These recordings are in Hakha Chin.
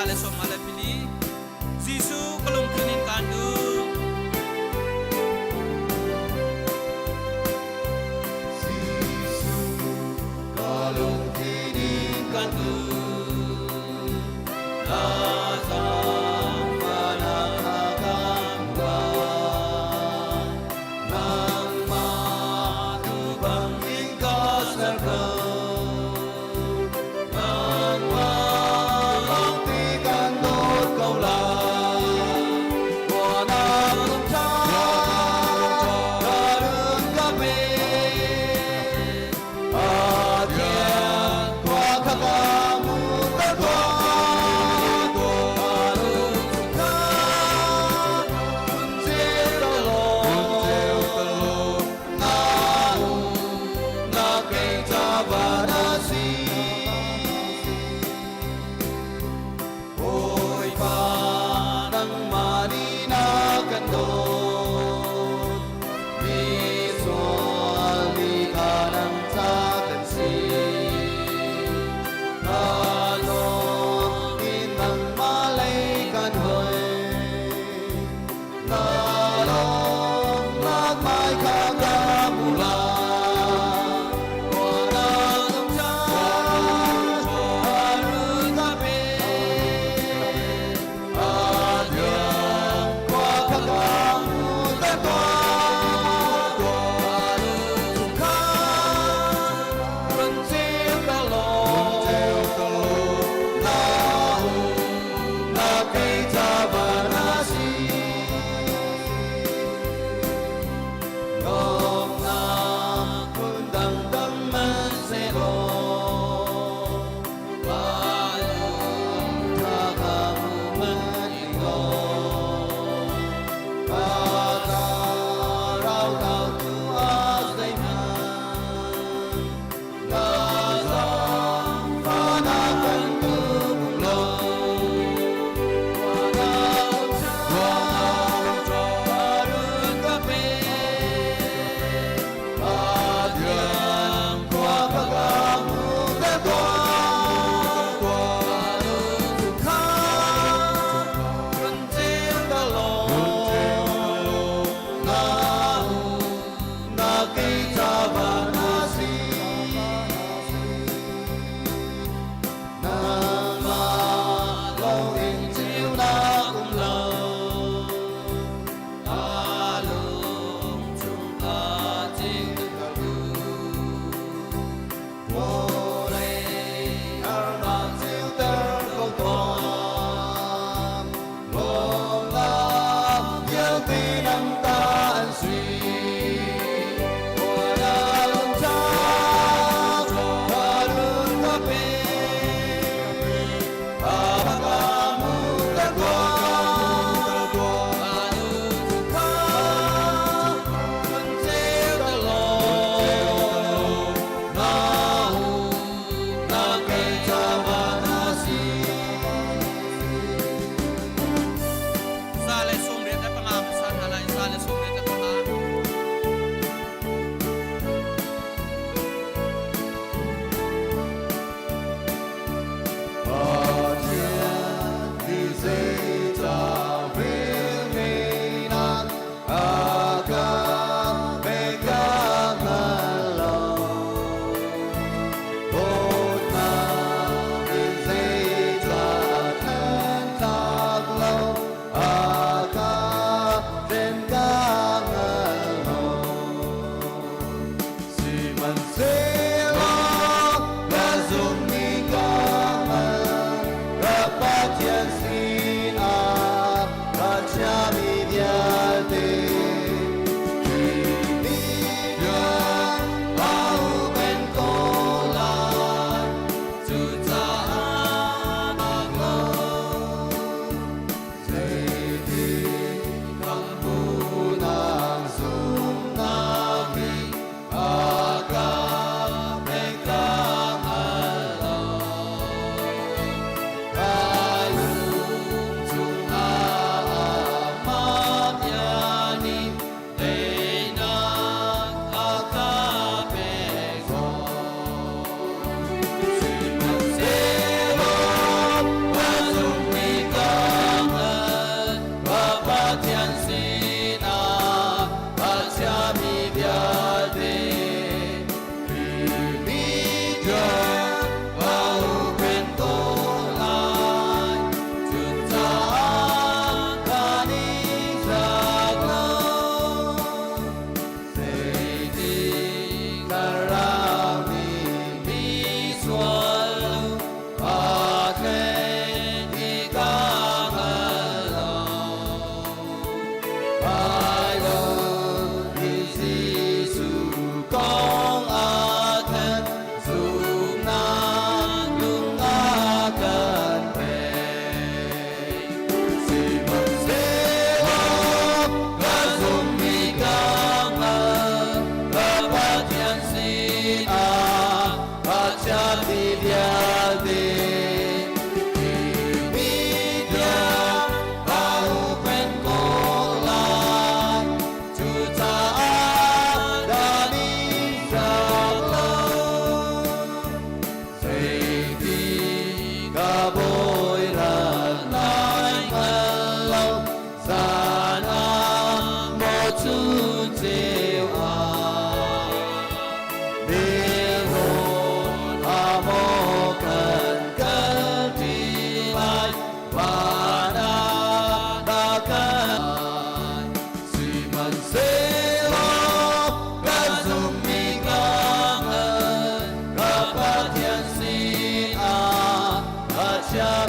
124. Jesuh ka lungthin in kaan duh. Jesuh ka lungthin in Kan duh. Na zaangfahnak kha kan ruah. Nangmah tu bangin ka ser ko. Nangmah lawng ti kan dawt ko lai.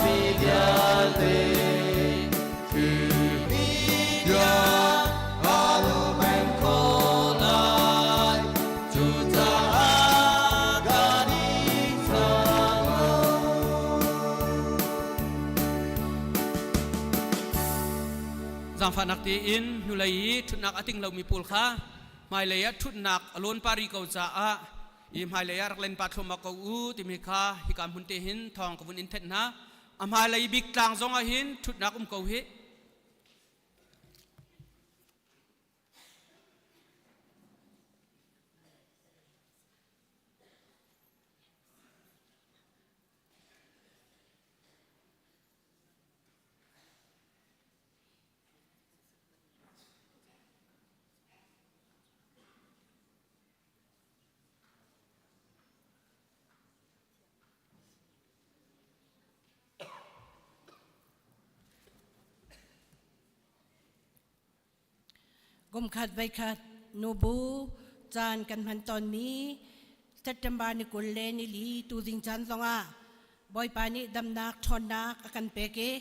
mi vialte Thihni tiang kaa lawm peng ko lai. Cucaah ka ningzak lo. Zaangfahnak tein hnulei i ṭhutnak a ting lomi pawl kha hmailei ah ṭhutnak a lawn pari ko caah i hmailei ah rak len pa thluahmah ko u timi kha hika hmun te hin thawng ka vun in thenh hna. A hmailei bik tlang zong ah hin ṭhutnak um ko hih. Kumkhat voikhat nubu caan kan hman tawnmi September ni 20 le ni li tuzing caan zongah Bawipa nih damnak ṭhawnnak a kan pek i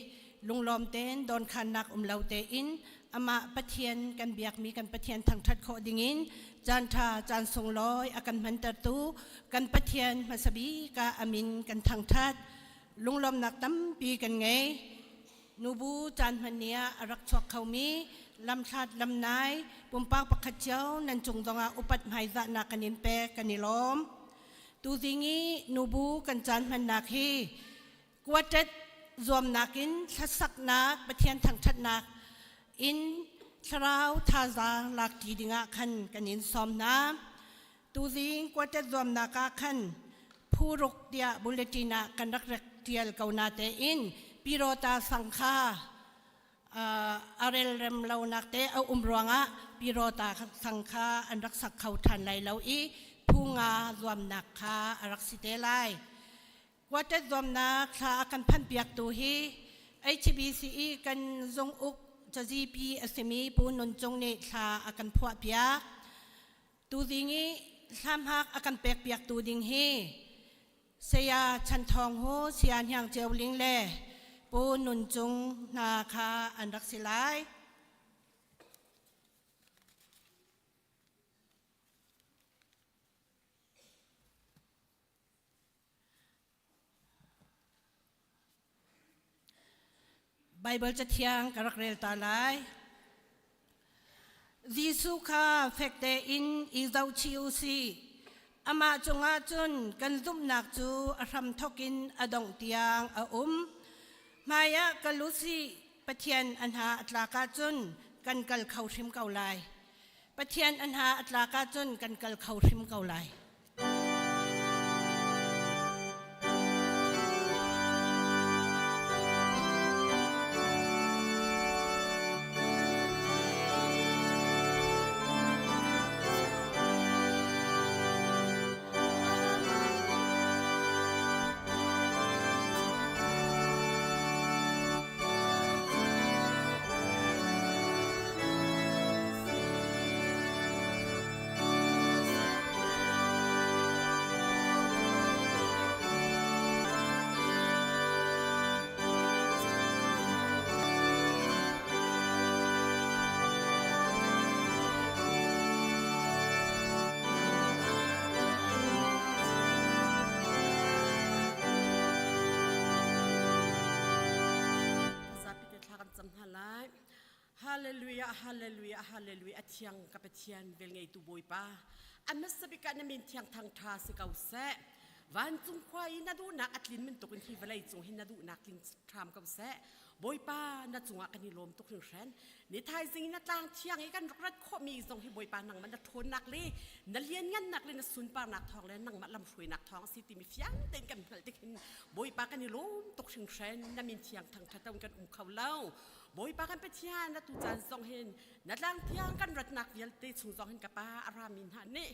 lunglawm tein dawnkhannak um lo tein amah Pathian kan biakmi kan Pathian thangṭhat khawh dingin caan ṭha caan sunglawi a kan hmantertu kan Pathian hmasa bik ah a min kan thangṭhat. Lunglawmnak tampi kan ngei. Nubu caan hman ni ah a rak chuak khomi lamhlat lamnai pumpak pakhat cio nan cung zongah upat hmaizahnak kan in pek kan i lawm. Tuzing i nubu kan caan hmannak hi quartet zuamnak in hlasaknak Pathian thangṭhatnak in thlarau thazaang lakṭi dingah khan kan in sawm hna. Tuzing quartet zuamnak ah khan phuruk tiah bulletin ah kan rak rak ṭial ko na tein Pirota sang kha a relrem lonak te a um ruangah Pirota sang kha an rak sak kho ṭhan lai lo i phu nga zuamnak kha a rak si te lai. Quartet zuamnak thla a kan phanpiaktu hi HBCE kan zung uk cazipi a simi Pu Nun Cung nih thla a kan phuahpiak. Tuzing i hlamhak a kan pekpiaktu ding hi Saya Chan Thawng Hu, Saya Hniang Ceu Ling le Pu Nun Cung hna kha an rak si lai. Baibal Cathiang ka rak rel ta lai. Jesuh kha fek tein i zohchih u sih. Amah cungah cun kan zumhnak cu a hramthawk in a dongh tiang a um. Hmaiah kal u sih, Pathian a hna a tlak ahcun kan kal kho hrim ko lai. Pathian a hna a tlak ahcun kan kal kho hrim ko lai. Zapi te thla kan cam hna lai. Hallelujah, hallelujah, hallelujah. A thiang ka Pathian velngeitu Bawipa. A hmasa bik ah na min thiang thang ṭha si ko seh. Vancung khua i na duhnak a tlin bantuk in hi vawlei cung hi na duhnak tling hram ko seh. Bawipa na cungah kan i lawm tuk hringhran. Ni thaizing na tlang thiang i kan rak rat khawhmi zong hi Bawipa nangmah na ṭhawnnak le na lianngannak le na sunparnak thawng le nangmah lamhruainak thawng a si timi fiang tein kan hngalh tik hin Bawipa kan i lawm tuk hringhran. Na min thiang thangṭhat kan um kho lo. Bawipa kan Pathian atu caan zong hin na tlang thiang kan ratnak vialte chung zong hin ka pa a rami hna nih.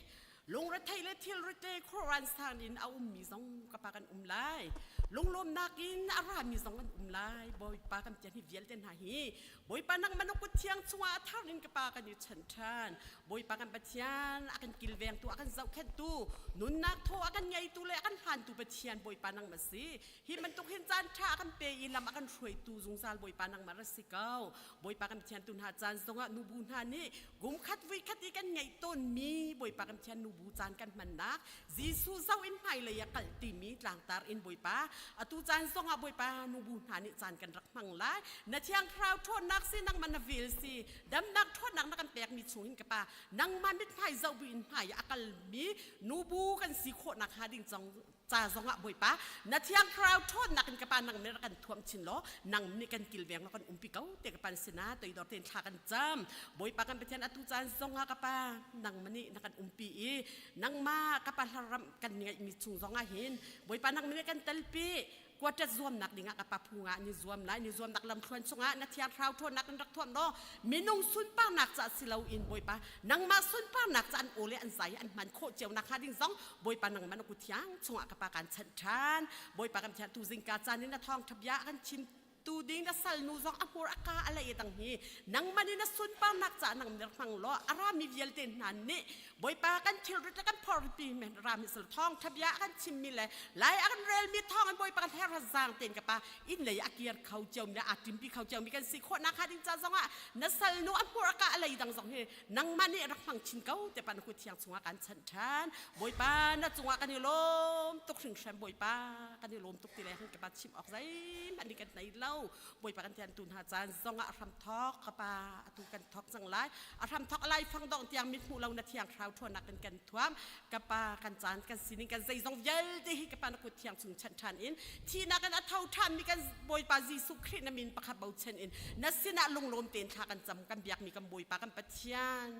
Lungrethei le thilrit le khuaruan sang in a ummi zong ka pa kan um lai. Lunglawmnak in a rami zong an um lai. Bawipa kan Pathian hi vialte hna hi Bawipa nangmah na kut thiang chungah a thar in ka pa kan i chanh ṭhan. Bawipa kan Pathian a kan kilvengtu a kan zohkhenhtu nunnak thaw a kan ngeitu le a kan hlantu Pathian Bawipa nangmah si. Hi bantuk hin caan ṭha a kan pe i lam a kan hruaitu zungzal Bawipa nangmah ra si ko. Bawipa kan Pathian tu hna caan zongah nubu hna nih kum khat vui khat i kan ngeih tawnmi Bawipa kan Pathian nubu caan kan hmannak Jesuh zoh in hmailei ah kal timi tlangtar in Bawipa atu caan zongah Bawipa nubu hna nih caan kan rak hmang lai. Na thiang thlarau ṭhawnnak si nangmah na vel si damnak ṭhawnnak na kan pekmi chung hin ka pa nangmah mithmai zoh buin hmai ah a kalmi nubu kan si khawhnak hnga ding cong ca zongah Bawipa na thiang thlarau ṭhawnnak in ka pa nang nih rak kan thuam chin law nang nih kan kilveng law kan umpi ko te ka pan sinah toidor tein thla kan cam. Bawipa kan Pathian, atu caan zongah ka pa nangmah nih na kan umpi i nangmah ka pa hlaram kan ngeihmi chung zongah hin Bawipa nangmah nih kan telpi. Quartet zuamnak dingah ka pa phu nga ni zuam lai, ni zuamnak lamthluan chungah na thiang thlarau ṭhawnnak in rak thuam law minung sunparnak ca si loin Bawipa nangmah sunparnak ca an aw le an zai an hman khawh cio nak hnga ding zong Bawipa nangmah na kut thiang chungah ka pa kan chanh ṭhan. Bawipa kan thiang, tu zingka caan in na thawngṭha bia a kan chim tu ding na salnu zong a hmur a ka a lei tang hi nangmah nih na sunparnak ca nang nih hmang law a rami vialte hna nih Bawipa kan thilrit le kan phorpi men rami sal thawngṭha bia a kan chimmi le lai a kan relmi thawng in Bawipa kan her zaang tein ka pa inn lei a kir kho ciomi le aa ṭimpi kho ciomi kan si khawh nakhnga ding ca zongah na salnu a hmur a ka a lei dang zong hi nangmah nih rak hmang chin ko te pa na kut thiang chungah kan chanh ṭhan. Bawipa, na cungah kan i lawm tuk hringhran. Bawipa, kan i lawm tuk ti le hin ka pa chim awk zeihmanh nih kan nei lo. Bawipa kan thian tu hna caan zongah a hram thawk ka pa atu kan thawk cang lai, a hram thawk a lai fang dong tiang mit hmuh lo na thiang thlarau ṭhawnnak in kan thuam. Ka pa, kan caan, kan sining, kan zeizong vialte hi ka pa na kut thiang chung chanh ṭhan in thihnak in a tho ṭhanmi kan Bawipa Jesuh Khrih na min pakhat bochan in na sinah lunglawm tein thla kan cam, kan biakmi kan Bawipa kan Pathian.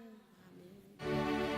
Amen.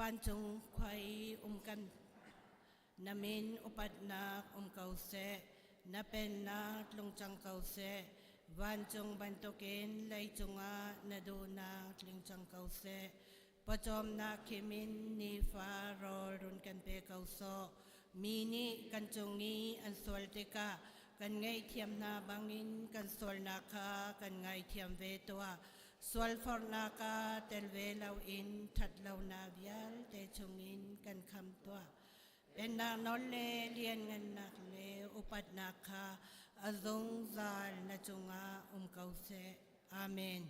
Vancung khua i um kan na min upatnak um ko seh, na pennak tlung cang ko seh, vancung bantukin leicung ah na duhnak tling cang ko seh. Pawcawmnak khimin nifa rawl run kan pe ko sawh. Mi nih kan cung i an sual tikah kan ngaihthiam hna bangin kan sualnak kha kan ngaithiam ve tuah. Sualforhnak ah tel ve loin ṭhatlonak vialte chungin kan kham tuah. Pennak nawl le lianngannak le upatnak kha a zungzal na cungah um ko seh. Amen.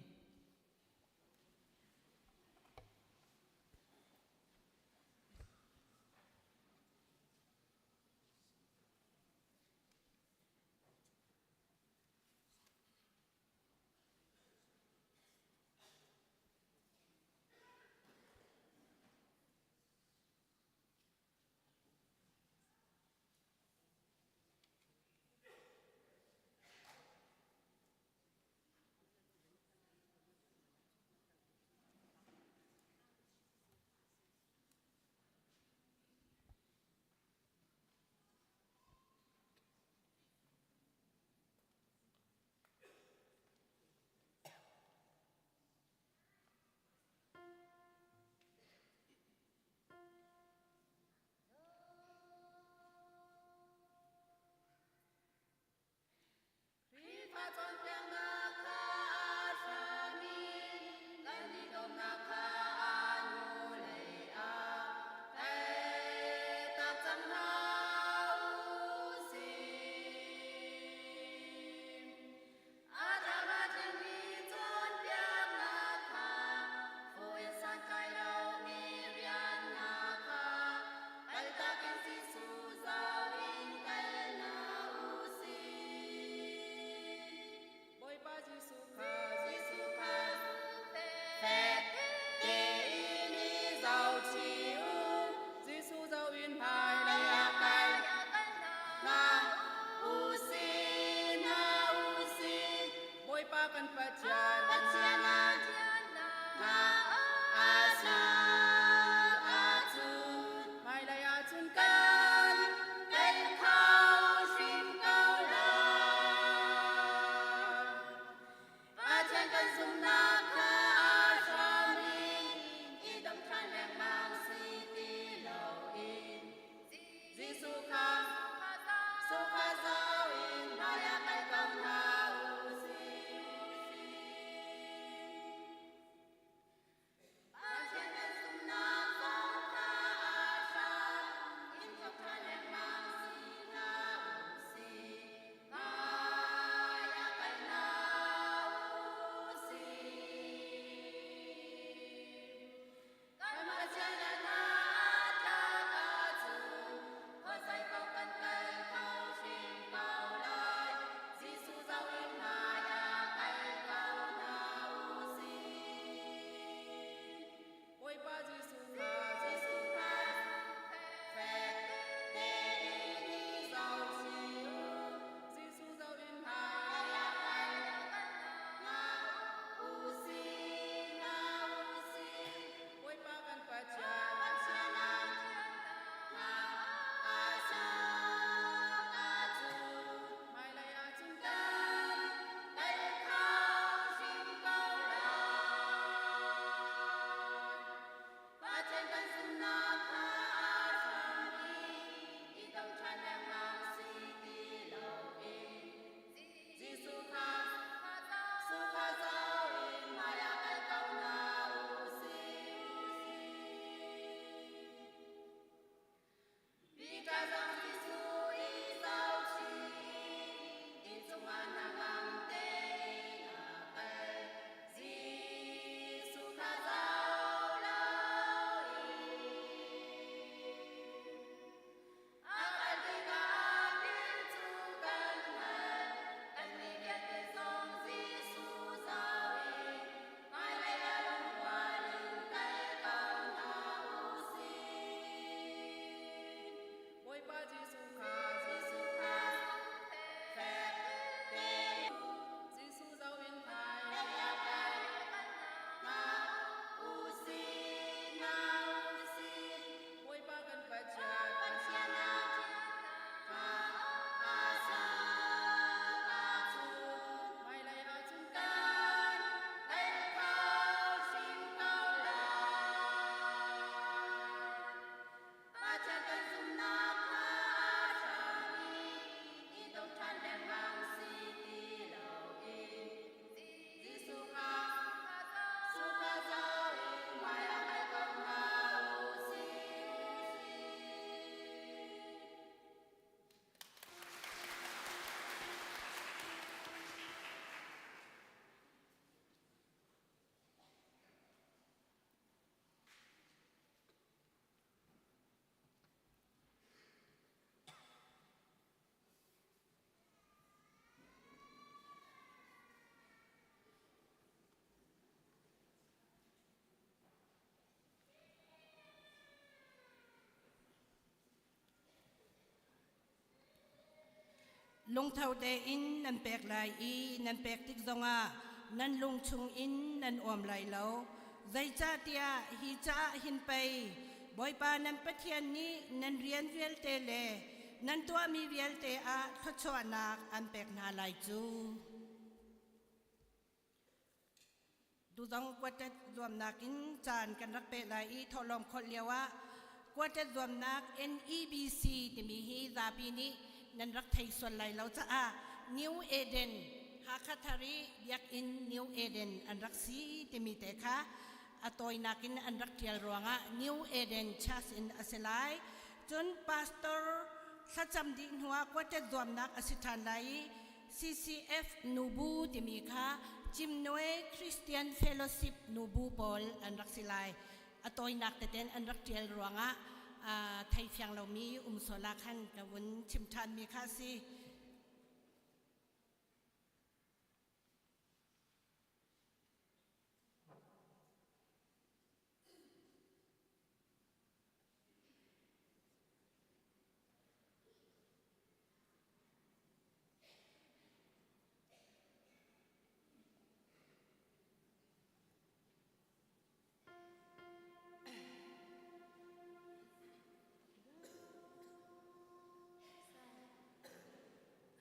Lungtho tein nan pek lai i nan pek tik zongah nan lung chungin nan uam lai lo. Zeicahtiah hi caah hin pei Bawipa nan Pathian nih nan rian vialte le nan tuahmi vialte ah thluachuahnak an pek hna lai cu. Tuzong quartet zuamnak in caan kan rak peh lai i thawhlawm kholh lio ah quartet zuamnak NEBC timi hi zapi nih nan rak thei sual lai lo caah New Eden Hakha thar i biakinn New Eden an rak si timi te kha a tawinak in an rak ṭial ruangah New Eden Church in a si lai. Cun pastor thlacam dih hnuah quartet zuamnak a si ṭhan lai i CCF nubu timi kha Cimnue Christian Fellowship nubu pawl an rak si lai. A tawinak teten an rak ṭial ruangah thei fiang lomi um sual ah khan ka vun chim ṭhanmi kha a si.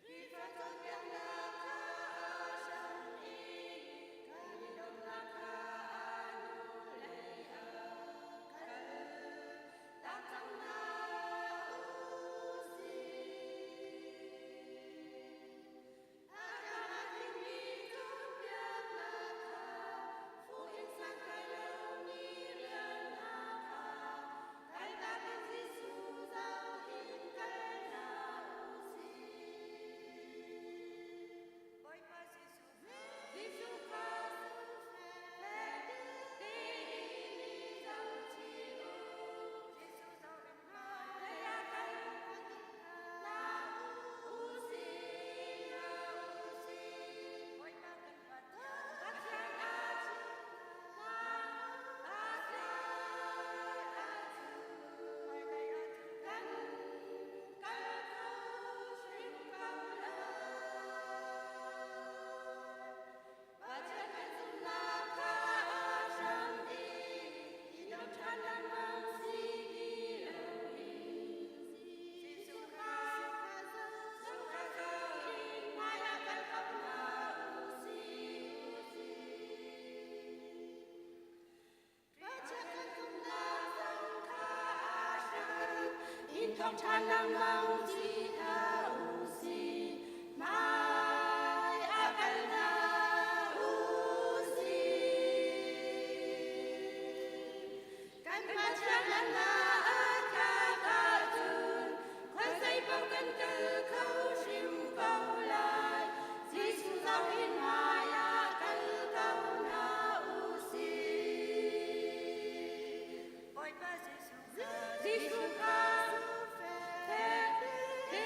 Khrihfa cawnpiaknak kha a hram i kan i lawmhnak kha a hnulei ah kal tak cang hna u sih. A tlam a tlingmi cawnpiaknak kha fuh in santlai lomi riannak kha kaltak in Jesuh zoh in kal hna u sih. Bawipa Jesuh kha fek tein i zohchih u. Jesuh zoh in hmailei ah kal hna u sih, hna u sih. Bawipa kan Pathian a chimh hna a tlai ahcun hmailei ahcun kan kal kho hrim ko lo. Pathian kan zumhnak kha a hram i i dong ṭhan lengmang si ti loin Jesuh kha zoh in hmaiah kal ko hna u sih. Pathian kan zumhnak zong kha a hram in thawng ṭhan lengmang ci hna u sih. Hmai ah kal hna u sih. Kan Pathian hna a tlak ahcun khuazei paoh kan kal kho hrim ko lai. Jesuh zoh in hmaiah kal ko hna u sih. Bawipa Jesuh kha fek tein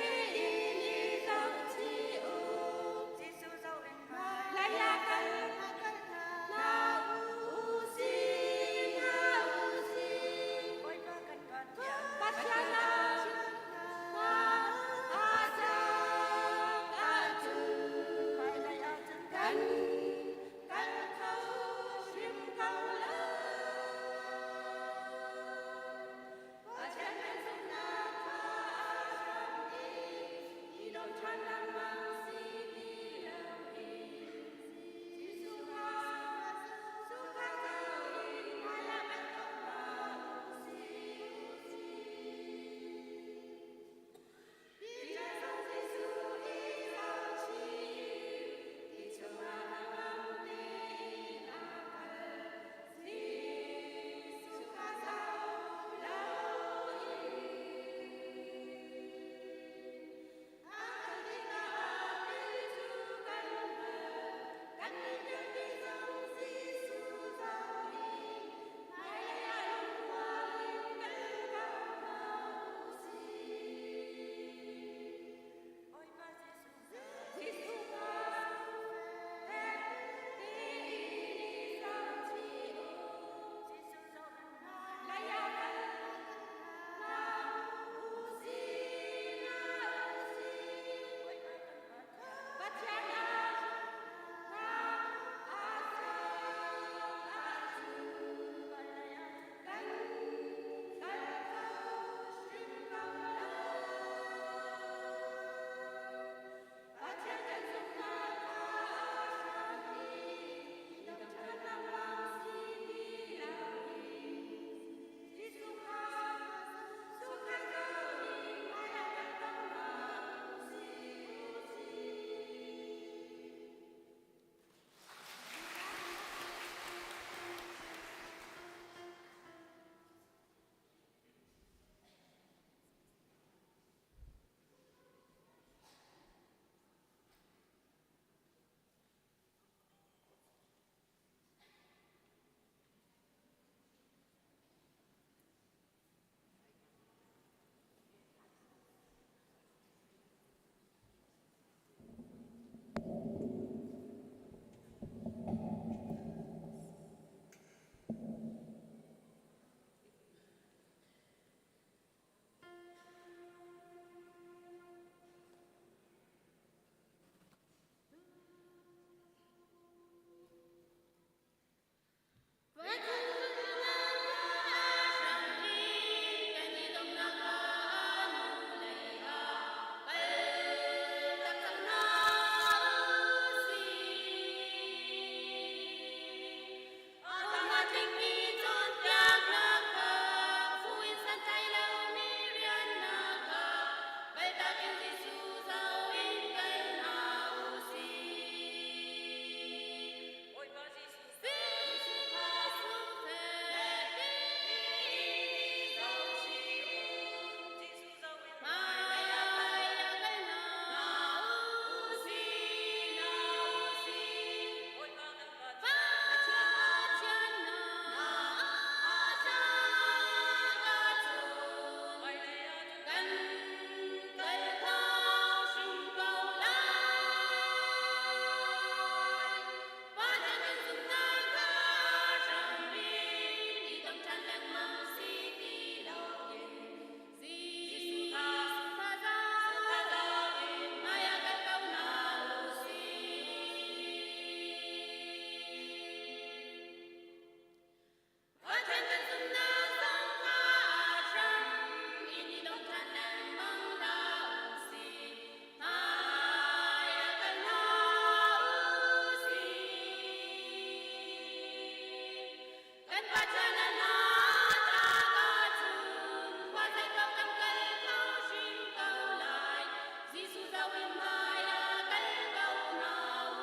zoh in hmai ah kal ko hna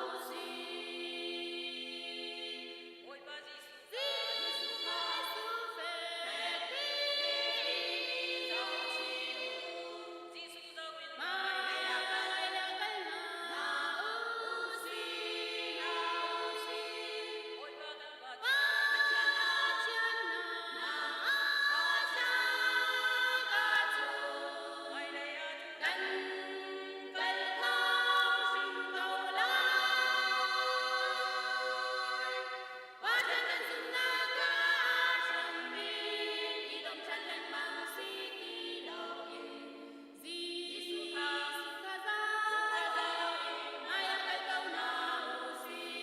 u sih. Bawipa Jesuh Jesuh kha fek tein i zohchih u. Jesuh zoh in Hmai ah kal hna u sih, hna u sih. Bawipa kan Pathian Pathian na tlak ahcun Hmailei ah kan kal kho hrim ko lai. Pathian kan zumhnak kha a hrampi i dong ṭhan lengmang si ti loin Jesuh kha zoh in hmai ah kal ko hna u sih.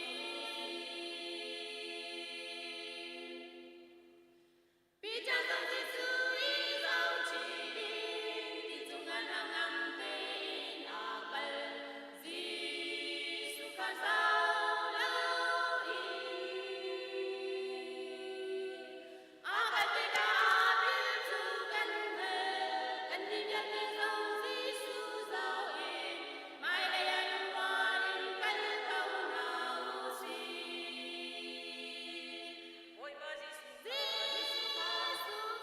Peter zong Jesuh i zohchih in ti cungah hnangam tein a kal. Jesuh kha zoh loin a kal tikah a bil cu kan hngalh. Kannih vialte zong Jesuh zoh in hmailei ah lungrual in kal ko hna u sih. Bawipa Jesuh Jesuh kha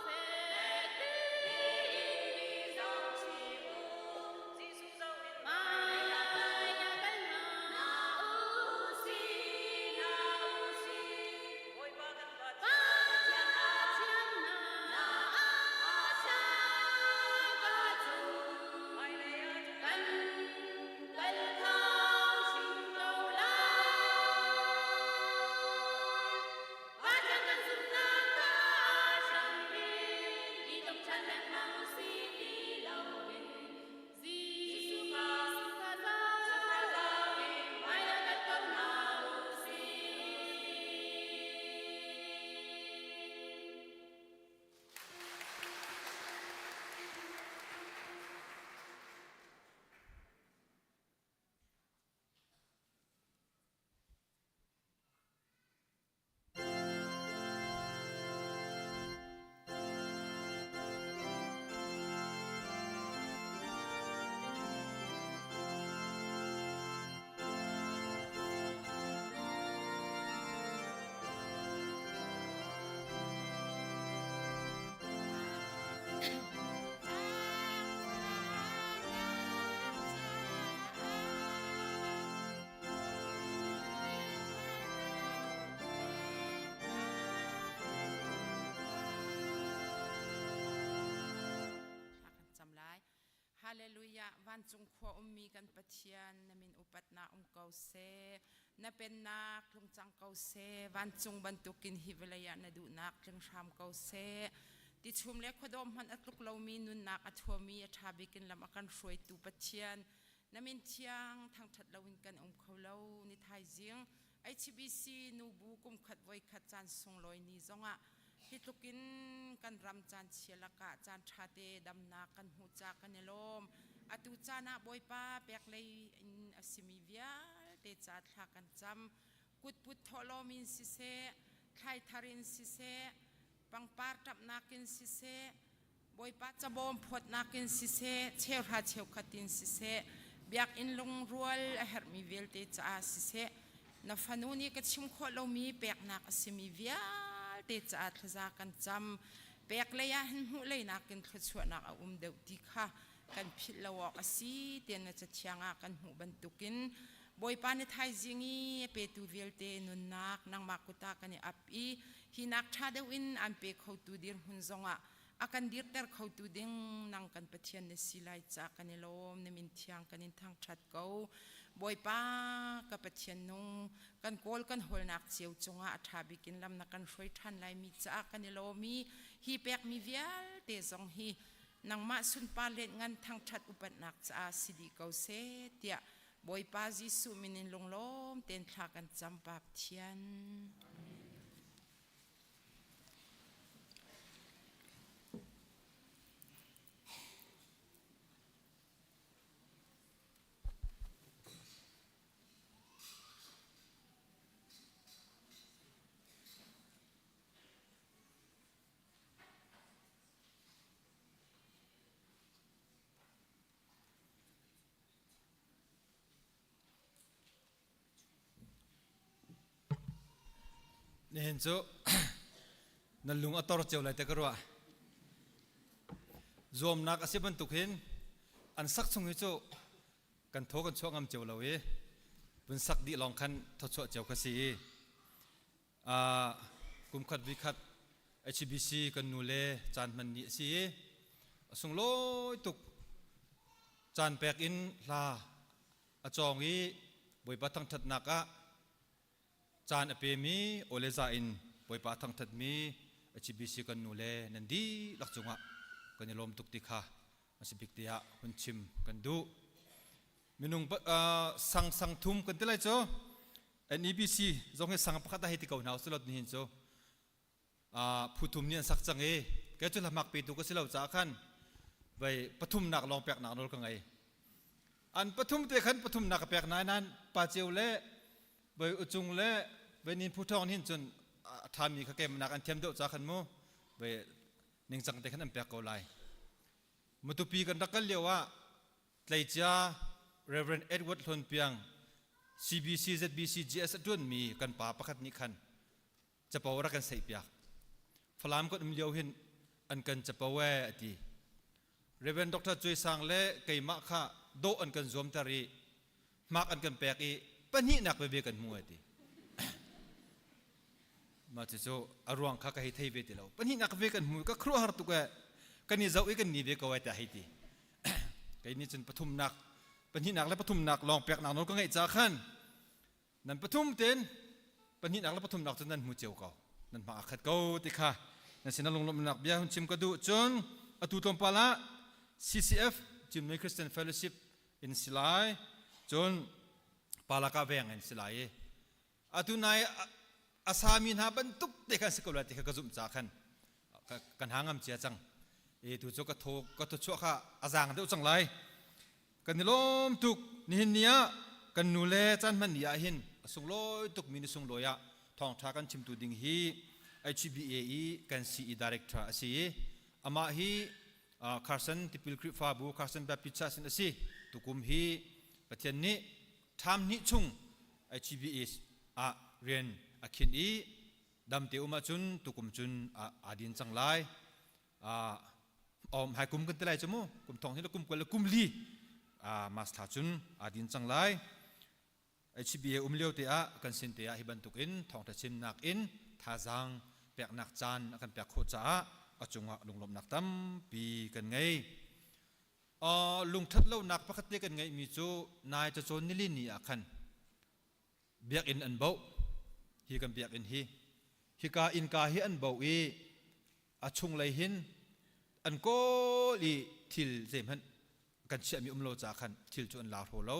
fek tein i zohchih u. Jesuh zoh in Hmai ah kal hna u sih, hna u sih. Bawipa kan Pathian Pathian na tlak ahcun Hmailei ah kan kal kho hrim ko lai. Pathian kan zumhnak kha a hrampi i dong ṭhan lengmang si ti loin Jesuh kha zoh in hmai ah kal ko hna u sih. Thla kan cam lai. Hallelujah. Vancung khua ummi kan Pathian na min upatnak um ko seh. Na pennak tlung cang ko seh. Vancung bantukin hi vawlei ah na duhnak tling hram ko seh. Tichum le khuadawm hmanh a tluk lomi nunnak a thuami a ṭha bikin lam a kan hruaitu Pathian na min thiang thangṭhat loin kan um kho lo ni thaizing HBC nubu kumkhat voikhat caan sunglawi ni zongah hi tlukin kan ram caan chia lakah caan ṭha te damnak kan hmuh ca kan i lawm. Atu caan ah Bawipa pek lei in a simi vialte ca thla kan cam. Kutput thawhlawm in siseh, thlaithar in siseh, pangpar ṭamhnak in siseh, Bawipa cabawm phawtnak in siseh, cheuhra cheukhat in siseh, biakinn lungrual a herhmi vialte caah siseh, na fanu nih ka chim khawh lomi peknak a simi vialte caah thlaza kan cam. Pek lei ah hin hmuh lei nakin thluachuahnak a um deuh ti kha kan philh lo awk a si tiah na cathiang ah kan hmuh bantukin Bawipa na thaizing i a petu vialte nunnak nangmah kut ah kan i ap i hi nak ṭha deuh in aan pe khotu dirhmun zongah a kan dirter khotu ding nang kan Pathian na si lai ca kan i lawm na min thiang kan in thangṭhat ko Bawipa ka Pathian nung kan kawl kan hawlnak cio cungah a ṭha bik in lam na kan hruai ṭhan laimi caah kan i lawm i hi pekmi vialte zong hi nangmah sunpar let ngan thangṭhat upatnak caah si dih ko seh tiah Bawipa Jesuh min in lunglawm tein thla kan cam Pa Pathian. Nihin cu na lung a tor cio lai te ka ruah. Zuamnak a si bantuk hin an sak chung hi cu kan thaw kan chuah ngam cio lo i vun sak dih lawng khan thawchuah cio kha si i kum khat vi khat HBC kan nu le caan hman ni a si i a sunglawi tuk caan pek in hla a cawng i Bawipa thangṭhatnak ah caan a pemi awle za in Bawipa thangṭhatmi HBC kan nu le nan dihlak cungah kan i lawm tuk ti kha a si bik tiah hun chim kan duh. Minung sang sang thum kan ti lai cu NEBC zong hi sang pakhat a hei ti ko hna usilot nihin cu phu thum nih an sak cang i kei cu hlamak petu ka si lo caah khan vei pathumnak lawng peknak nawl ka ngei. An pathum te khan pathumnak ka pek nain nain pa ceu le vei ucung le vei nin phu thawng hin cun a ṭhami kha keimahnak an thiam deuh ca khan mu vei ningcang te khan an pek ko lai. Matupi kan rak kal lio ah tleicia Reverend Edward Hlawn Piang CBC ZBC GS a ṭuanmi kan pa pakhat nih khan capo rak kan seihpiak. Falam kan um lio hin an kan capo ee a ti. Reverend Dr. Cuai Sang le keimah kha dawh an kan zuamter i hmak an kan pek i pahnihnak veve kan hmu a ti. Mah cucu a ruang kha ka hei thei ve ti lo. Pahnihnak ve kan hmu ka khuaruahhar tuk ee. Kan i zoh i kan ni ve ko ai tiah hei ti. Kei nih cun pathumnak pahnihnak le pathumnak lawng peknak nawl ka ngeih ca khan nan pathum ten pahnihnak le pathumnak cu nan hmu cio ko nan hma a khat ko ti kha nan sin lunglawmhnak bia hun chim ka duh cun atu tlawmpal ah CCF Chinmi Christian Fellowship in silai cun palaka veng in silai i atu nai a sami hna bantuk te khan si ko lai ti kha ka zumh ca khan kan ha ngam cia cang e tu cu ka tho ka tho chuah kha a zaang deuh cang lai Kan i lawm tuk. Nihin ni ah kan nu le caan hman ni ah hin a sunglawi tukmi ni sunglawi ah thawngṭha kan chimtu ding hi HBA i kan CE director a si i amah hi Carson Tipil Khrihfabu Carson Baptist Church in a si. Tukum hi Pathian nih ṭham hnih chung HBA ah rian a khinh i damte um ahcun tukum cun aa din cang lai. Om hai kum kan ti lai cu mu kum thong hi le kum kual le kum li mas thla cun aa din cang lai HBA um lio te ah kan sin te ah hi bantuk in thawngtha chimnak in thazaang peknak caan a kan pek khawh caah a cungah lunglawmhnak tampi kan ngei lungthat lonak pakhat te kan ngeihmi cu nai cacawn nili ni ah khan biakinn an boh hi kan biakinn hi hika innka hi an boh i a chunglei hin an kawl i thil zeihmanh kan chiahmi um lo ca khan thil cu an la hraw lo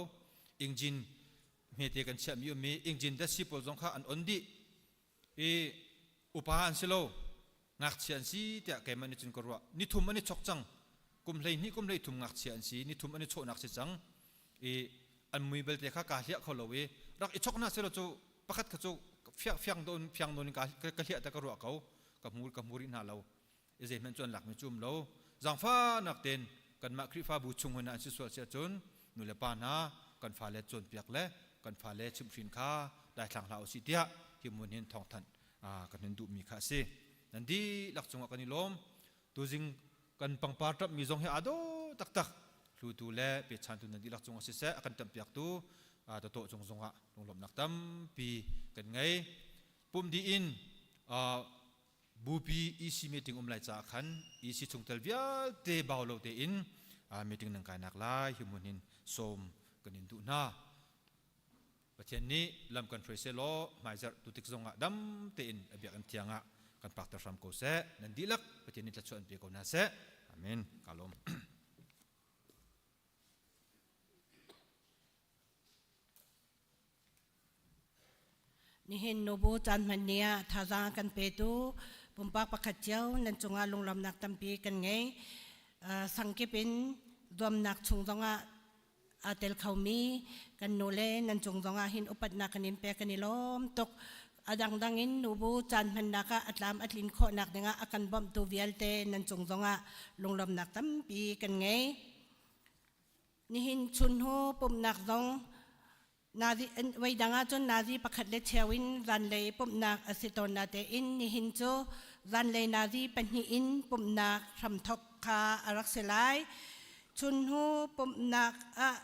engine hmete kan chiahmi um i engine datsi pawl zong kha an on dih i upa an si lo ngakchia an si tiah keimah nih cun ka ruah nithum an i chok cang kum 12 kum 13 ngakchia an si nithum an i chawhnak si cang i an mui belte kha kaa hliah kho lo i rak i chok hna selaw cu pakhat kha cu fiang fiang don fiang nawn in ka ka hliah ta ka ruah ko ka hmu ka hmu rih hna lo i zeihmanh cu an lakmi cu um lo zaangfahnak ten kanmah Khrihfabu chung hna an si sual si ahcun nu le pa hna kan fale cawnpiak le kan fale chimhhrin kha daithlang hlah usih tiah hi mun hin thawngthanh kan hun duhmi kha a si nan dihlak cungah kan i lawm tuzing kan pangpar ṭamhmi zong hi aa dawh taktak hlutu le pechantu nan dihlak cungah siseh a kan ṭamhpiaktu tawtawh cung zongah lunglawmhnak tampi kan ngei pum dih in bupi EC meeting um lai caah khan EC chungtel vialte bau lo tein meeting nan kainak lai hi hmun hin sawm kan in duh hna Pathian nih lam kan hruai seh law hmaizarh tu tik zongah dam tein a biakinn thiang ah kan pakter hram ko seh. Nan dihlak Pathian nih thluachuah an pe ko hna seh. Amen. Ka lawm. Nihin nubu caan hman ni ah thazaang kan petu pumpak pakhat cio nan cungah lunglawmnak tampi kan ngei. Sangkip in zuamnak chung zongah aa tel khomi kan nu le nan cung zongah hin upatnak kan in pek kan i lawm tuk. A dangdang in nubu caan hmannak ah a tlam a tlin khawhnak dingah a kan bawmhtu vialte nan cung zongah lunglawmnak tampi kan ngei. Nihin chun hnu pumhnak zong. Nazi voi dang ahcun nazi pakhat le cheu in zanlei pumhnak a si tawn natein nihin cu zanlei nazi pahnih in pumhnak hramthok kha a rak si lai. Chun hnu pumhnak ah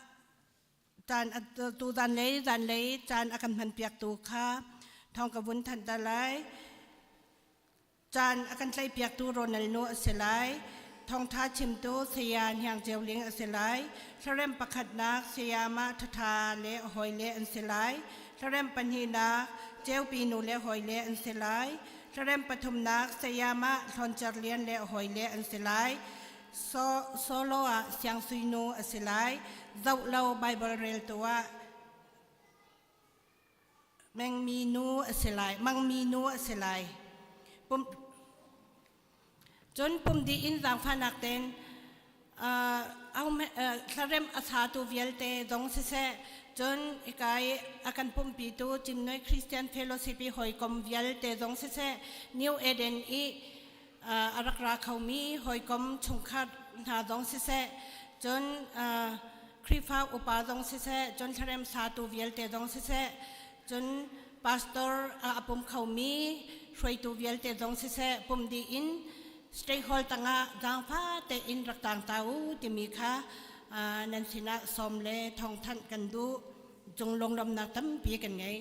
caan tu zanlei zanlei caan a kan hmanpiaktu kha thawng ka vun thanh ta lai. Caan a kan tlaihpiaktu Ronald Nu a si lai. Thawngṭha chimtu Saya Hniang Ceu Ling a si lai. Hlarem pakhatnak Sayamah Ṭhaṭha le a hawile an si lai. Hlarem pahnihnak Ceupi nu le hawile an si lai. Hlarem pathumnak Sayamah Hlawn Cer Lian le a hawile an si lai. So, solo ah Siang Sui Nu a si lai. Zoh lo Bible reltu ah Mengmi nu a si lai, mangmi nu a si lai. Pum, cun pum dih in zaangfahnak tein uh, thlarem a satu vialte zong siseh, cun ikai a kan pumpitu Cimnoi Christian Fellowship i hawikom vialte zong siseh, New Eden i a rak ra khomi hawikom chungkhar hna zong siseh, cun Khrihfa upa zong siseh, cun thlarem satu vialte zong siseh, cun pastor a pum khomi hruaitu vialte zong siseh, pum dih in state hall tangah zaangfa tein rak tang ta u timi kha nan sinah sawm le thawngthanh kan duh. Cung lunglawmnak tampi kan ngei.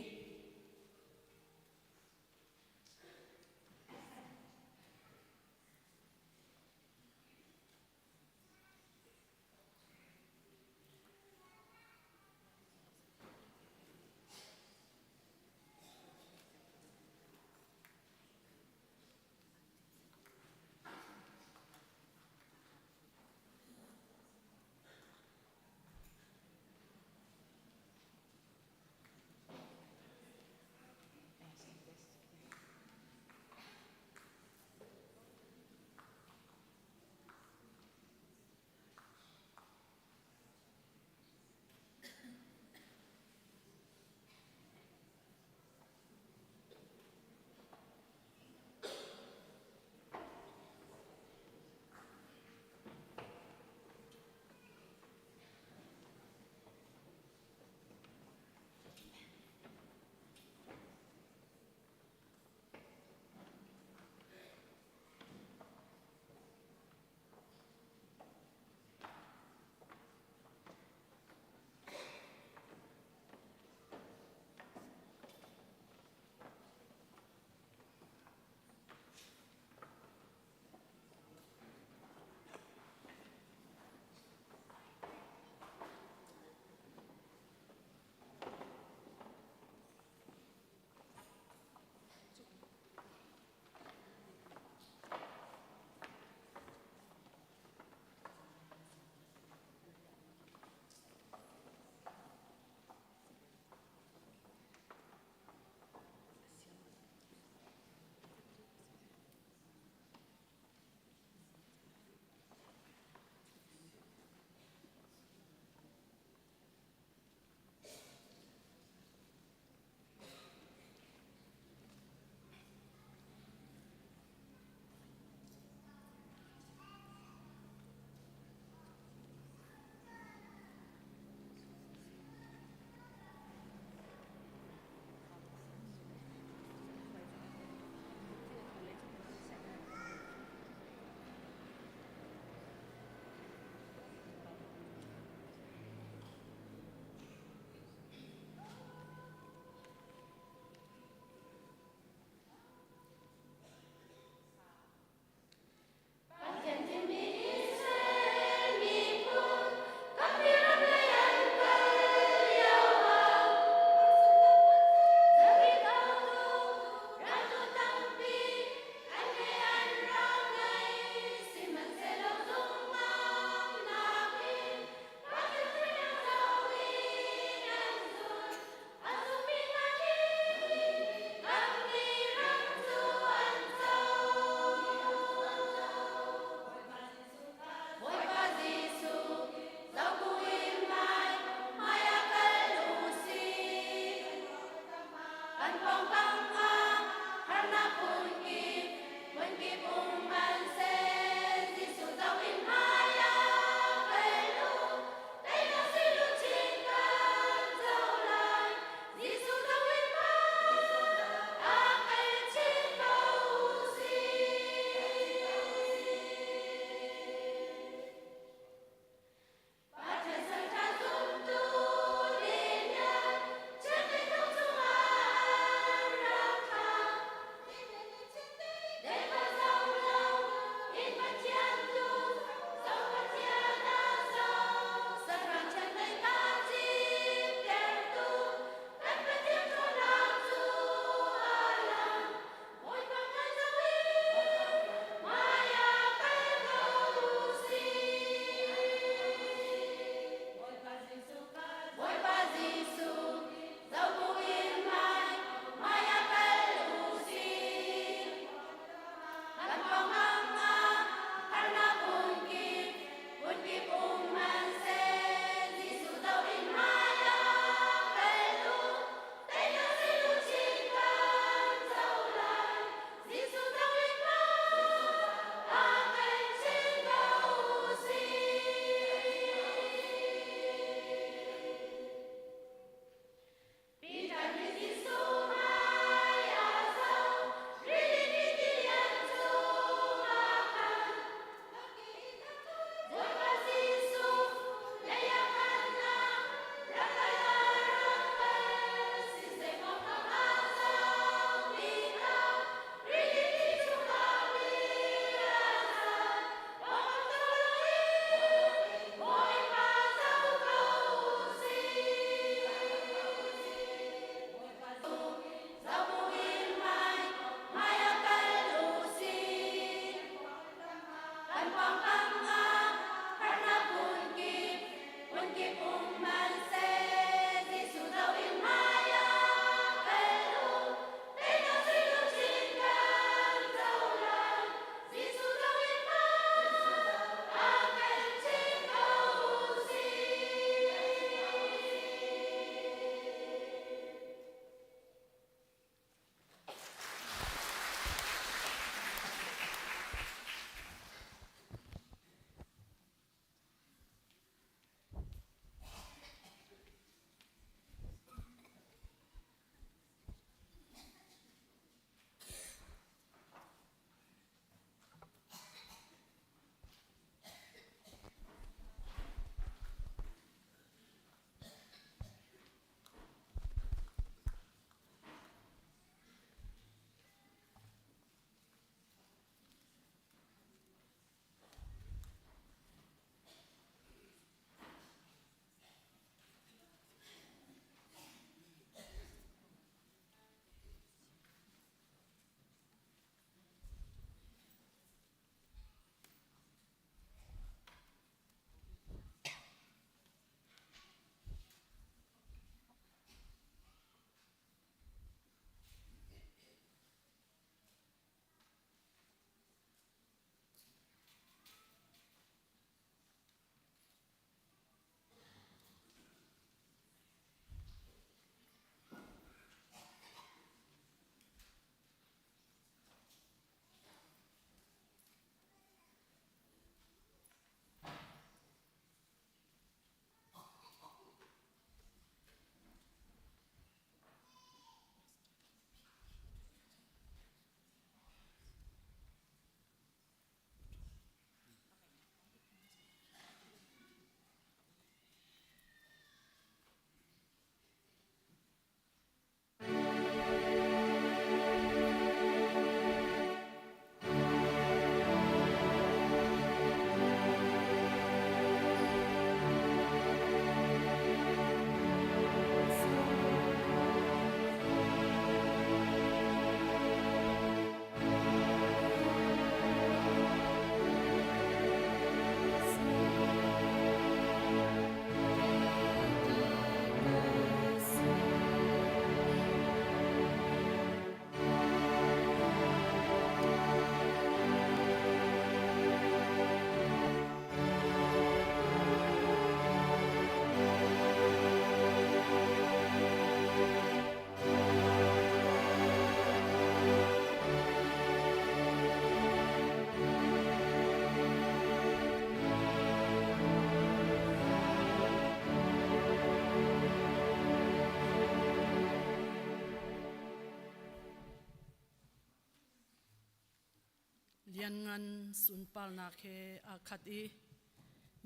Lianngan sunparnak he aa khat i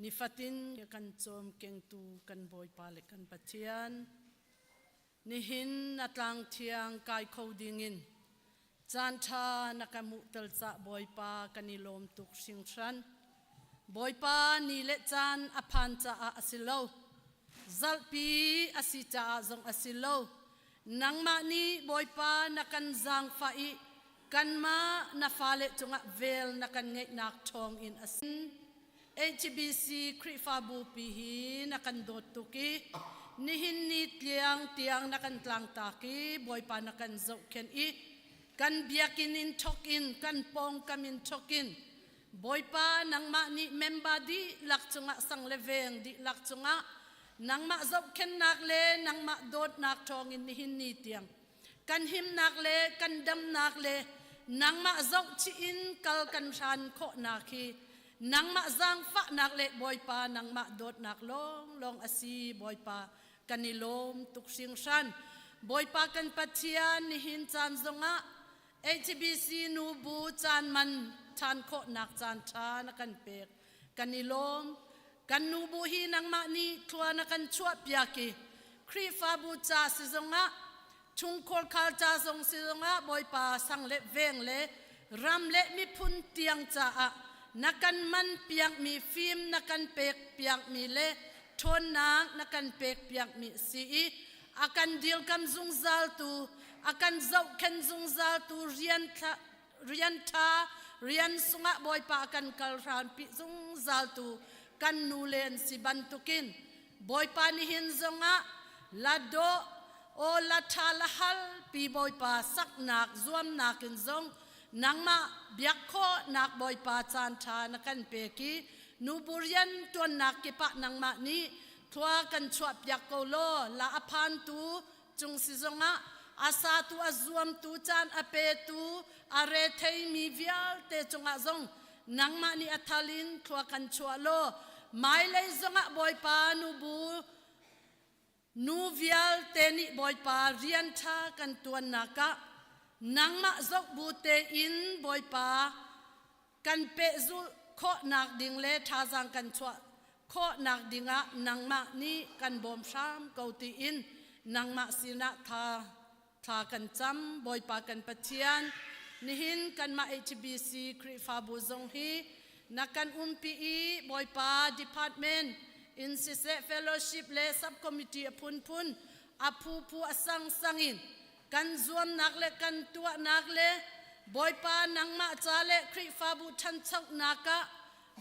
nifatin kan cawm kengtu kan Bawipa le kan Pathian, nihin na tlang thiang kai kho dingin caan ṭha na ka hmuhter cah Bawipa kan i lawm tuk hringhran. Bawipa ni le caan a phan caah a si lo, zarhpi a si caah zong a si lo. Nangmah nih Bawipa na kan zaangfah i kanmah na fale cungah vel na kan ngeihnak ṭhawngin a si. HBC Khrihfabu pi hi na kan dawt tuk i nihin ni tiang tiang na kan tlangtak i Bawipa na kan zohkhenh i kan biakinn in thawk in kan pawngkam in thawk in Bawipa nangmah nih member dihlak cungah sang le veng dihlak cungah nangmah zohkhennak le nangmah dawtnak ṭhawngin nihin ni tiang kan himnak le kan damnak le nangmah zohchih in kal kan hran khawhnak hi nangmah zaangfahnak le Bawipa nangmah dawtnak lawnglawng a si Bawipa kan i lawm tuk hringhran. Bawipa kan Pathian nihin caan zongah HBC nubu caan man ṭhan khawhnak caan ṭha na kan pek kan i lawm. Kan nubu hi nangmah nih thlua na kan chuahpiak i Khrihfabu ca si zongah chungkhar khal ca zong si zongah Bawipa sang le veng le ram le miphun tiang caah na kan man piakmi fim na kan pek piakmi le ṭhawnnak na kan pek piakmi si i a kan dirkam zungzaltu a kan zohkhen zungzaltu rian rian ṭha rian sungah Bawipa a kan kal hranpi zungzaltu kan nu le an si bantukin Bawipa nihin zongah la dawh aw la ṭha la hal pi Bawipa saknak zuamnak in zong nangmah biak khawhnak Bawipa caan ṭha na kan pek i nubu rian ṭuannak kipah nangmah nih thlua kan chuahpiak ko law la a phantu cung si zongah a satu a zuamtu caan a petu a retheimi vialte cungah zong nangmah nih a thal in thlua kan chuah law mailei zongah Bawipa nubu nu vialte nih Bawipa rian ṭha kan tuannak ah nangmah zoh bu tein Bawipa kan pehzulh khawhnak ding le thazaang kan chuah khawhnak dingah nangmah nih kan bawm hram ko tiin nangmah sinah tha thla kan cam. Bawipa kan Pathian, nihin kanmah HBC Khrihfabu zong hi na kan umpi i Bawipa department in siseh fellowship le subcommittee a phunphun a phuphu a sangsang in kan zuamnak le kan tuahnak le Bawipa nangmah ca le Khrihfabu ṭhanchonak ah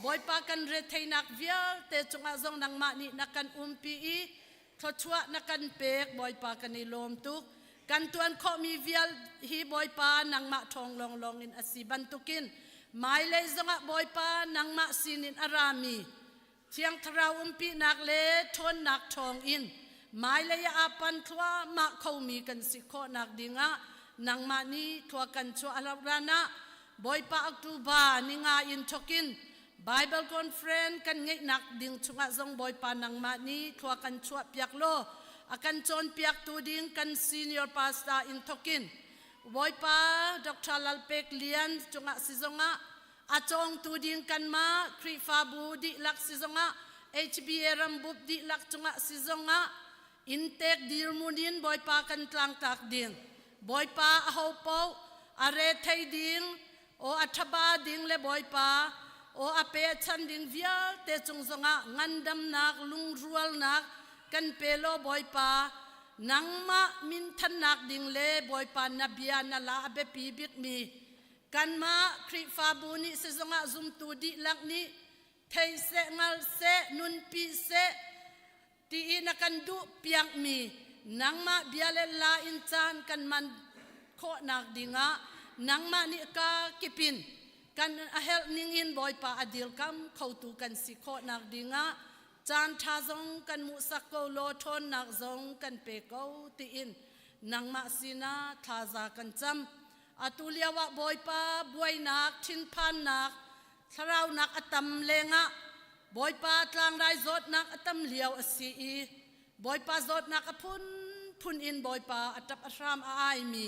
Bawipa kan retheinak vialte cungah zong nangmah nih na kan umpi i thluachuah na kan pek. Bawipa kan i lawm tuk. Kan tuan khawhmi vial hi Bawipa nangmah ṭhawng lawnglawng in a si bantukin mailei zongah Bawipa nangmah sinin a rami Thiang Thlarau umpinak le ṭhawnnak ṭhawngin hmailei ah aa pan thluahmah khomi kan si khawhnak dingah nangmah nih thlua kan chuah a hlauh ah Bawipa October ni nga in thawkin Bible Conference kan ngeihnak ding chungah zong Bawipa nangmah nih thlua kan chuah piak law a kan cawnpiaktu ding kan senior pastor in thawkin Bawipa Dr. Lalpek Lian cungah si zongah a cawngtu ding kanmah Khrihfabu dihlak si zongah HBA rambup dihlak cungah si zongah inntek dirmun in Bawipa kan tlangtlak ding Bawipa a ho paoh a rethei ding o a thaba ding le Bawipa o a pe a chan ding vialte cung zongah ngandamnak lungrualnak kan pe law Bawipa nangmah minthannak ding le Bawipa na bia na la a biapi bikmi Kanmah Khrihfabu nih sizung ah zumtu dihlak nih thei seh, ngal seh, nunpi seh ti i na kan duh piakmi nangmah bia le la in caan kan man khawhnak dingah nangmah nih ka kipin kan a herh ningin Bawipa a dirkam khotu kan si khawhnak dingah caan ṭha zong kan hmuhsak ko law ṭhawnnak zong kan pe ko tiin nangmah sinah thlaza kan cam. Atu lio ah Bawipa buainak, thinphannak, thlaraunak a tam lengah Bawipa tlangrai zawtnak a tam lio a si i Bawipa zawtnak a phunphun in Bawipa a ṭap a hram a aimi.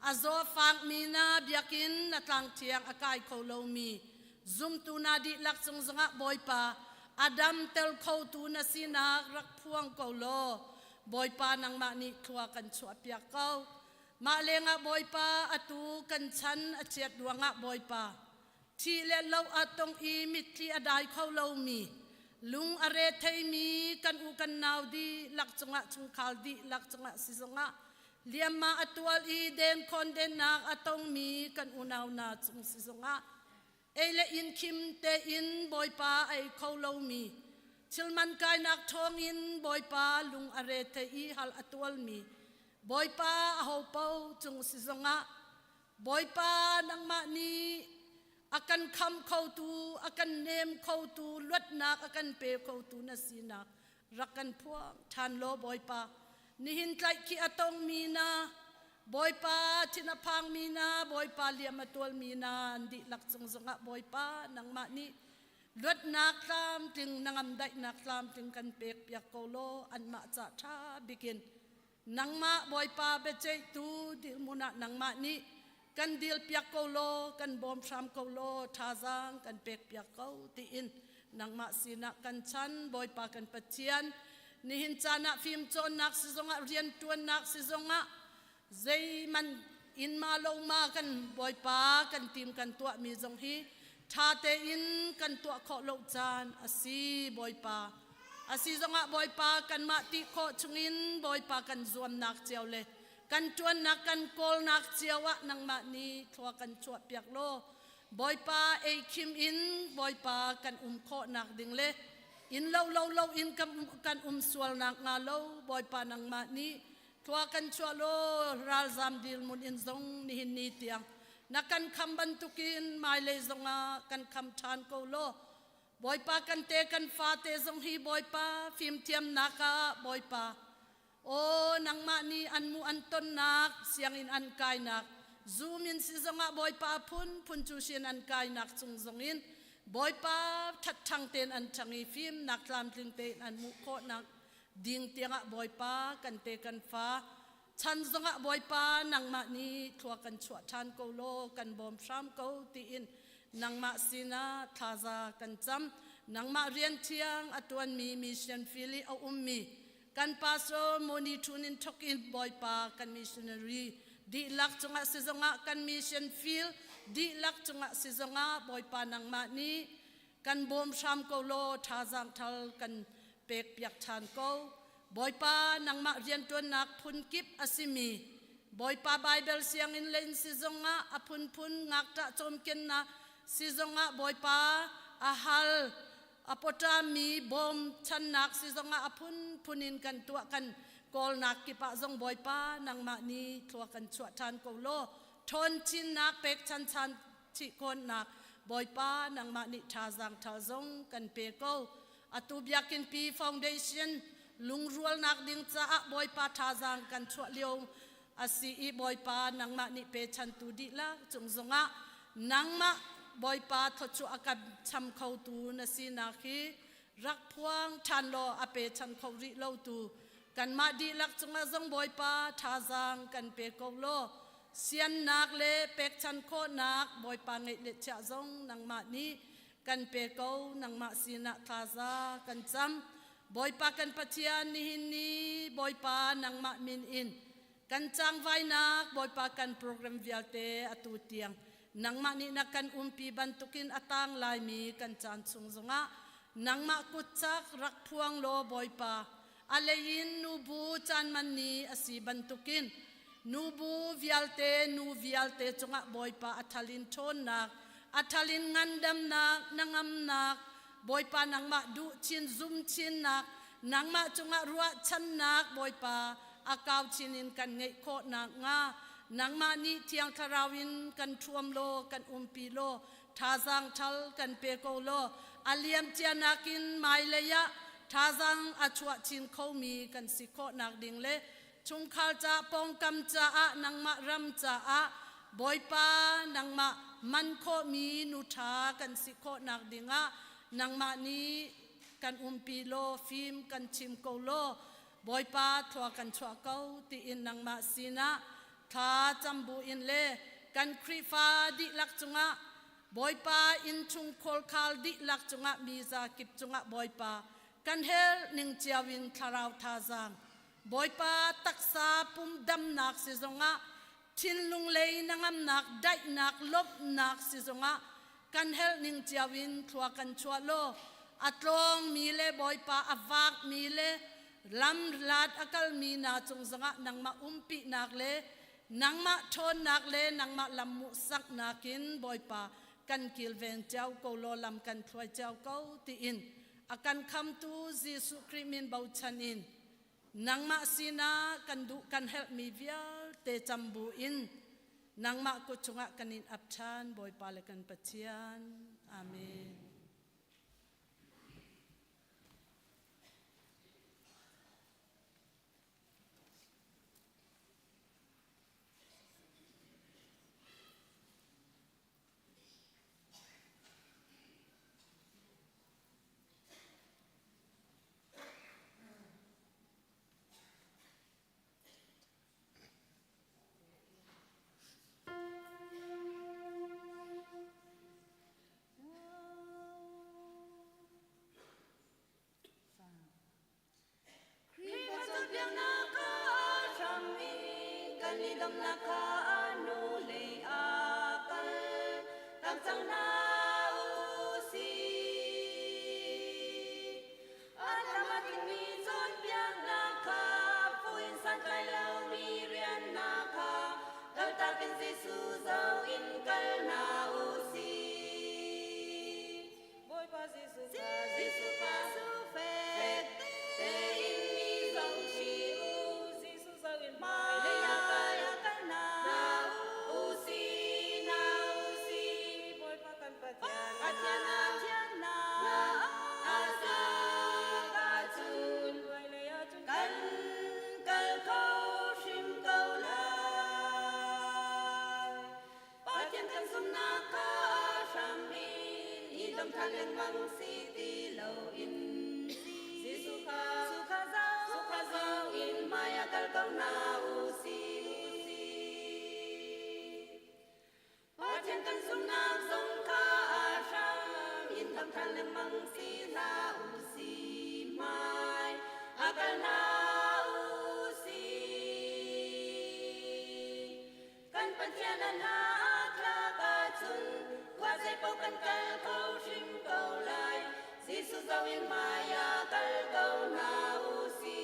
A zawfak mi na biakinn na tlang thiang a kai kho lomi zumtu na dihlak cung zongah Bawipa a dam tel khotu na sinak rak phuang ko law Bawipa nangmah nih thlua kan chuahpiak ko. Mah lengah Bawipa atu kan chan a chiat ruangah Bawipa Thih le lo a tong i mitthli a dai kho lomi, lung a re theimi kan u kan nau dihlak cungah chungkhar dihlak cungah sizungah liamma a tual i denkhawn dennak a tongmi kan unau hna cung sizungah ei le inn khim tein Bawipa ei kho lomi thilman kainak thawngin Bawipa lung a re thei i hal a tualmi Bawipa a hopo cung sizungah Bawipa nangmah nih a kan kham khotu, a kan nem khotu, luatnak a kan pe khotu na sinak rak kan phuang ṭhan law Bawipa. Nihin tlaihkhih a tongmi na, Bawipa thin a phangmi na, Bawipa liam a tualmi na an dihlak cung zongah Bawipa nangmah nih luatnak tlamtling na ngamdaihnak tlamtling kan pek piak ko law anmah ca ṭha bikin Nangmah Bawipa biaceihtu dirhmun ah nangmah nih kan dilpiak ko law kan bawm hram ko law thazaang kan pekpiak ko tiin nangmah sinah kan chan Bawipa kan Pathian nihin caan ah fimcawnnak sizongah riantuannak sizongah zeiman in ma lo ma kan Bawipa kan tim kan tuahmi zong hi ṭha tein kan tuah khawh lo caan a si Bawipa A si zongah Bawipa kanmah ti khawh chungin Bawipa kan zuamnak cio le kan ṭuannak kan kawlnak cio ah nangmah nih thlua kan chuahpiak law Bawipa ei khim in Bawipa kan um khawhnak ding le inn lo lo lo in kan um sualnak hnga lo Bawipa nangmah nih thlua kan chuah law ralzam dirhmun in zong nihin ni tiang na kan kham bantukin hmailei zongah kan kham ṭhan ko law Bawipa kan te kan fate zong hi Bawipa fimthiamnak ah Bawipa aw nangmah nih an mu an tonnak sianginn an kainak Zoom in si zongah Bawipa phun phun cu sin an kainak cung zong in Bawipa ṭhatṭhang tein an ṭhang i fimnak tlamtling tein an hmuh khawhnak ding tiangah Bawipa kan te kan fa chan zongah Bawipa nangmah nih thlua kan chuah ṭhan ko law kan bawm hram ko tiin nangmah sinah thlaza kan cam nangmah rian thiang a ṭuanmi mission field i a ummi kan pastor Moni Thun in thok in Bawipa kan missionary dihlak cungah si zongah kan mission field dihlak cungah si zongah Bawipa nangmah nih kan bawm hram ko law thazaang thal kan pek piak ṭhan ko Bawipa nangmah rianṭuannak phunkip a simi Bawipa Baibal sianginn len si zongah a phunphun ngakṭah cawmkennak si zongah Bawipa a hal a pawṭami bawm channak si zongah a phunphun in kan tuah kan kawlnak kip ah zong Bawipa nangmah nih thlua kan chuah ṭhan ko law ṭhawn chinnak pek chan chan chih kawnnak Bawipa nangmah nih thazaang ṭha zong kan pe ko Atu Biakinn pi Foundation lungrualnak ding caah Bawipa thazaang kan chuah lio a si i Bawipa nangmah nih pechantu dihlak cung zongah nangmah Bawipa thawchuah a kan cham khotu na sinak hi rak phuang ṭhan law a pechan kho rih lotu kanmah dihlak cungah zong Bawipa thazaang kan pe ko law siannak le pekchan khawhnak Bawipa ngeih le chiah zong nangmah nih kan pe ko nangmah sinah thlaza kan cam Bawipa kan Pathian nihin ni Bawipa nangmah min in kan cangvainak Bawipa kan program vialte atu tiang nangmah nih na kan umpi bantukin a tang laimi kan caan chung zongah nangmah kutcak rak phuang law Bawipa a leiin nubu caan man ni a si bantukin nubu vialte nu vialte cungah Bawipa a thalin ṭhawnnak a thalin ngandamnak nangamnak Bawipa nangmah duh chin zum chinnak nangmah cungah ruahchannak Bawipa a kau chin in kan ngeih khawhnak hnga nangmah nih Thiang Thlarau in kan ṭhuam law kan umpi law thazaang ṭhal kan pe ko law a liam cia nakin hmailei ah thazaang a chuah chin khomi kan si khawhnak ding le chungkhar ca pawngkam caah nangmah ram caah Bawipa nangmah man khawhmi nu ṭha kan si khawhnak dingah nangmah nih kan umpi law fim kan chim ko law Bawipa thlua kan chuah ko tiin nangmah sinah. Thla cam bu in le kan Khrihfa dihlak cungah Bawipa innchung khawlkhal dihlak cungah miza kip cungah Bawipa kan hel ning cio in thlarau thazaang Bawipa taksa pum damnak si zongah thinlung lei nangamnak daihnak lawmhnak si zongah kan helh ning cio in thlua kan chuah law a tlawng mi le Bawipa a vak mi le lam lat a kal mi na cung zongah nangmah umpinak le nangmah ṭhawnnak le nangmah lam hmuhsaknak in Bawipa kan kilven cio ko law lam kan thluai cio ko tiin a kan khamtu Jesuh Khrih min bochan in nangmah sinah kan duh kan herhmi vialte cam bu in nangmah kut chungah kan in ap ṭhan Bawipa le kan Pathian. Amen. Khrihfa cawnpiaknak ah hram in kan i domnak kha nu lei ah kal tak cang hna u sih. A tlam a tlingmi cawnpiaknak kha phu in santlai lomi riannak kha kaltak in Jesuh zoh in kal hna u sih. Bawipa Jesuh kha Jesuh kha fek tein mi zohchih u. Jesuh zoh in Hmailei ah kal hna u sih, hna u sih. Bawipa kan Pathian Pathian a a sak ahcun hmailei ahcun kan kal kho hrim ko lai. Pathian kan zumhnak kha hram in i dom ṭhan lengmang si ti loin Jesuh kha sukha zoh in hmai ah kal ko hna u sih. Pathian kan zumhnak zong kha a hram in dom ṭhan lengmang si hlah u sih. Hmai ah kal hna u sih. Kan Pathian a hna tlak ahcun khua zeipaoh kan kal kho hrim ko lai. Jesuh zoh in hmai ah kal ko hna u sih.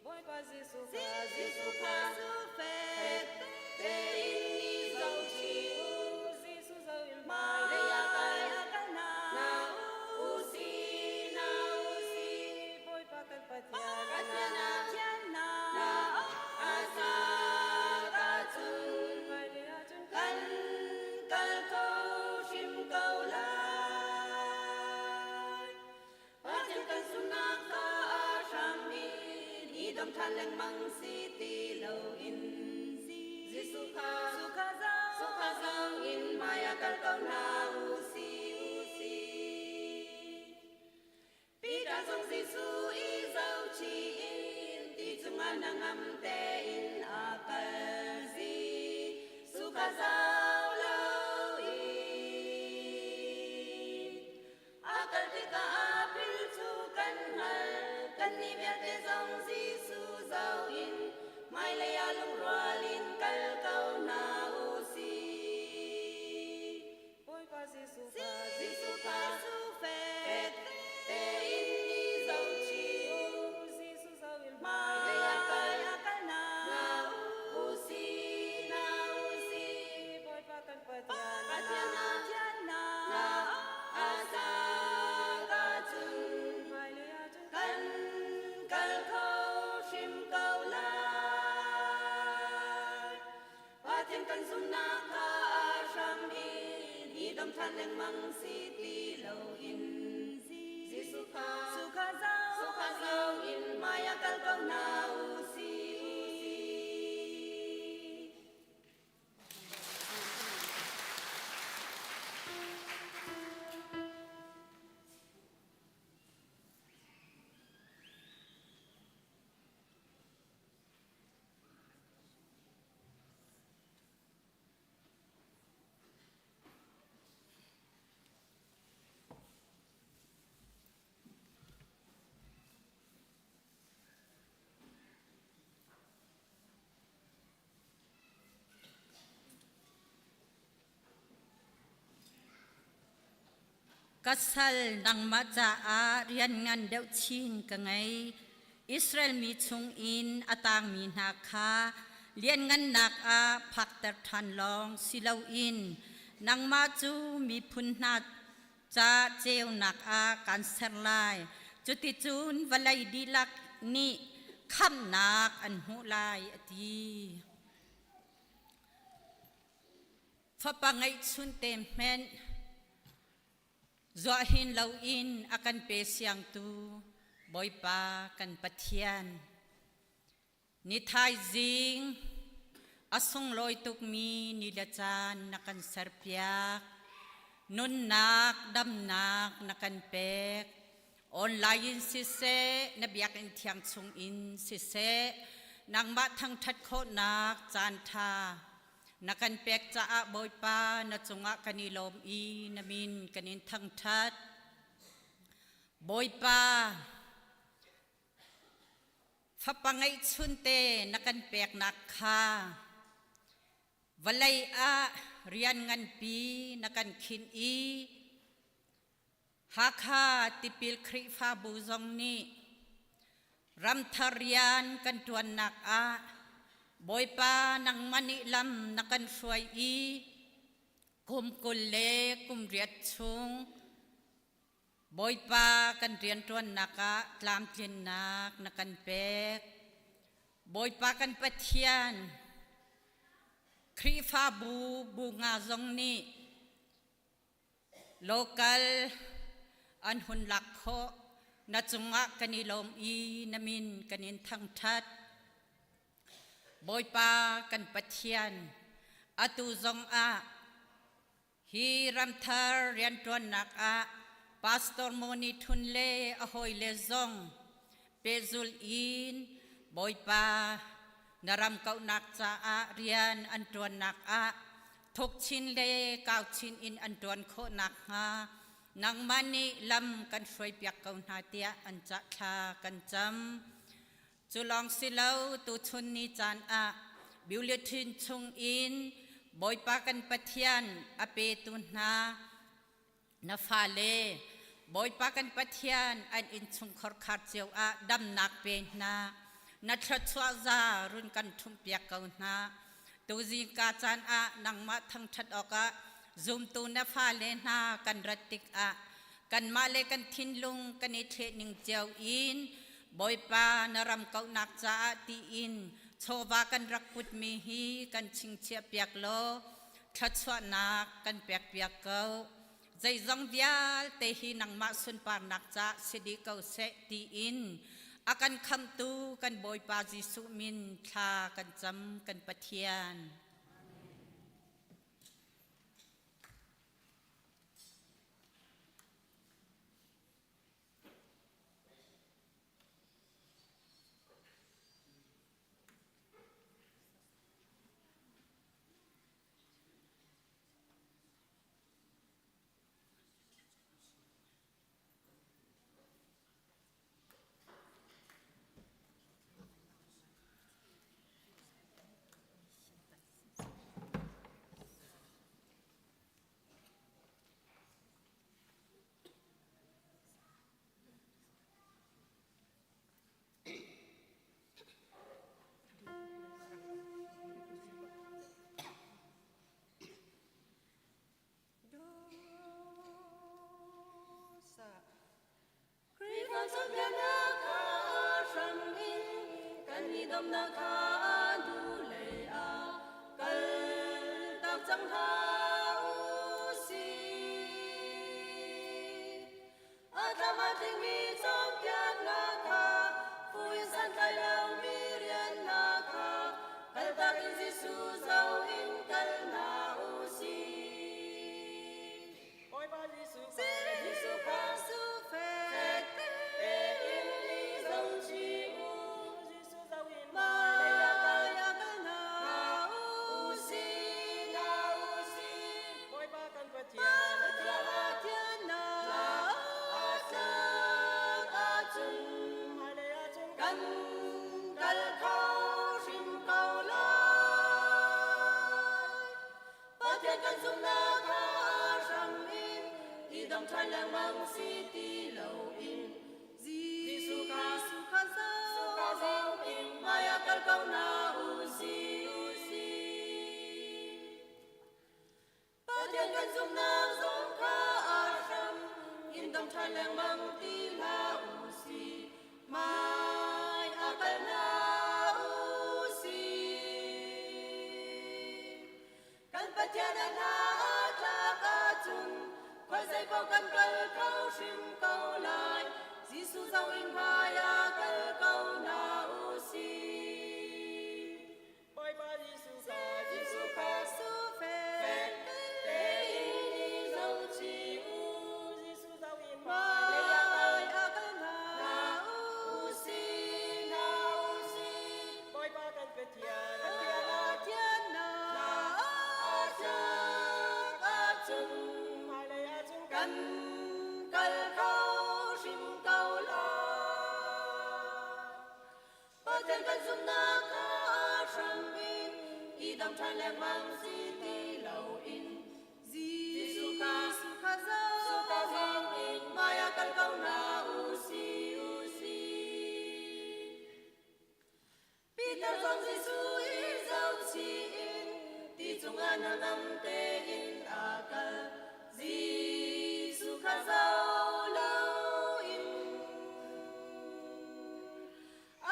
Bawipa Jesuh kha Jesuh kha fek tein mi zohchih u. Jesuh zoh in Hmailei ah kal hna u sih, hna u sih. Bawipa kan Pathian Pathian a a sak ahcun hmailei ahcun kan kal kho hrim ko lai. Pathian kan zumhnak kha a hram in i dom ṭhan lengmang si ti loin Jesuh kha sukha zoh in hmai ah kal ko hna u sih, u sih. Peter zong Jesuh i zohchih in ti cungah hnangam tein a kal Jesuh kha zoh loin. A kal tikah a pil cu kan hngal, kannih vialte zong Jesuh zoh in hmailei ah lungrual in kal ko hna u sih. Bawipa Jesuh kha Jesuh kha fek tein mi zohchih u. Jesuh zoh in Hmailei ah kal hna u sih, hna u sih. Bawipa kan Pathian Pathian a a sak ahcun hmailei ahcun kan kal kho hrim ko lai. Pathian kan zumhnak kha a hram in i dom ṭhan lengmang si ti loin Jesuh kha sukha zoh in hmai ah kal ko hna u sih, u sih. Ka sal nangmah caah rian ngan deuh chin ka ngei. Israel mi chungin a tangmi hna kha lianngannak ah phakter ṭhan lawng si loin nangmah cu miphun hna ca ceunak ah kaan ser lai. Cuticun vawlei dihlak nih khamhnak an hmuh lai, a ti. Fapa ngeihchunte hmenh zuahin loin a kan pe siangtu Bawipa kan Pathian. Ni thaizing a sunglawi tukmi ni le caan na kan serpiak. Nunnak, damnak na kan pek. Online in siseh, na biakinn thiang chung in siseh, nangmah thangṭhat khawhnak caan ṭha na kan pek caah Bawipa na cungah kan i lawm i na min kan in thangṭhat. Bawipa, fapa ngeihchunte na kan peknak kha vawlei ah rian nganpi na kan khinh i Hakha tipil Khrihfabu zong nih ramthar rian kan ṭuannak ah Bawipa nangmah nih lam na kan hruai i kum 20 le kum riat chung Bawipa kan rianṭuannak ah tlamtlinnak na kan pek. Bawipa kan Pathian Khrihfabu bu nga zong nih Local an hun lak khawh. Na cungah kan i lawm i na min kan in thangṭhat. Bawipa kan Pathian, atu zongah hi ramthar rianṭuannak ah Pastor Moni Thun le a hawile zong pehzulh in Bawipa na ram kauhnak caah rian an ṭuannak ah thuk chin le kau chin in an ṭuan khawh nakhnga nangmah nih lam kan hruaipiak ko hna tiah an cah thla kan cam. Cu lawng si lo tuchun ni caan ah bulletin chung in Bawipa kan Pathian a petu hna Na fale Bawipa kan Pathian an innchungkhar khar cio ah damnak pe hna. Na thluachuah za run kan ṭhumhpiak ko hna. Tuzing ka caan ah nangmah thangṭhat awkah zumtu na fale hna kan rat tikah kanmah le kan thinlung kan i thleh ning cio in Bawipa na ram kauhnak caah tiin chawva kan rak putmi hi kan chingchiah piak law thluachuahnak kan pekpiak ko. Zeizong vialte hi nangmah sunparnak ca si dih ko seh tiin a kan khamhtu kan Bawipa Jesuh min thla kan cam kan Pathian. Khrihfa cawnpiaknak kha hram in kan i domnak kha hnulei ah kal tak cang hlah u sih. A tlam a tlingmi cawnpiaknak kha phu in santlai lomi riannak kha kaltak in Jesuh zoh in kal hna u sih. Bawipa Jesuh Jesuh kha fek tein i zohchih u. Jesuh zoh in Hmailei ah kal hna u sih, hna u sih. Bawipa kan Pathian Pathian na a tlak. Pathian kan zumhnak zong kha a hram in dong ṭhan lengmang ti hlah u sih. Hmai a kal hna u sih. Kan Pathian a hna a tlak ahcun khuazei paoh kan kal kho hrim ko lai. Jesuh zoh in hmai ah kal ko hna u sih. Bawipa Jesuh kha Jesuh kha sufek tein i zohchih u. Jesuh zoh in Hmai ah kal hna u sih, hna u sih. Bawipa kan Pathian Pathian na a tlak ahcun hmailei ahcun kan kal kho hrim ko lai. Pathian kan zumhnak kha a hram in i dang ṭhan lengmang si ti loin Jesuh kha zoh in hmai ah kal ko hna u sih u sih. Peter zong Jesuh i zohchih in ti cungah hnangam tein a kal. Jesuh kha zoh loin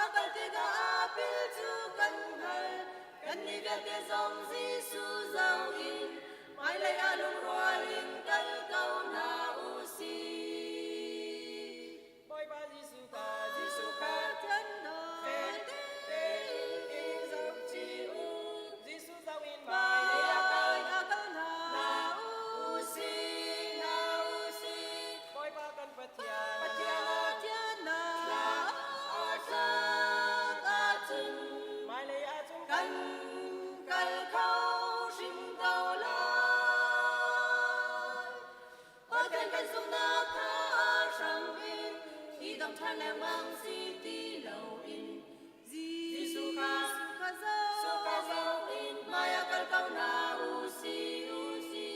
a kal tikah a pil cu kan hngal. Kannih vialte zong Jesuh zoh in hmailei ah lungrual in kal ko hna u sih. Bawipa Jesuh kha Jesuh kha fek tein i zohchih u. Jesuh zoh in Hmailei ah kal hna u sih, hna u sih. Bawipa kan Pathian Pathian na a tlak ahcun hmailei ahcun kan kal kho hrim ko lai. Pathian kan zumhnak kha a hram in i dong ṭhan lengmang si ti loin Jesuh kha zoh in hmai ah kal ko hna u sih u sih.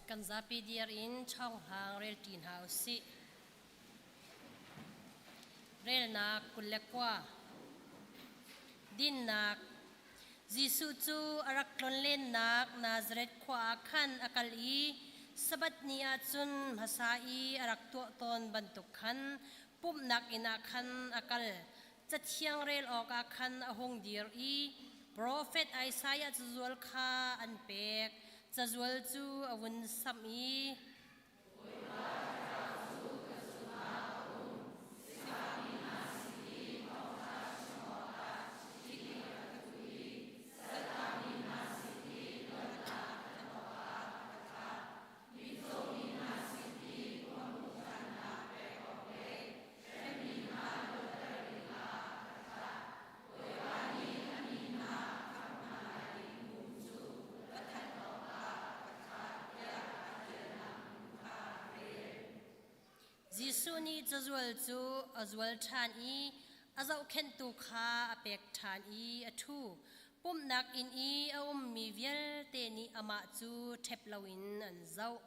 Kan zapi dir in chawnghlang relṭi hna usih. Relnak 29. Dinnak Jesuh cu a rak tlonlennak Nazareth khua ah khan a kal i Sabbath ni ah cun hmasa i a rak tuah tawn bantuk khan pumhnak inn ah khan a kal. Cathiang rel awkah khan a hung dir i profet Isaiah cazual kha an pek. Cazual cu a vun samh i Jesuh nih cazual cu a zual ṭhan i a zohkhenhtu kha a pek ṭhan i a ṭhu. Pumhnak inn i a ummi vialte nih amah cu ṭhep loin an zoh.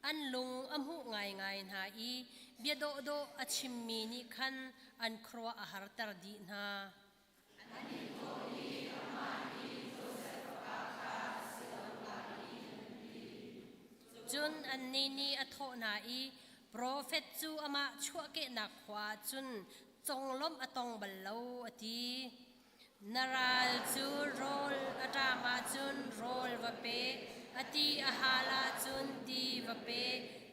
An lung a hmuh ngaingai hna i bia dawhdawh a chimmi nih khan an khuaruah a harter dih hna. Cun annih nih a thawh hna i, Profet cu amah chuahkehnak khua ah cun conglawmh a tong bal lo, a ti. Na ral cu rawl a ṭam ahcun rawl va pe, a ti a hal ahcun ti va pe.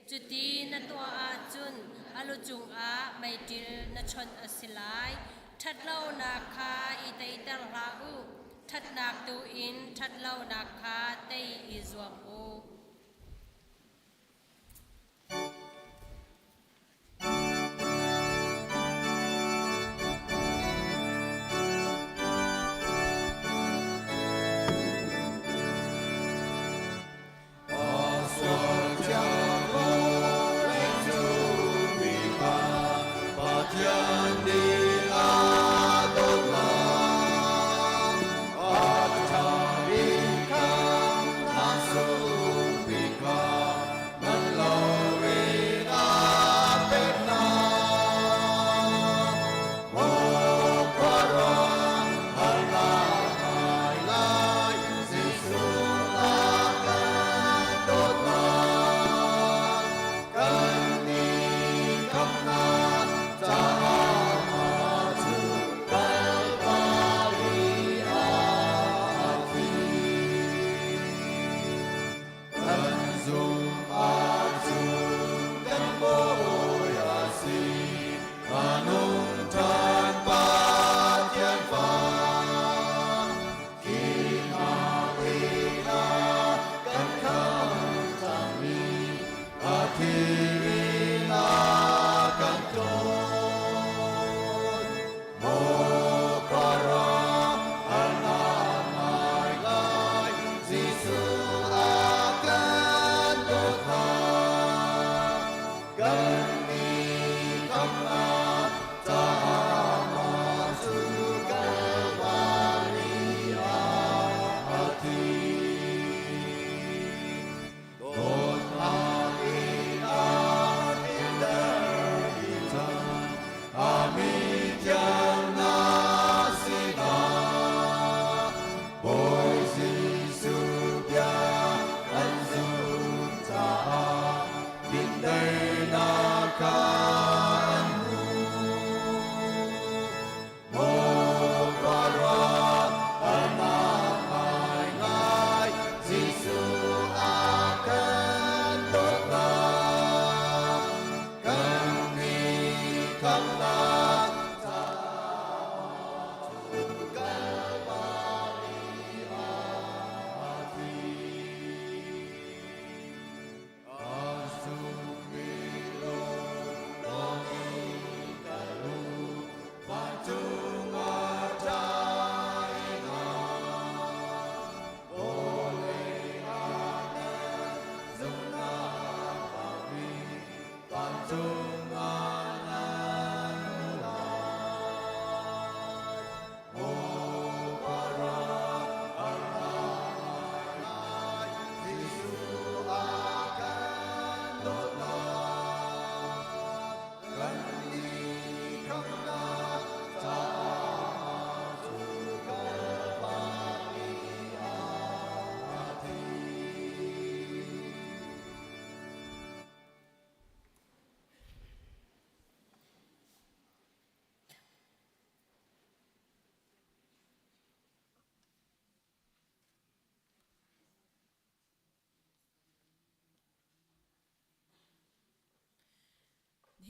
Cuti na tuah ahcun a lu cungah meiṭil na chonh a si lai. Ṭhatlonak kha i teiter hlah u, ṭhatnak tu in ṭhatlonak kha tei i zuam u.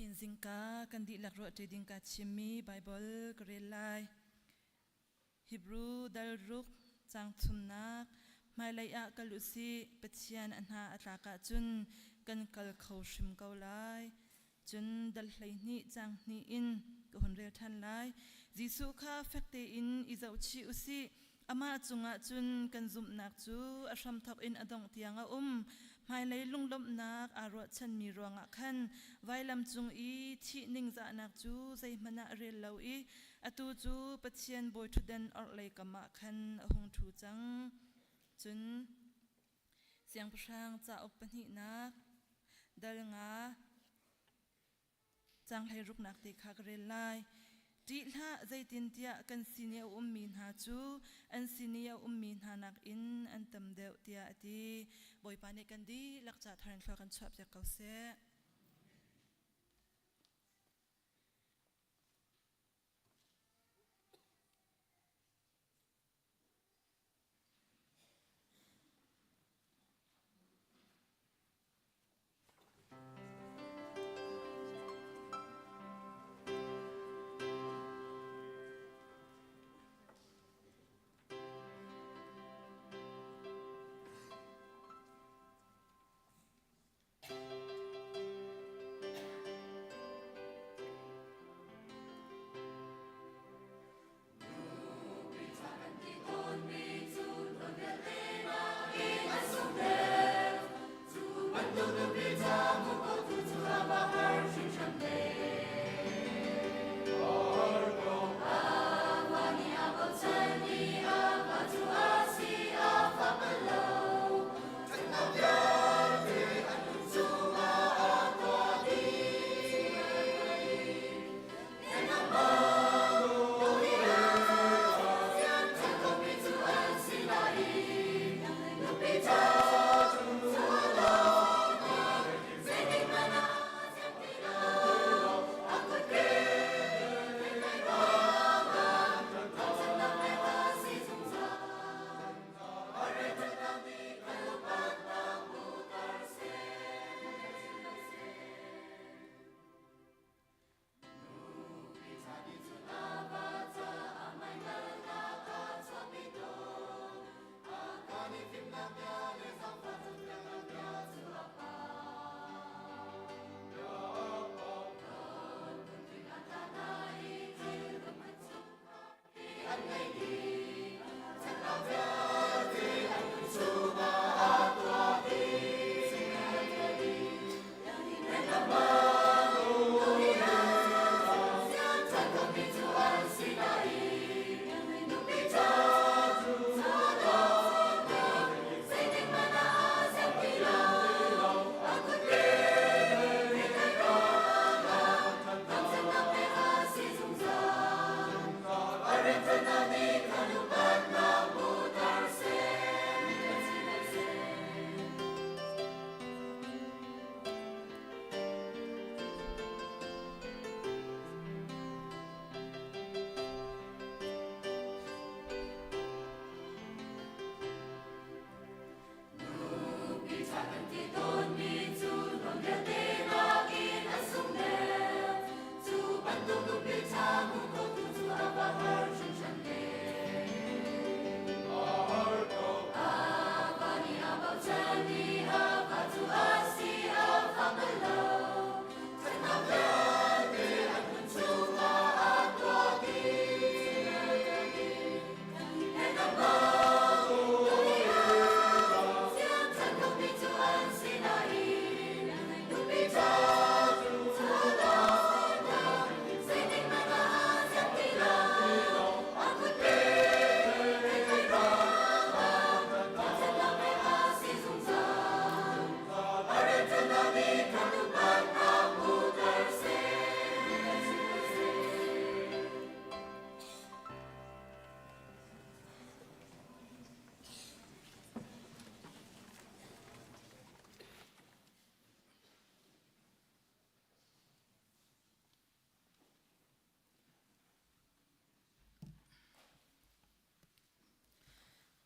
Nihin zingka kan dihlak ruahṭi ding ka chimmi Baibal ka rel lai. Hebrew dal ruk caang thumnak hmailei ah kal u sih Pathian a hna a tlak ahcun kan kal kho hrim ko lai. Cun dal 12 caang hnih in ka hun rel ṭhan lai. Jesuh kha fek tein i zohchih u sih. Amah cungah cun kan zumhnak cu a hramthawk in a dongh tiang a um. Hmailei lunglawmhnak aa ruahchanmi ruangah khan vailam cung i thih ningzahnak cu zeihmanh ah a rel lo i atu cu Pathian bawiṭhutdan orhlei kam ah khan a hung ṭhu cang. Cun Siangpahrang cauk pahnihnak dal nga Caang hleiruknak te kha ka rel lai. Ṭih hlah, zeitintiah kan sin i a ummi hna cu an sin i a ummi hna nakin an tam deuh, tiah a ti. Bawipa nih kan dihlak ca thar in thlua kan chuahpiak ko seh.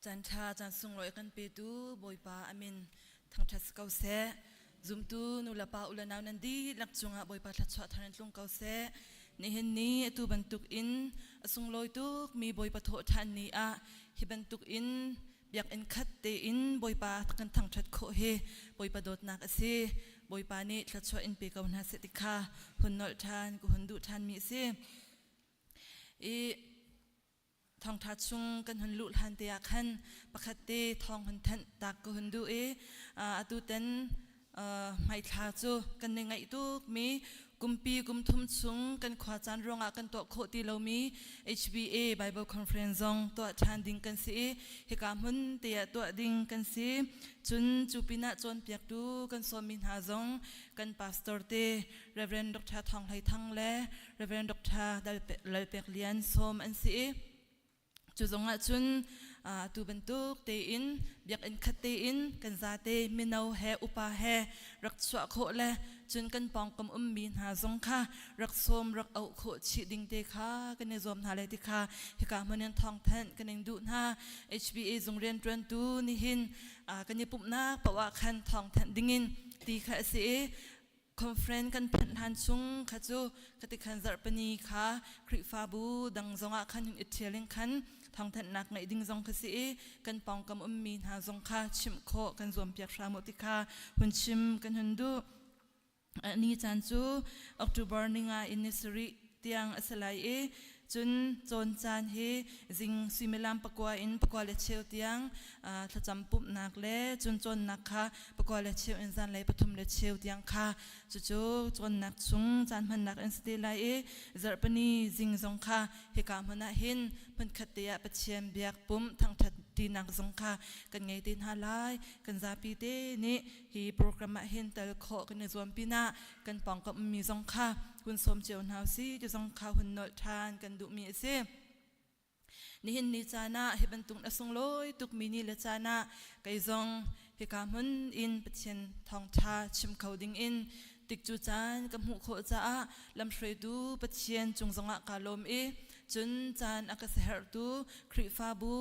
Caan ṭha caan sunglawi kan petu Bawipa amin thangṭhat si ko seh. Zumtu nulepa u le nau nan dihlak cungah Bawipa thluachuah thar in tlung ko seh. Nihin ni atu bantuk in a sunglawi tuk mi Bawipa thawhṭhan ni ah hi bantuk in biakinn khat tein Bawipa kan thangṭhat khawh hi Bawipa dawtnak a si. Bawipa nih thluachuah in pe ko hna seh ti kha hun nolh ṭhan ka hun duh ṭhanmi a si. I Thawngṭha chung kan hun luh hlan te ah khan pakhat te thawng hun thanh tak ka hun duh i atu ten hmaithla cu kan ni ngaih tuk mi kumpi kum thum chung kan khua caan ruangah kan tuah khawh ti lomi HBA Bible Conference zong tuah ṭhan ding kan si i hika hmun te ah tuah ding kan si. Cun cu pinah cawnpiaktu kan sawmmi hna zong kan pastor te Reverend Dr. Thawng Hlei Thang le Reverend Dr. Lalpek Lian sawm an si i cu zongah cun tu bantuk tein biakinn khat tein kan zate mino he upa he rak chuah khawh le cun kan pawngkam ummi hna zong kha rak sawm rak auh khawh chih ding te kha kan i zuam hna le ti kha hika hmun in thawngthanh kan in duh hna. HBA zung rianṭuantu nihin kan i pumhnak paoh ah khan thawngthanh dingin ti kha a si i Conference kan phanh hlan chung kha cu khati khan zarhpini kha Khrihfabu dang zongah khan hun i ṭhial in khan thawngthanhnak ngeih ding zong kha si i kan pawngkam ummi hna zong kha chimh khawh kan zuampiak hram u ti kha hun chim kan hun duh. Ni caan cu October ninga in ni sarih tiang a si lai i cun cawn caan hi zing suimilam pakua in pakua le cheu tiang thlacam pumhnak le cun cawnnak kha pakua le cheu in zanlei pathum le cheu tiang kha cucu cawnnak chung caan hmannak an si te lai i zarhpini zing zong kha hika hmun ah hin hmunkhat te ah Pathian biak pumh thangṭhat tinak zong kha kan ngei te hna lai. Kan zapi te nih hi program ah hin tel khawh kan i zuam pinah kan pawngkam ummi zong kha hun sawm cio hna usih ti zong kha hun nolh ṭhan kan duhmi a si. Nihin ni caan ah hi bantuk a sunglawi tukmi ni le caan ah kei zong hika hmun in Pathian thawngṭha chim kho ding in tikcu caan ka hmuh khawh caah lamhruaitu Pathian cung zongah kaa lawm i cun caan a ka siaherhtu Khrihfabu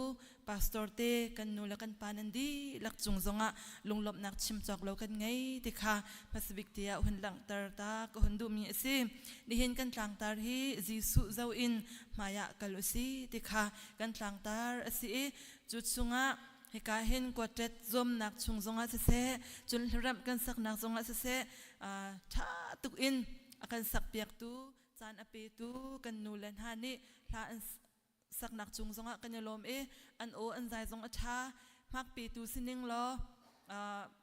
pastor te kan nu le kan pa nan dihlak cung zongah lunglawmhnak chim cawk lo kan ngei ti kha hmasabik te ah hun langhter ta ka hun duhmi a si. Nihin kan tlangtar hi Jesuh zo in hmaiah kal u si ti kha kan tlangtar a si i cu chungah hika hin quartet zuamnak chung zongah siseh cun hlaremh kan saknak zongah siseh ṭha tuk in a kan sakpiaktu caan a petu kan nu le hna nih hla an saknak cung zongah kan i lawm i an aw an zai zong a ṭha. Hmak petu sining law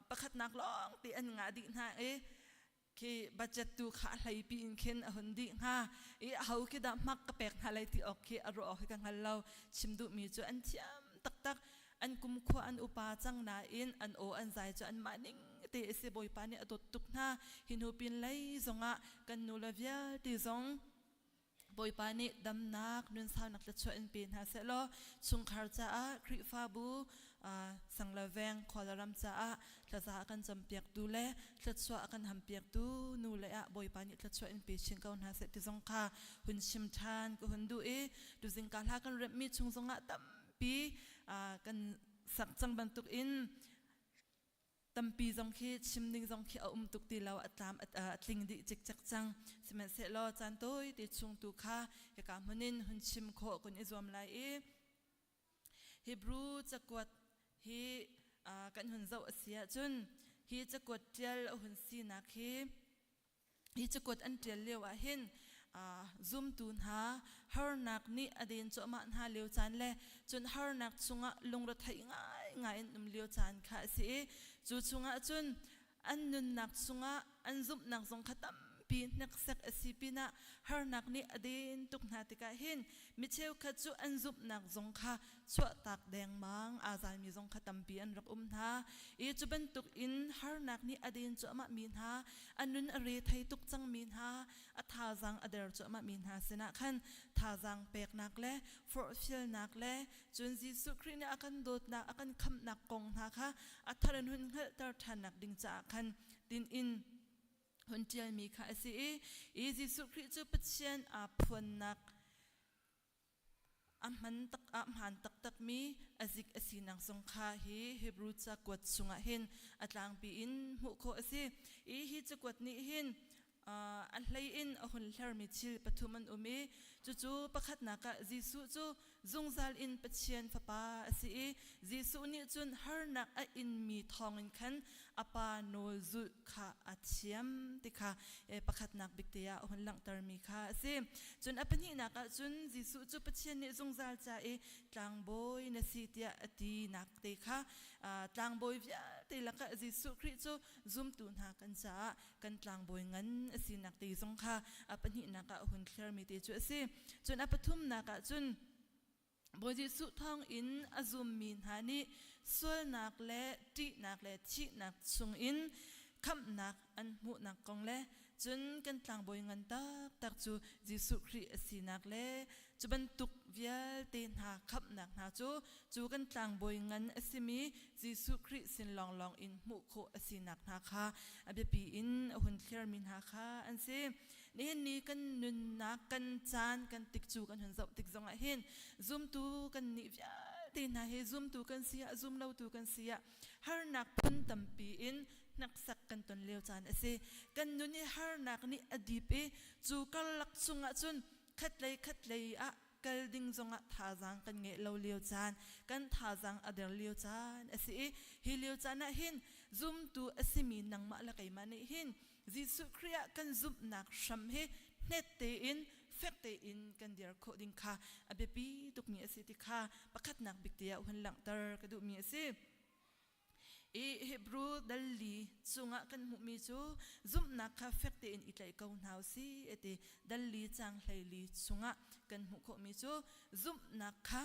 pakhatnak lawng te an ngah dih hna i khi budget tu kha a hleipi in khin a hun dih hnga i aho khi dah hmak ka pek hna lai ti awk khi a ruah awk hi ka hngal lo. Chim duhmi cu an thiam taktak, an kumkhua an upa cang nain an aw an zai cu anmah ning te a si. Bawipa nih a dawt tuk hna. Hi hnu pin lei zongah kan nule vialte zong Bawipa nih damnak nunsaunak tlachuah in pe hna sehlaw chungkhar caah Khrihfabu Sanglaveng khualaram caah thlaza a kan campiaktu le thluachuah a kan hampiaktu nu le ah Bawipa nih thluachuah in pe chin ko hna seh ti zong kha hun chim ṭhan ka hun duh i tuzing ka hla kan remhmi chung zongah tampi kan sak cang bantuk in Tampi zong khi chim ding zong khi a um tuk ti lo, a tlam a tling dih cikcek cang. Sihmanhsehlaw caan tawi te chung tu kha hika hmun in hun chim khawh kun i zuam lai i Hebrew cakuat hi kan hun zoh a si ahcun hi cakuat ṭial a hun sinak hi Hi cakuat an ṭial lio ah hin zumtu hna harnak nih a den cuahmah hna lio caan le cun harnak chungah lungretheih ngaingai in um lio caan kha a si i cu chungah cun an nunnak chungah an zumhnak zong kha tampi hneksek a si pinah harnak nih a den tuk hna tikah hin mi cheukhat cu an zumhnak zong kha chuahtak dengmang aa zalmi zong kha tampi an rak um hna i cu bantuk in harnak nih a den cuahmah mi hna, a nun a re thei tuk cangmi hna, a thazaang a der cuahmah mi hna sinah khan thazaang peknak le forhfialnak le cun Jesuh Khrih nih a kan dawtnak, a kan khamhnak kong hna kha a thar in hun hngalhter ṭhannak ding caah khan tin in hun ṭialmi kha a si i Jesuh Khrih cu Pathian aa phuannak. A hman tak ah hmaan taktak mi a zik a sinak zong kha hi Hebrew cakuat chungah hin a tlangpi in hmuh khawh a si. I hi cakuat nih hin a hlei in a hun hlermi thil pathum an um i cucu pakhatnak ah Jesuh cu zungzal in Pathian Fapa a si i Jesuh nih cun harnak a inmi thawngin khan a Pa nawl zulh kha a thiam ti kha pakhatnak bik te ah a hun langhtermi kha a si. Cun a pahnihnak ah cun Jesuh cu Pathian nih zungzal ca i tlangbawi na si tiah a tinak te kha tlangbawi vialte lakah Jesuh Khrih cu zumtu hna kan caah kan tlangbawi ngan a sinak te zong kha a pahnihnak ah a hun thlermi te cu a si. Cun a pathumnak ah cun Bawi Jesuh thawngin a zummi hna nih sualnak le ṭihnak le thihnak chungin khamhnak an hmuhnak kong le cun kan tlangbawi ngan taktak cu Jesuh Khrih a sinak le cu bantuk vialte hna khamhnak hna cu cu kan tlangbawi ngan a simi Jesuh Khrih sin lawnglawng in hmuh khawh a sinak hna kha a biapi in a hun thlirmi hna kha an si. Nihin ni kan nunnak, kan caan, kan tikcu kan hun zoh tik zongah hin zumtu kan nih vialte hna hi zumtu kan si ah zumlotu kan si ah harnak phun tampi in hneksak kan ton lio caan a si. Kan nun i harnak nih a dip i cu karlak chungah cun khatlei khatlei ah kal ding zongah thazaang kan ngeih lo lio caan, kan thazaang a der lio caan a si i hi lio caan ah hin zumtu a simi nangmah le keimah nih hin Jesuh Khrih ah kan zumhnak hram hi hnet tein fek tein kan dir khawh ding kha a biapi tukmi a si ti kha pakhatnak bik te ah hun langhter ka duhmi a si. I Hebrew dal li chungah kan hmuhmi cu zumhnak kha fek tein i tlaih ko hna usih ti dal li cang hleili chungah kan hmuh khawhmi cu zumhnak kha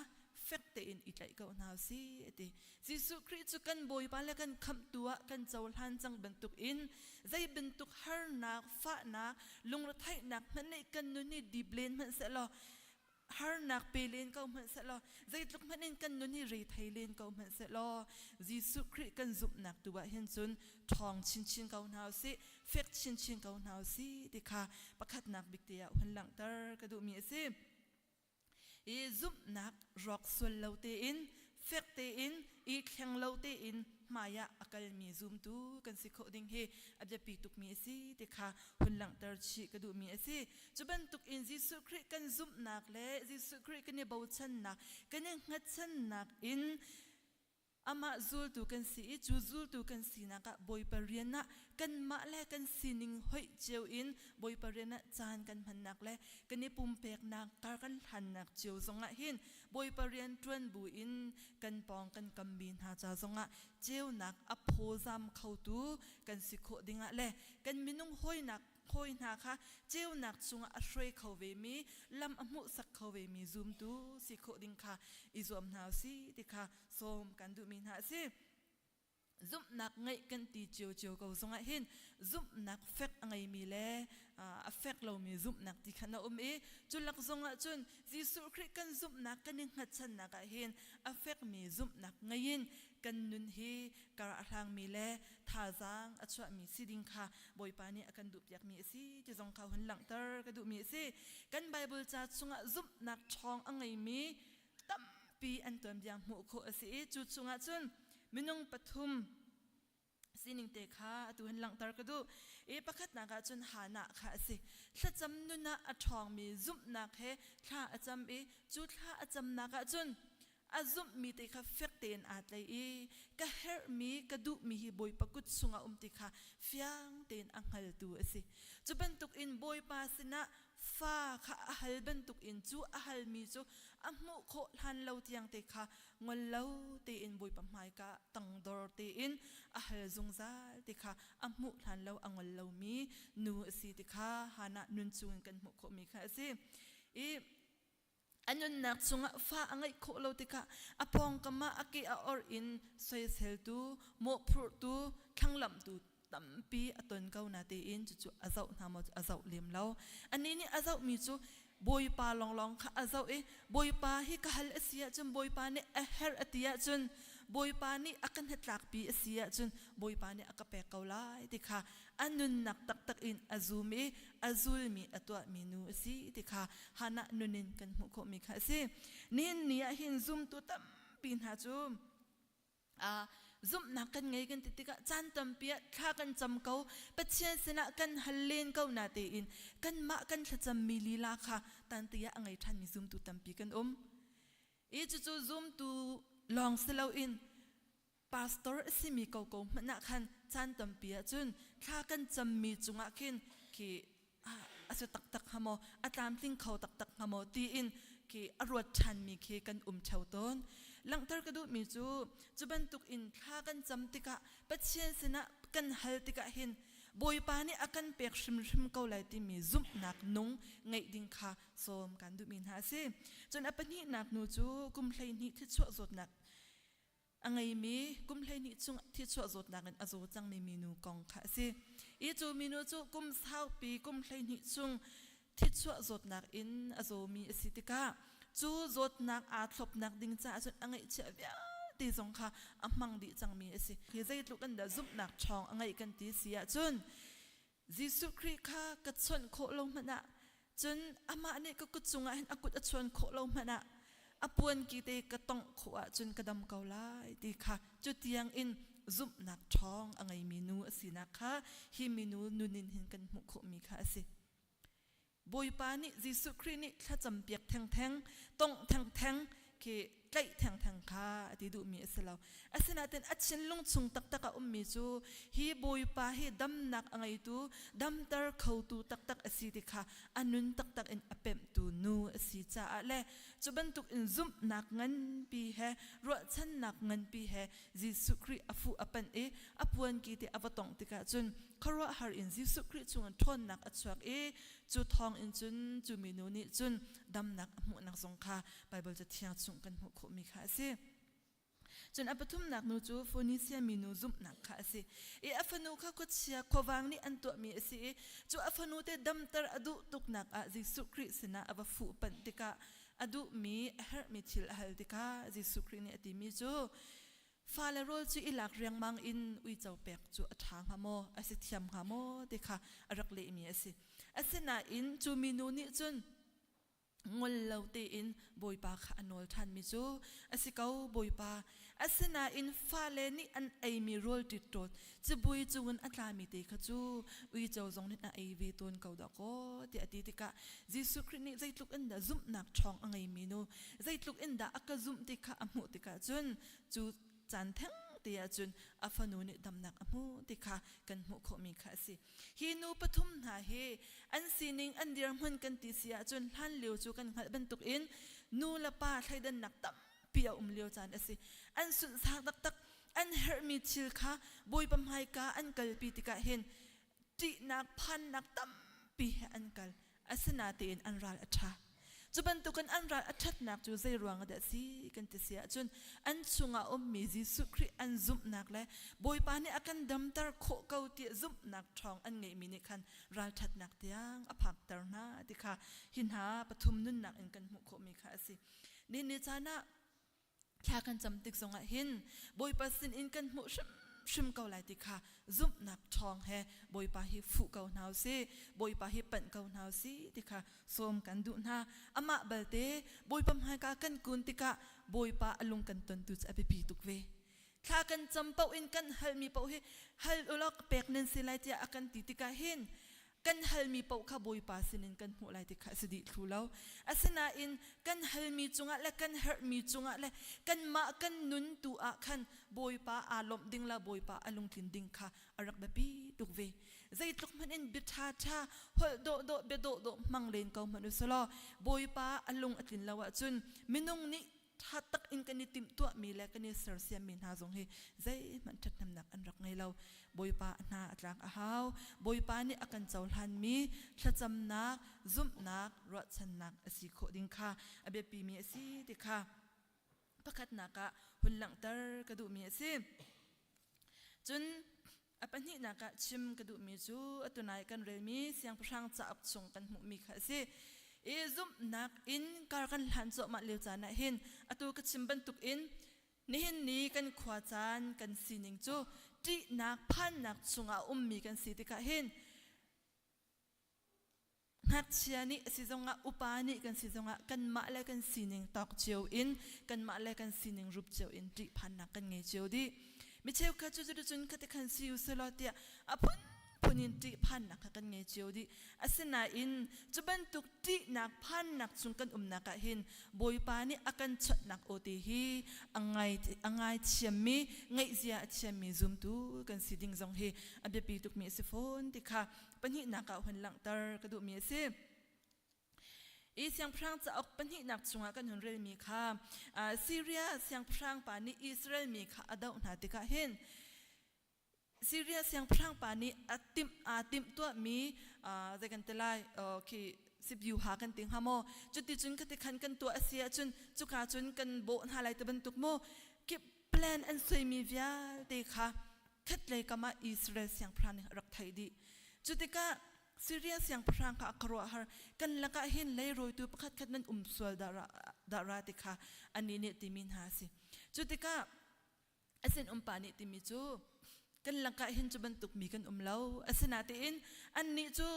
fek tein i tlaih ko hna usih ti. Jesuh Khrih cu kan Bawipa le kan khamhtu ah kan cohlan cang bantuk in zei bantuk harnak, fahnak, lungretheihnak hmanh nih kan nun hi dip len hmanh sehlaw harnak pe len ko hmanh sehlaw zeitluk hmanh in kan nun hi rethei len ko hmanh sehlaw Jesuh Khrih kan zumhnak tu ah hin cun ṭhawng chinchin ko hna usih fek chinchin ko hna usih ti kha pakhatnak bik te ah hun langhter ka duhmi a si. I zumhnak rawk sual lo tein fek tein i thleng lo tein hmaiah a kalmi zumtu kan si khawh ding hi a biapi tukmi a si ti kha hun langhter chih ka duhmi a si. Cu bantuk in Jesuh Khrih kan zumhnak le Jesuh Khrih kan i bochannak, kan i hngatchannak in Amah zultu kan si i cu zultu kan sinak ah Bawipa rian ah kanmah le kan sining hoih cio in Bawipa rian ah caan kan hmannak le kan i pumpeknak kar kan hlannak cio zongah hin Bawipa rian ṭuan bu in kan pawng kan kammi hna ca zongah ceunak a phawzam khotu kan si khawh dingah le kan minung hawinak hawi hna kha ceunak chungah a hruai kho vemi lam a hmuhsak kho vemi zumtu si khawh ding kha i zuam hna usih ti kha sawm kan duhmi hna a si. Zumhnak ngeih kan ti ciocio ko zongah hin zumhnak fek a ngeimi le a fek lomi zumhnak ti khan a um i cu lak zongah cun Jesuh Khrih kan zumhnak kan i hngatchannak ah hin a fekmi zumhnak ngei in kan nun hi kar a hlangmi le thazaang a chuahmi si ding kha Bawipa nih a kan duhpiakmi a si ti zong kha hun langhter ka duhmi a si. Kan Baibal ca chungah zumhnak ṭhawng a ngeimi tampi an tuanbia hmuh khawh a si i cu chungah cun minung pathum sining te kha atu hin langhter ka duh. I pakhatnak ah cun Hannah kha a si. Thlacam nun ah a ṭhawngmi zumhnak he thla a cam i cu thla a camnak ah cun a zumhmi te kha fek tein aa tlai i ka herhmi ka duhmi hi Bawipa kut chungah um ti kha fiang tein a hngaltu a si. Cu bantukin Bawipa sinah fa kha a hal bantukin cu a halmi cu a hmuh khawh hlan lo tiang te kha ngol lo tein Bawipa hmaika tangdor tein a hal zungzal ti kha a hmuh hlan lo a ngol lomi nu a si ti kha Hannah nun chungin kan hmuh khawhmi kha a si. I a nunnak chungah fa a ngeih khawh lo tikah a pawngkam ah a ke a orh in soiseltu, mawhphurhtu, thlanglamhtu tampi a ton ko na tein cucu a zoh hna maw a zoh lem lo. Anih nih a zohmi cu Bawipa lawnglawng kha a zoh i Bawipa hi ka hal a si ahcun Bawipa nih a herh a ti ahcun. Bawipa nih a kan hnatlakpi a si ahcun Bawipa nih a ka pek ko lai ti kha a nunnak taktak in a zum i a zulmi a tuahmi nu a si ti kha Hannah nun in kan hmuh khawhmi kha a si. Nihin ni ah hin zumtu tampi hna cu zumhnak kan ngei kan ti tikah caan tampi ah thla kan cam ko Pathian sinah kan hal len ko na tein kanmah kan thlacammi lila kha tanti ah a ngei ṭhanmi zumtu tampi kan um. I cucu zumtu lawng si loin pastor a simi koko hmanh ah khan caan tampi ahcun thla kan cammi cungah khin khi a si taktak hnga maw a tlamtling kho taktak hnga maw tiin khi a ruat ṭhanmi khi kan um ṭheo tawn. Langhter ka duhmi cu cu bantuk in thla kan cam tikah Pathian sinah kan hal tikah hin Bawipa nih a kan pek hrimhrim ko lai timi zumhnak nung ngeih ding kha sawm kan duhmi hna a si. Cun a pahnihnak nu cu kum 12 thichuah zawtnak a ngeimi kum 12 chung thichuah zawtnak in a zaw cangmi minu kong kha a si. I cu minu cu kum saupi kum 12 chung thichuah zawtnak in a zawmi a si tikah cu zawtnak aa thlopnak ding caah cun a ngeihchiah vialte zong kha a hmang dih cangmi a si. Hi zeitluk in dah zumhnak ṭhawng a ngeih kan ti si ahcun Jesuh Khrih kha ka chawnh khawh lo hmanh ah cun amah nih ka kut cungah hin a kut a chuan khawh lo hmanh ah a puanki te ka tongh khawh ahcun ka dam ko lai ti kha cu tiang in zumhnak ṭhawng a ngeimi nu a sinak kha hi minu nun in hin kan hmuh khawhmi kha a si. Bawipa nih Jesuh Khrih nih thlacam piak thengtheng, tongh thengtheng khi tlaih thengtheng kha a ti duhmi a si lo. Asinain a thinlung chung taktak a ummi cu hi Bawipa hi damnak a ngeitu, damter khotu taktak a si ti kha a nun taktak in a pemhtu nu a si caah le cu bantuk in zumhnak nganpi he ruahchannak nganpi he Jesuh Khrih a fuh a panh i a puanki te a va tongh tikah cun khuaruahhar in Jesuh Khrih chungin ṭhawnnak a chuak i cu thawng in cun cu minu nih cun damnak a hmuhnak zong kha Baibal Cathiang chung kan hmuh khawhmi kha a si. Cun a pathumnak nu cu Phoenisia minu zumhnak kha a si. I a fanu kha khuachia khuavang nih an tuahmi a si i cu a fanu te damter a duh tuknak ah Jesuh Khrih sinah a va fuh panh tikah a duhmi a herhmi thil a hal tikah Jesuh Khrih nih a timi cu Fale rawl cu i lak riangmang in uico pek cu a ṭha hnga maw, a si thiam hnga maw ti kha a rak lehmi a si. Asinain cu minu nih cun ngol lo tein Bawipa kha a nawl ṭhanmi cu a si ko Bawipa. Asinain fale nih an eimi rawl ṭitṭawt cibui cungin a tlami te kha cu uico zong nih a ei ve tawn ko dawkaw tiah a ti tikah Jesuh Khrih nih zeitluk in dah zumhnak ṭhawng a ngeimi nu zeitluk in dah a ka zumh ti kha a hmuh tikah cun cu caan theng te ah cun a fanu nih damnak a hmu ti kha kan hmuh khawhmi kha a si. Hi nu pathum hna hi an sining an dirhmun kan ti si ahcun hlan lio cu kan hngalh bantukin nu le pa thleidannak tampi a um lio caan a si. An sunhsak taktak an herhmi thil kha Bawipa hmaika an kalpi tikah hin ṭihnak phannak tampi he an kal asinatein an ral a ṭha cu bantukin an ral a ṭhatnak cu zei ruang dah si kan ti si ahcun an chungah ummi Jesuh Khrih an zumhnak le Bawipa nih a kan damter khawh ko ti zumhnak ṭhawng an ngeihmi nih khan ralṭhatnak tiang a phakter hna ti kha hi hna pathum nunnak in kan hmuh khawhmi kha a si ni ni caan ah thla kan cam tik zongah hin Bawipa sin in kan hmuh hrimhrim ko lai ti kha zumhnak ṭhawng he Bawipa hi fuh ko hna usih Bawipa hi panh ko hna usih ti kha sawm kan duh hna amah balte Bawipa hmaika kan kun tikah Bawipa a lung kan ton tu cu a biapi tuk ve thla kan cam paoh in kan halmi paoh hi hal ulaw pek nan si lai tiah a kan ti tikah hin kan halmi paoh kha Bawipa sinin kan hmuh lai ti kha a si dih thlu lo. Asinain kan halmi cungah le kan herhmi cungah le kanmah kan nun tu ah khan Bawipa aa lawmh ding le Bawipa a lungtlin ding kha a rak biapi tuk ve. Zeitluk hmanh in bia ṭhaṭha, holh dawhdawh, bia dawhdawh hmang len ko hmanh u selaw Bawipa a lung a tlin lo ahcun minung nih ṭha tak in kan i timhtuahmi le kan i sersiammi hna zong hi zeihmanh ṭhathnemnak an rak ngei lo. Bawipa hna a tlak a hau. Bawipa nih a kan cohlanmi thlacamnak, zumhnak, ruahchannak a si khawh ding kha a biapimi a si ti kha pakhatnak ah hun langhter ka duhmi a si. Cun a pahnihnak ah chim ka duhmi cu atu nai kan relmi siangpahrang cauk chung kan hmuhmi kha a si. I zumhnak in kar kan hlan cuahmah lio caan ah hin atu ka chim bantuk in Nihin ni kan khua caan kan sining cu ṭihnak phannak chungah a ummi kan si tikah hin ngakchia nih a si zongah upa nih kan si zongah kanmah le kan sining tawk cio in kanmah le kan sining rup cio in ṭihphannak kan ngei cio dih. Mi cheukhat cu cuticun khati khan si u selaw tiah a phunphun in ṭihphannak kha kan ngei cio dih. Asinain cu bantuk ṭihnak phannak chung kan umnak ah hin Bawipa nih a kan chawnhnak aw te hi a ngai a ngaithiammi ngaihzia a thiammi zumtu kan si ding zong hi a biapi tukmi a si fawn ti kha pahnihnak ah hun langhter ka duhmi a si. I siangpahrang cauk pahnihnak chungah kan hun relmi kha Syria siangpahrang pa nih Israel mi kha a doh hna tikah hin Syria siangpahrang pa nih a timh aa timh tuahmi zei kan ti lai khi sipyu ha kan ti hnga maw cuticun khati khan kan tuah a si ahcun cuka cun kan bawh hna lai ti bantuk mu ki plan an suaimi vialte kha khatlei kam ah Israel siangpahrang nih a rak theih dih cu tikah Syria siangpahrang kha a khuaruahhar kan lakah hin leirawitu pakhat khat nan um sual dah ra ti kha anih nih timi hna a si cu tikah a sinum pa nih timi cu kan lakah hin cu bantuk mi kan um lo asinatein annih cu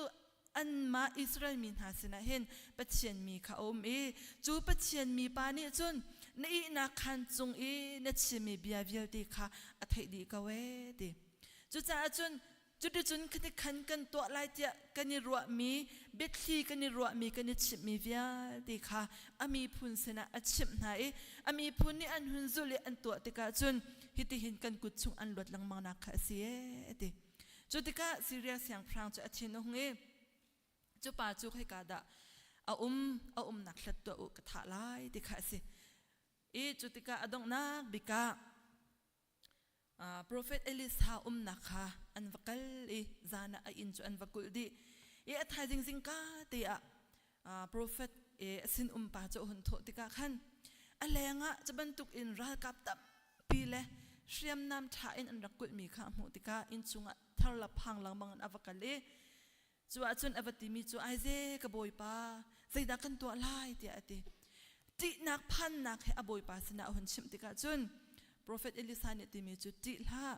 anmah Israel mi hna sinah hin Pathian mi kha a um i cu Pathian mi pa nih cun na ihnak khaan cung i na chimmi bia vialte kha a theih dih ko ee ti cucaah cun Cuticun khatikhan kan tuah lai tiah kan i ruahmi, biathli kan i ruahmi, kan i chimhmi vialte kha a miphun sinah a chimh hna i a miphun nih an hun zulh i an tuah tikah cun hitihin kan kut chung an luat lengmangnak kha a si ee a ti. Cu tikah Siria siangpahrang cu a thin a hung i cu pa cu khoika dah a um, a umnak hlat tuah u ka thah lai ti kha a si. I cu tikah a donghnak bik ah Profet Elisa umnak kha an va kal i zan ah a inn cu an va kulh dih. I a thaizing zingka te ah profet a sinum pa cu a hun thawh tikah khan a lengah cu bantuk in ralkap tampi le hriamnam ṭha in an rak kulhmi kha a hmuh tikah inn chungah thar le phang lengmang in a va kal i Cu ahcun a va timi cu Aize ka bawipa zeidah kan tuah lai tiah a ti. Ṭihnak phannak he a bawipa sinah a hun chimh tikah cun profet Elisa nih timi cu ṭih hlah.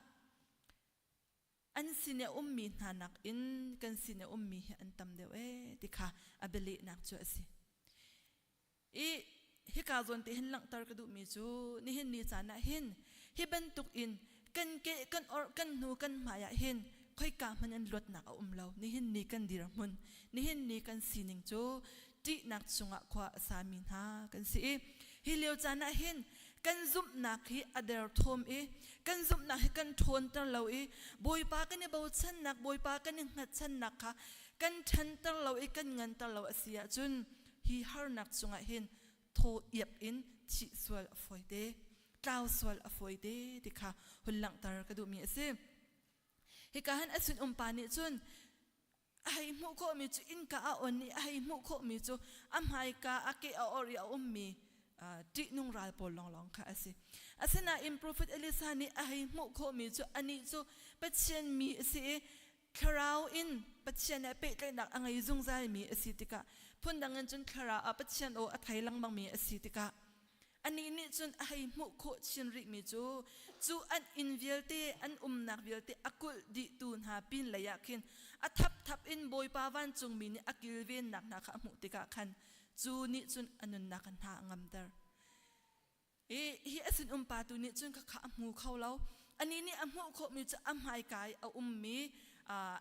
An sin i a ummi hna nakin kan sin i a ummi hi an tam deuh ee ti kha a bialehnak cu a si. I hika zawn te hin langhter ka duhmi cu nihin ni caan ah hin hi bantuk in kan ke kan orh kan hnu kan hmai ah hin khoika hmanh in luatnak a um lo nihin ni kan dirhmun nihin ni kan sining cu ṭihnak chungah khua a sami hna kan si i hi lio caan ah hin kan zumhnak hi a derthawm i kan zumhnak hi kan ṭhawnter lo i Bawipa kan i bochannak Bawipa kan i hngatchannak kha kan ṭhanter lo i kan nganter lo a si ahcun hi harnak chungah hin thaw iap in thih sual a fawi te tlau sual a fawi te ti kha hun langhter ka duhmi a si hika han a sin umpa nih cun a hei hmuh khawhmi cu innka a on i a hei hmuh khawhmi cu a hmaika a ke a or i a ummi ṭihnung ral pawl lawnglawng kha a si asinain profet Elisa nih a hei hmuh khawhmi cu anih cu Pathian mi a si i Thlarau in Pathian he pehtlaihnak a ngei zungzalmi a si tikah phundang in cun thlarau ah Pathian aw a thei lengmangmi a si tikah anih nih cun a hei hmuh khawh chin rihmi cu cu an inn vialte an umnak vialte a kulh dihtu hna pin lei ah khin a thapthap in Bawipa vancungmi nih a kilvennak hna kha a hmuh tikah khan cu nih cun a nunnak a hna a ngamter. I hi a sinum pa tu nih cun khakha a hmu kho lo. Anih nih a hmuh khawhmi cu a hmaika i a ummi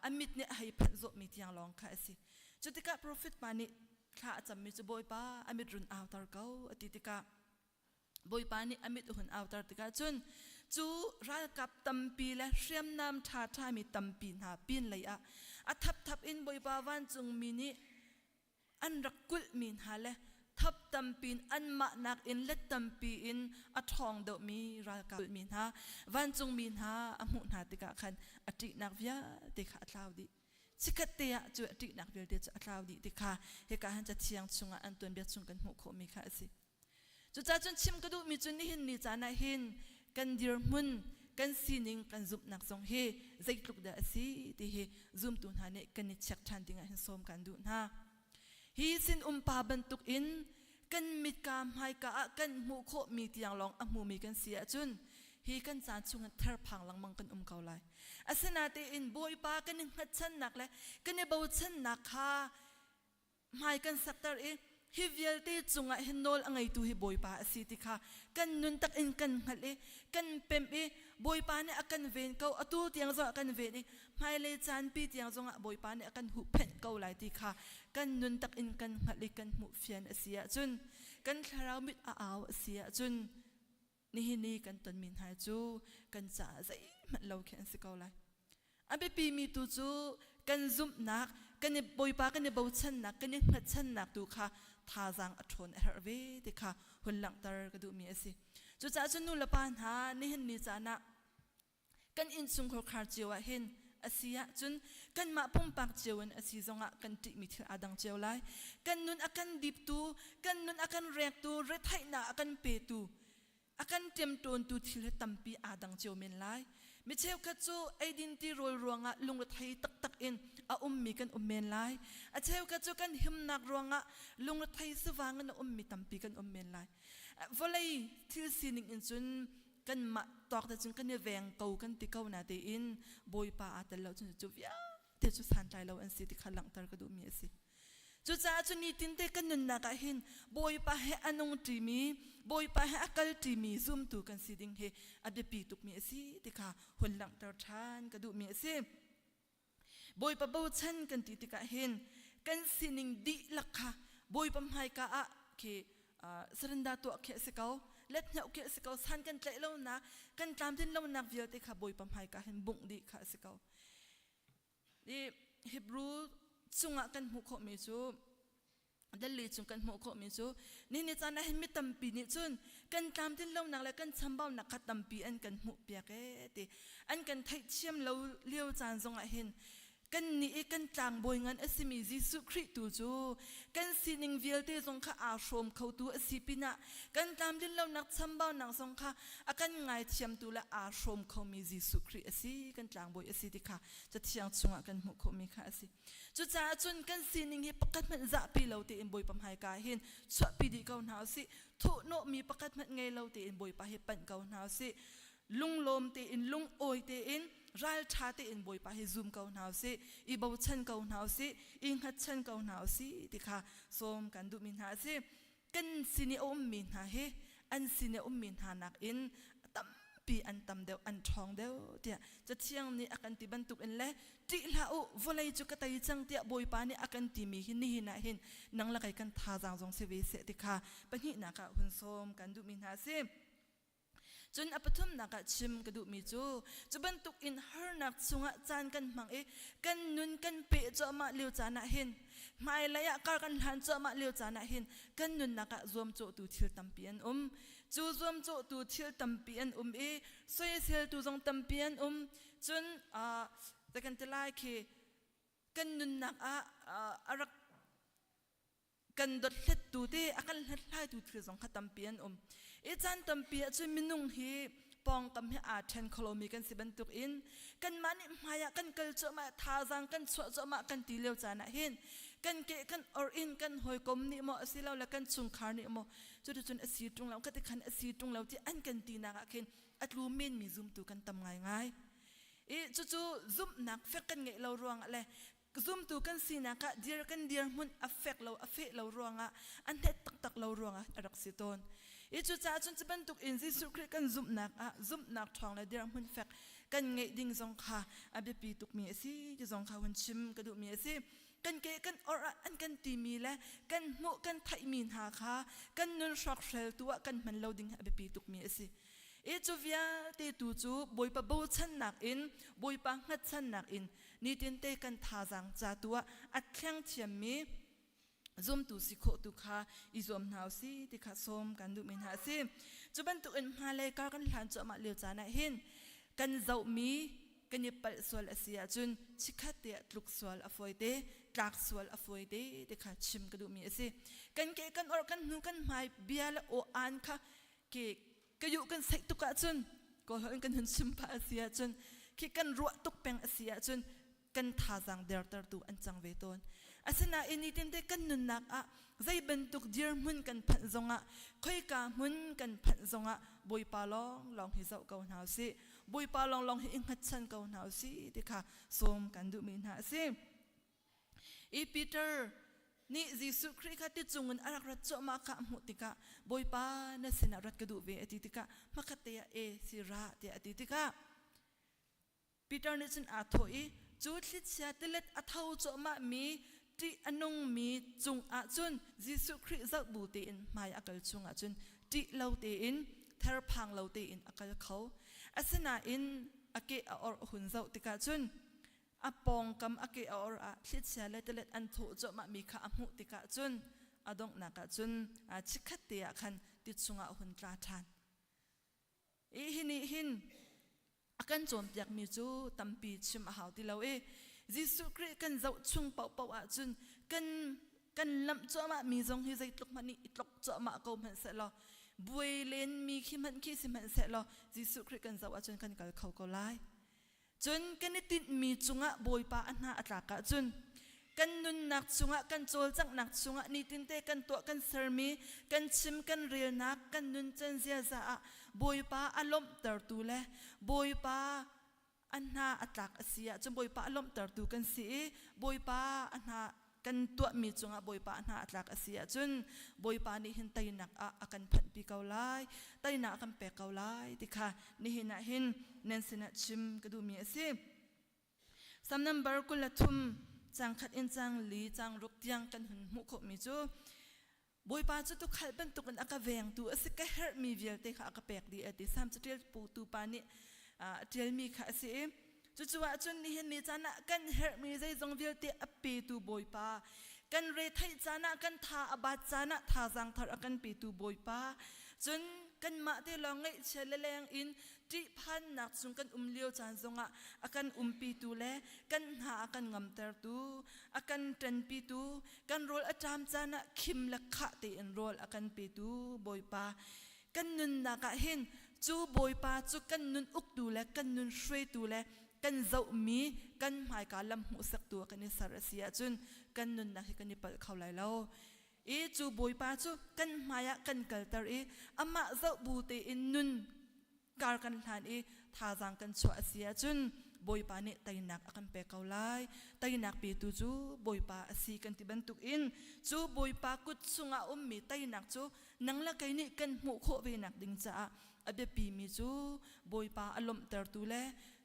a mit nih a hei phanh zawhmi tiang lawng kha a si. Cu tikah profet pa nih thla a cammi cu Bawipa a mit run auter ko a ti tikah Bawipa nih a mit a hun auter tikah cun cu ralkap tampi le hriamnam ṭhaṭhami tampi hna pin lei ah a thapthap in Bawipa vancungmi nih an rak kulhmi hna le thap tampi in anmah nakin let tampi in a ṭhawng deuhmi ralkap kulhmi hna vancungmi hna a hmuh hna tikah khan a ṭihnak vialte kha a tlau dih. Chikkhat te ah cu a ṭihnak vialte cu a tlau dih ti kha hika han cathiang chungah an tuanbia chung kan hmuh khawhmi kha a si. Cucaah cun chim ka duhmi cu nihin ni caan ah hin kan dirhmun kan sining kan zumhnak zong hi zeitluk dah a si ti hi zumtu hna nih kan i check ṭhan ding ah hin sawm kan duh hna. Hi sinum pa bantuk in Kan mitka hmaika ah kan hmuh khawhmi tiang lawng a hmumi kan si ahcun hi kan caan chungin therphang lengmang kan um ko lai. Asinain Bawipa kan i hngatchannak le kan i bochannak kha hmai kan sakter i hi vialte cungah hin nawl a ngeitu hi Bawipa a si ti kha kan nun tak in kan hngalh i kan pemh i Bawipa nih a kan ven ko atu tiang zong a kan ven i hmailei caanpi tiang zongah Bawipa nih a kan huhphenh ko lai ti kha kan nun tak in kan hngalh i kan hmuh fian a si ahcun kan thlarau mit a au a si ahcun nihin i kan tonmi hna cu kan caah zeihmanh lo khi an si ko lai. A biapimi tu cu kan zumhnak, kan i Bawipa kan i bochannak, kan i hngatchannak tu kha thazaang a ṭhawn a herh ve ti kha hun langhter ka duhmi a si. Cucaah cun nu le pa hna nihin ni caan ah kan innchungkhar khar cio ah hin a si ahcun kanmah pumpak cio in a si zongah kan ṭihmi thil aa dang cio lai. Kan nun a kan diptu, kan nun a kan rektu, retheihnak a kan petu, a kan ṭemṭawntu thil hi tampi aa dang cio men lai. Mi cheukhat cu eidin tirawl ruangah lungrethei taktak in a ummi kan um men lai. A cheukhat cu kan himnak ruangah lungrethei sivang in a ummi tampi kan um men lai. Vawlei thil sining in cun kanmah tawk te cun kan i veng ko kan ti ko na tein Bawipa aa tel lo cun cu vialte cu santlai lo an si ti kha langhter ka duhmi a si. Cucaah cu nitin te kan nunnak ah hin Bawipa he a nung ṭimi, Bawipa he a kal ṭimi zumtu kan si ding hi a biapi tukmi a si ti kha hun langhter ṭhan ka duhmi a si. Bawipa bochan kan ti tikah hin kan sining dihlak kha Bawipa hmaika ah khi saranda tuah khi a si ko, let hneuh khi a si ko, san kan tlaih lonak, kan tlamtlin lonak vialte kha Bawipa hmaika hin bungh dih kha a si ko. I Hebrew chungah kan hmuh khawhmi cu Delhi chung kan hmuh khawhmi cu ni caan ah hin mi tampi nih cun kan tlamtlin lonak le kan chambaunak kha tampi an kan hmuh piak ee ti an kan theihthiam lo lio caan zongah hin kan nih i kan tlangbawi ngan a simi Jesuh Khrih tu cu kan sining vialte zong kha aa hrawm khotu a si pinah kan tlamtlin lonak chambaunak zong kha a kan ngaithiamtu le aa hrawm khomi Jesuh Khrih a si kan tlangbawi a si ti kha Cathiang chungah kan hmuh khawhmi kha a si. Cucaah cun kan sining hi pakhat hmanh zahpi lo tein Bawipa hmaika hin chuahpi dih ko hna usih. Thuhnawhmi pakhat hmanh ngei lo tein Bawipa hi panh ko hna usih. Lunglawm tein, lungawi tein, ralṭha tein Bawipa hi zum ko hna usih. I bochan ko hna usih, i hngatchan ko hna usih ti kha sawm kan duhmi hna a si. Kan sin i a ummi hna hi an sin i a ummi hna nakin tampi an tam deuh, an ṭhawng deuh tiah Cathiang nih a kan ti bantukin le ṭih hlah u, vawlei cu ka tei cang tiah Bawipa nih a kan timi hi nihin ah hin nang le kei kan thazaang zong si ve seh ti kha pahnihnak ah hun sawm kan duhmi hna a si. Cun a pathumnak ah chim ka duhmi cu, cu bantuk in harnak chungah caan kan hmang i kan nun kan peh cuahmah lio caan ah hin, hmailei ah kar kan hlan cuahmah lio caan ah hin kan nunnak ah zuamcawhtu thil tampi an um. Cu zuamcawhtu thil tampi an um i soiseltu zong tampi an um. Cun uh, kan ti lai khi kan nunnak ah uh, a rak kan dothlettu te a kan hlathlaitu thil zong kha tampi an um. I caan tampi ahcun minung hi pawngkam he aa ṭhen kholomi kan si bantuk in kanmah nih hmai ah kan kal cuahmah thazaang kan chuah cuahmah kan ti lio caan ah hin kan ke kan or in kan hawikom nih maw asilole kan chungkhar nih maw cuticun a si ṭung lo khati khan a si ṭung lo ti an kan tinak ah khin a tlu menmi zumtu kan tam ngaingai. I cucu zumhnak fek kan ngeih lo ruangah le Zumtu kan sinak ah dir kan dirhmun a fek lo a feh lo ruangah a hnet taktak lo ruangah a rak si tawn. I cucaah cun cu bantuk in Jesuh Khrih kan zumhnak ah zumhnak ṭhawng le dirhmun fek kan ngeih ding zong kha a biapi tukmi a si ti zong kha hun chim ka duhmi a si. Kan ke kan orh ah an kan timi le kan hmuh kan theihmi hna kha kan nun hrawkhreltu ah kan hman lo ding hi a biapi tukmi a si. I cu vialte tu cu Bawipa bochannak in Bawipa hngatchannak in nitinte kan thazaang ca tu ah a thleng thiammi zumtu si khawh tu kha i zuam hna usih ti kha sawm kan duhmi hna a si. Cu bantuk in hmailei kar kan hlan cuahmah lio caan ah hin kan zohmi kan i palh sual a si ahcun chikkhat te ah tluk sual a fawi te, tlak sual a fawi te ti kha chim ka duhmi a si. Kan ke kan orh kan hnu kan hmai bia le aw aan kha ke ka yuh kan saih tuk ahcun kawlholh in kan hun chim pah a si ahcun khi kan ruah tuk peng a si ahcun kan thazaang dertertu an cang ve tawn. Asinain nitin te kan nunnak ah Zei bantuk dirhmun kan phanh zongah, khoika hmun kan phanh zongah Bawipa lawnglawng hi zoh ko hna usih. Bawipa lawnglawng hi i hngatchan ko hna usih ti kha sawm kan duhmi hna a si. I Peter nih Jesuh Khrih kha ti cungin a rak rat cuahmah kha a hmuh tikah Bawipa na sinah rat ka duh ve a ti tikah hmakhat te ah e si ra tiah a ti tikah Peter nih cun aa thawh i cu thlichia tilet a tho cuahmah mi ṭih a nungmi cungah cun Jesuh Khrih zoh bu tein hmai a kal chungah cun ṭih lo tein therphang lo tein a kal kho. Asinain a ke a orh a hun zoh tikah cun a pawngkam a ke a or ah thlichia le tilet an thawh cuahmah mi kha a hmuh tikah cun a donghnak ah cun chikkhat te ah khan ti chungah a hun tla ṭhan. I hi nih hin a kan cawnpiakmi cu tampi chim a hau ti lo i Jesuh Khrih kan zoh chung paohpaoh ahcun kan kan lamh cuahmah mi zong hi zeitluk hmanh nih i tlok cuahmah ko hmanh sehlaw buai len mi khi hmanh khi si hmanh sehlaw Jesuh Khrih kan zoh ahcun kan kal kho ko lai. Cun kan i tinhmi cungah Bawipa a hna a tlak ahcun kan nunnak chungah kan cawlcanghnak chungah nitinte kan tuah kan sermi kan chim kan relnak kan nuncan ziaza ah Bawipa a lawmhtertu le Bawipa a hna a tlak a si ahcun Bawipa a lawmhtertu kan si i Bawipa a hna kan tuahmi cungah Bawipa hna a tlak a si ahcun Bawipa nih hin teinak ah a kan phanhpi ko lai, teinak a kan pek ko lai ti kha nihin ah hin nan sinah chim ka duhmi a si. Sam number 23 cang khat in cang li cang ruk tiang kan hun hmuh khawhmi cu Bawipa cu tukhal bantukin a ka vengtu a si ka herhmi vialte kha a ka pek dih a ti Sam caṭial putu pa nih a ṭialmi kha a si i cucu ahcun nihin ni caan ah kan herhmi zeizong vialte a petu Bawipa kan retheih caan ah kan tha a bat caan ah thazaang thar a kan petu Bawipa cun kanmah te lawng ngaihchia le leng in ṭihphannak chung kan um lio caan zongah a kan umpitu le kan hna a kan ngamtertu a kan ṭanpitu kan rawl a ṭam caan ah khim le khah tein rawl a kan petu Bawipa kan nunnak ah hin cu Bawipa cu kan nun uktu le kan nun hruaitu le kan zohmi kan hmaika lam hmuhsaktu ah kan i ser a si ahcun kan nunnak hi kan i palh kho lai lo i cu Bawipa cu kan hmai ah kan kalter i amah zoh bu tein nun kar kan hlan i thazaang kan chuah a si ahcun Bawipa nih teinak a kan pek ko lai. Teinak petu cu Bawipa a si kan ti bantuk in cu Bawipa kut chungah ummi teinak cu nang le kei nih kan hmuh khawh ve nak ding caah a biapi mi cu Bawipa a lawmhtertu le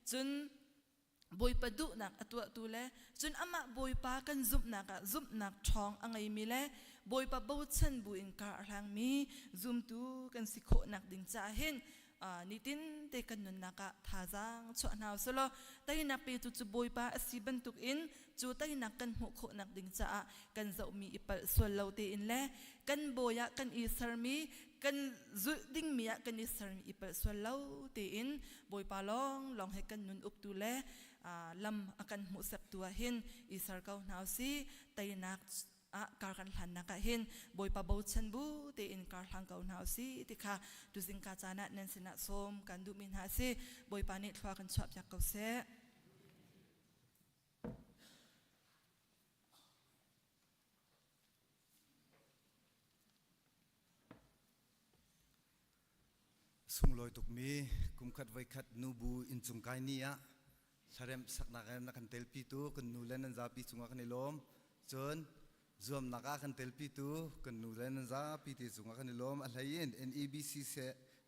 cun Bawipa duhnak a tuahtu le cun amah Bawipa kan zumhnak ah zumhnak ṭhawng a ngeimi le Bawipa bochan buin kar a hlangmi zumtu kan si khawhnak ding caah hin nitin te kan nunnak ah thazaang chuah hna usih teinak petu cu Bawipa a si bantukin cu teinak kan hmuh khawhnak ding caah kan zohmi i palh sual lo tein le kan bawi ah kan i sermi kan zulh dingmi ah kan i sermi i palh sual lo tein Bawipa lawng lawng he kan nun uktu le lam a kan hmuhsaktu ah hin i ser ko hna usih teinak ah kar kan hlannak ah hin Bawipa bochan bu tein kar hlang ko hna usih ti kha tuzing ka caan ah nan sinah sawm kan duhmi hna a si Bawipa nih thlua kan chuahpiak ko seh. Sunglawi tukmi kumkhat voikhat nubu inncung kai ni ah hlaremh saknak in na kan telpitu kan nu le nan zapi cungah kan i lawm. Cun zuamnak ah kan telpitu kan nu le nan zapi te cungah kan i lawm. A hlei in NEBC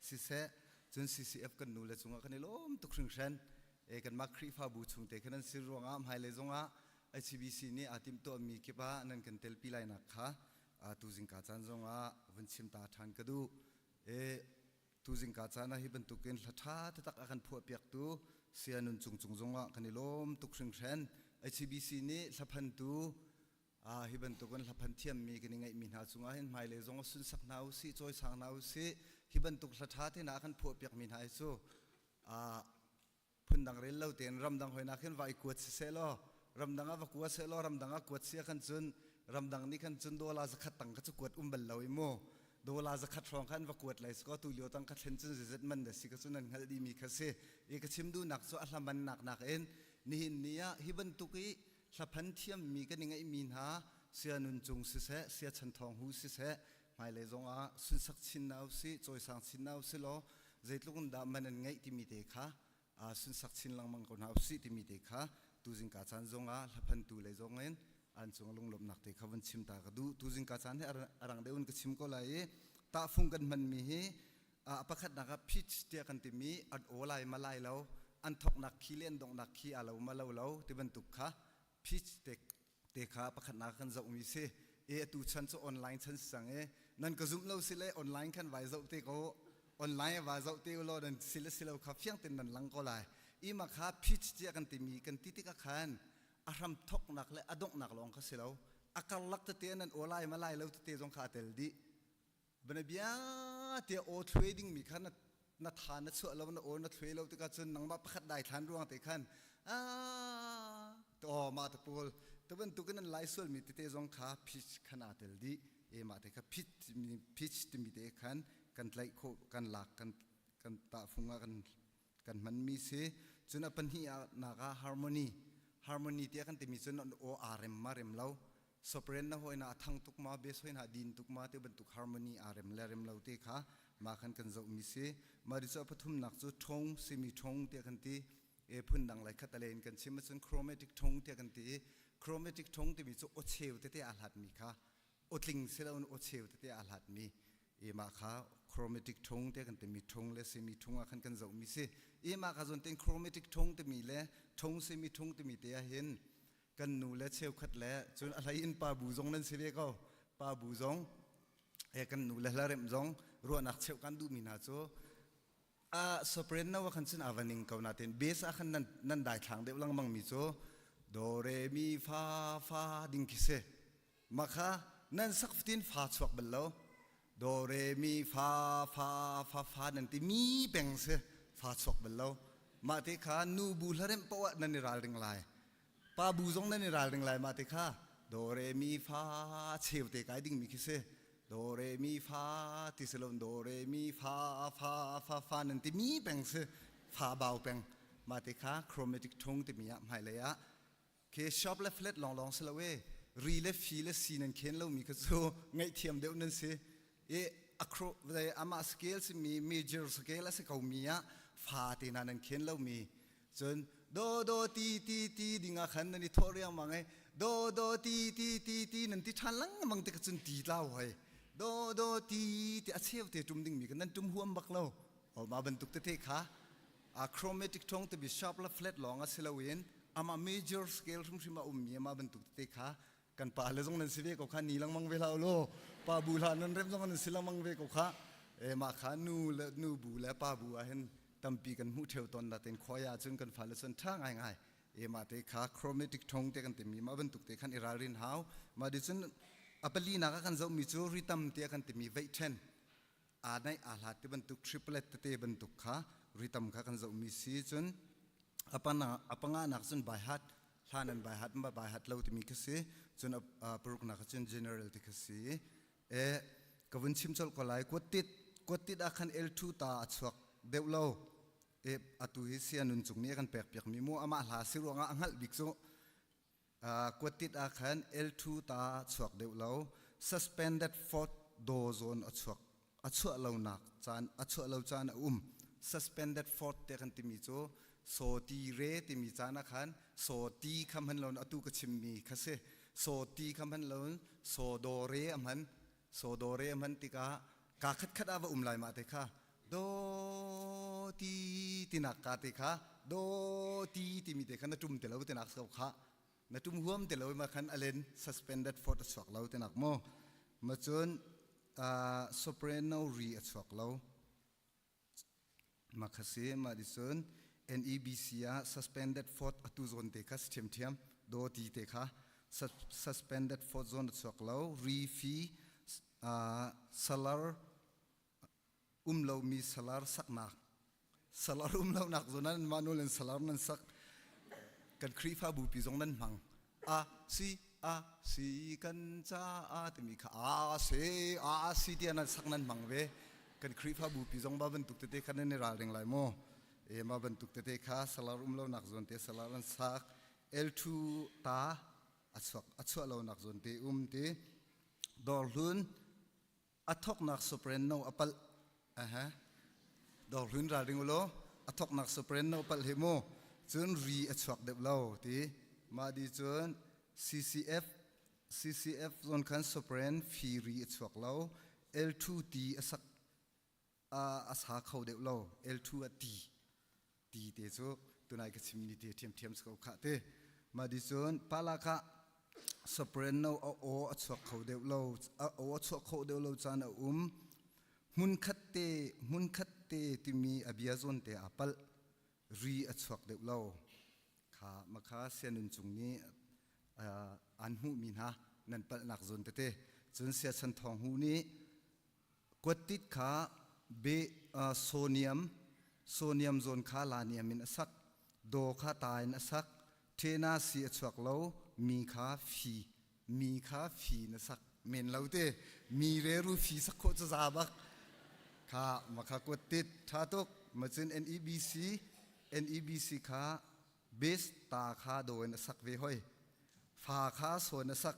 siseh cun CCF kan nu le cungah kan i lawm tuk hringhran. E kanmah Khrihfabu chungte khan an si ruangah hmailei zongah HCBC nih aa timhtuahmi kip ah nan kan telpi lainak kha tuzing ka caan zongah vun chim ta ṭhan ka duh. E tuzing ka caan ah hi bantukin hla ṭha taktak a kan phuahpiaktu Saya Nun Cung Cung zongah kan i lawm tuk hringhran. HCBC nih hlaphantu hi bantukin hlaphan thiammi kan i ngeihmi hna cungah hin hmailei zong sunsak hna usih, cawisang hna usih. Hi bantuk hla ṭha te hna a kan phuahpiakmi hna hi cu phundang rel lo tein ramdang hoinak hin va i kuat siseh law ramdang ah va kua seh law ramdang ah kuat sia khan cun ramdang nih khan cun dola zakhat tang kha cu kuat um bal lo i mu dola zakhat hrawng khan va kuat lai ko tu lio tang kha thlen cun zizet man da si ka cu nan hngalh dih mi kha si i ka chim duhnak cu a hlaman nak nak in nihin ni ah hi bantuk i hlaphan thiam mi kan i ngeih mi hna. Sia Nun Cung siseh, Sia Chan Thawng Hu siseh, hmailei zongah sunsak chin na usih, cawisang chin na usih law zeitluk in dah man an ngeih timi te kha sunsak chin lengmang ko hna usih timi te kha tuzingka caan zongah hlaphantu lei zong in an cung lunglawmhnak te kha vun chim ta ka duh. Tuzingka caan hi a rang deuh in ka chim ko lai i tahfung kan hmanmi hi a pakhatnak ah pitch tiah kan timi an aw lai ma lai lo, an thoknak khi le an donghnak khi aa lo ma lo lo ti bantuk kha pitch te te kha pakhatnak kan zohmi si. E atu chan cu online chan si cang e nan ka zumh lo si le online khan vai zoh te ko online va zoh te law nan si le si lo kha fiang ten nan lang ko lai. Ima kha pitch tiah kan timi kan ti tikah khan a hram thoknak le a donghnak lawng kha si lo, a karlak tete nan aw lai ma lai lo tete zong kha a tel dih. Bana bia tiah aw thluai dingmi kha na na tha na chuah lo, na aw na thluai lo tikah cun nangmah pakhat dai thlan ruang te khan a aw mah te pawl te bantukin an lai sualmi tete zong kha pitch khan aa tel dih. E mah te kha pitch pitch timi te khan kan tlaih khawh, kan lak, kan kan tahfung ah kan kan hmanmi si. Cun a pahnih nak ah harmony. Harmony tiah kan timi cun an aw aa rem ma rem lo, sopren na hoi na a thang tuk ma, bass hoi na a din tuk ma te bantuk harmony aa rem le rem lo te kha ma khan kan zohmi si. Ma di cu a pathumnak cu tone simi tone tiah kan ti. E phun dang lai khat alen kan chim ahcun chromatic tone tiah kan ti i chromatic tone timi cu aw cheu tete aa hlatmi kha, awtling siloin aw cheu tete aa hlatmi e mah kha chromatic tone te kan timi tone le semi tone ah khan kan zohmi si. E mah kha zawn ten chromatic tone timi le tone semi tone timi te ah hin kan nu le cheukhat le cun a hlei in pa bu zong nan si ve ko. Pa bu zong e kan nu le hlaremh zong ruahnak cheu kan duhmi hna cu a soprano ah khan cun a va ning ko natin bass ah khan nan nan daithlang deuh lengmang mi cu do re mi fa fa ding khi si. Mah kha nan sak fatin fa chuak bal lo. Do re mi fa fa fa fa nan ti mi peng si, fa chuak bal lo. Mah te kha nu bu hlaremh poah ah nan i ralring lai, pa bu zong nan i ralring lai. Mah te kha do re mi fa cheu te kai ding mi khi si. Do re mi fa ti si lo, do re mi fa fa fa fa nan ti mi peng si, fa bau peng. Mah te kha chromatic tone timi ah hmailei ah ke sharp le flat lawnglawng si lo e, ri le fi le si nan khen lomi kha cu ngaihthiam deuh nan si e. Akro amah scale simi major scale a si ko mi ah fa te hna nan khen lomi cun do do ti ti ti ding ah khan nan i thawh riangmang e. Do do ti ti ti ti nan ti ṭhan lengmang te cun ti tlau hoi do do ti ti a cheu te tum ding mi kan nan tum huam bak lo o. Ma bantuk tete kha a chromatic tone to be sharp le flat lawng a si loin ama major scale hrimhrim a ummi ama bantuk tete kha kan pa le zong nan si ve ko kha ni lengmang ve hlah law pa bu hlah nan rem zong nan si lengmang ve ko kha e. Mah kha nu le nu bu le pa bu ah hin tampi kan hmuh theu ton da ten khoya cun kan fale cun tha ngai ngai e. Mah te kha chromatic tone te kan timi ma bantuk te khan i ralrin hau. Ma di cun a pali nak ah kan zohmi cu ritam te kan timi veih then aa naih aa hlat ti bantuk triplet tete bantuk kha ritam kha kan zohmi si. Cun apana apanga nak cun by heart hlan an by heart ma by heart lo timi kha si. Cun paruk nak cun general ti kha si e. Ka vun chim colh ko lai. Kuattit kuattit ah khan L2 ta a chuak deuh lo e. Atu hi sia nun cung nih a kan pek piak mi mu amah hla si ruangah a hngalh bik cu kuattit ah khan L2 ta chuak deuh lo, suspended fourth do zawn a chuak a chuah lonak caan a chuah lo caan a um. Suspended fourth te kan timi cu so ti re timi caan ah khan so ti kha hman lo, atu ka chimmi kha si, so ti kha hman lo, so do re a hman. So do re a hman tikah ka khat khat ah va um lai ma te kha do ti tinak ka te kha do ti timi te kha na tum te lo tinak so kha na tum huam te lo ma khan alen suspended fourth a chuak lo tinak mo. Ma cun soprano ri a chuak lo ma kha si. Ma di cun NEBC ah suspended fourth atu zawn te kha si thiam thiam do ti te kha suspended fourth zone a chuak lo, ri fi salar um lomi salar saknak, salar um lonak zawn nan mah nawl in salar nan sak. Kan Khrihfabu pi zong nan hmang a si a si kan ca a timi kha a si a si tiah nan sak nan hmang ve. Kan Khrihfabu pi zong ba bantuk tete kha nan i ralring lai mu e. Ma bantuk tete kha salar um lonak zawn te salar an sak, L2 ta a. a chuak a chuah lonak zawn te um ti. Dawrhlun a thoknak soprano a palh aha Dawrhlun ralring ulaw a thoknak soprano palh hi mu cun ri a chuak deuh lo ti. Mah di cun CCF CCF zawn khan sopran fi ri a chuak lo L2 ti a sak a sa kho deuh lo L2 a ti ti te cu tunai ka chim ni te ṭhiamṭhiam si ko khah te mah di cun palaka soprano a aw a chuak kho deuh lo a aw a chuak kho deuh lo caan a um hmunkhat te hmunkhat te timi a bia zawn te aa palh ri a chuak deuh lo kha makha sianun cung nih an hmuhmi hna nan palhnak zawn tete cun siachan thawng hu nih kuattit kha be soniam soniam zawn kha la niam in a sak daw kha ta in a sak ṭhena si a chuak lo mi kha fi mi kha fi na sak men lo te mi reru fi sak khawh cu za bak kha makha kuattit ṭha tuk macun NEBC NEBC kha base ta kha do in a sak ve hoi fa kha sawn a sak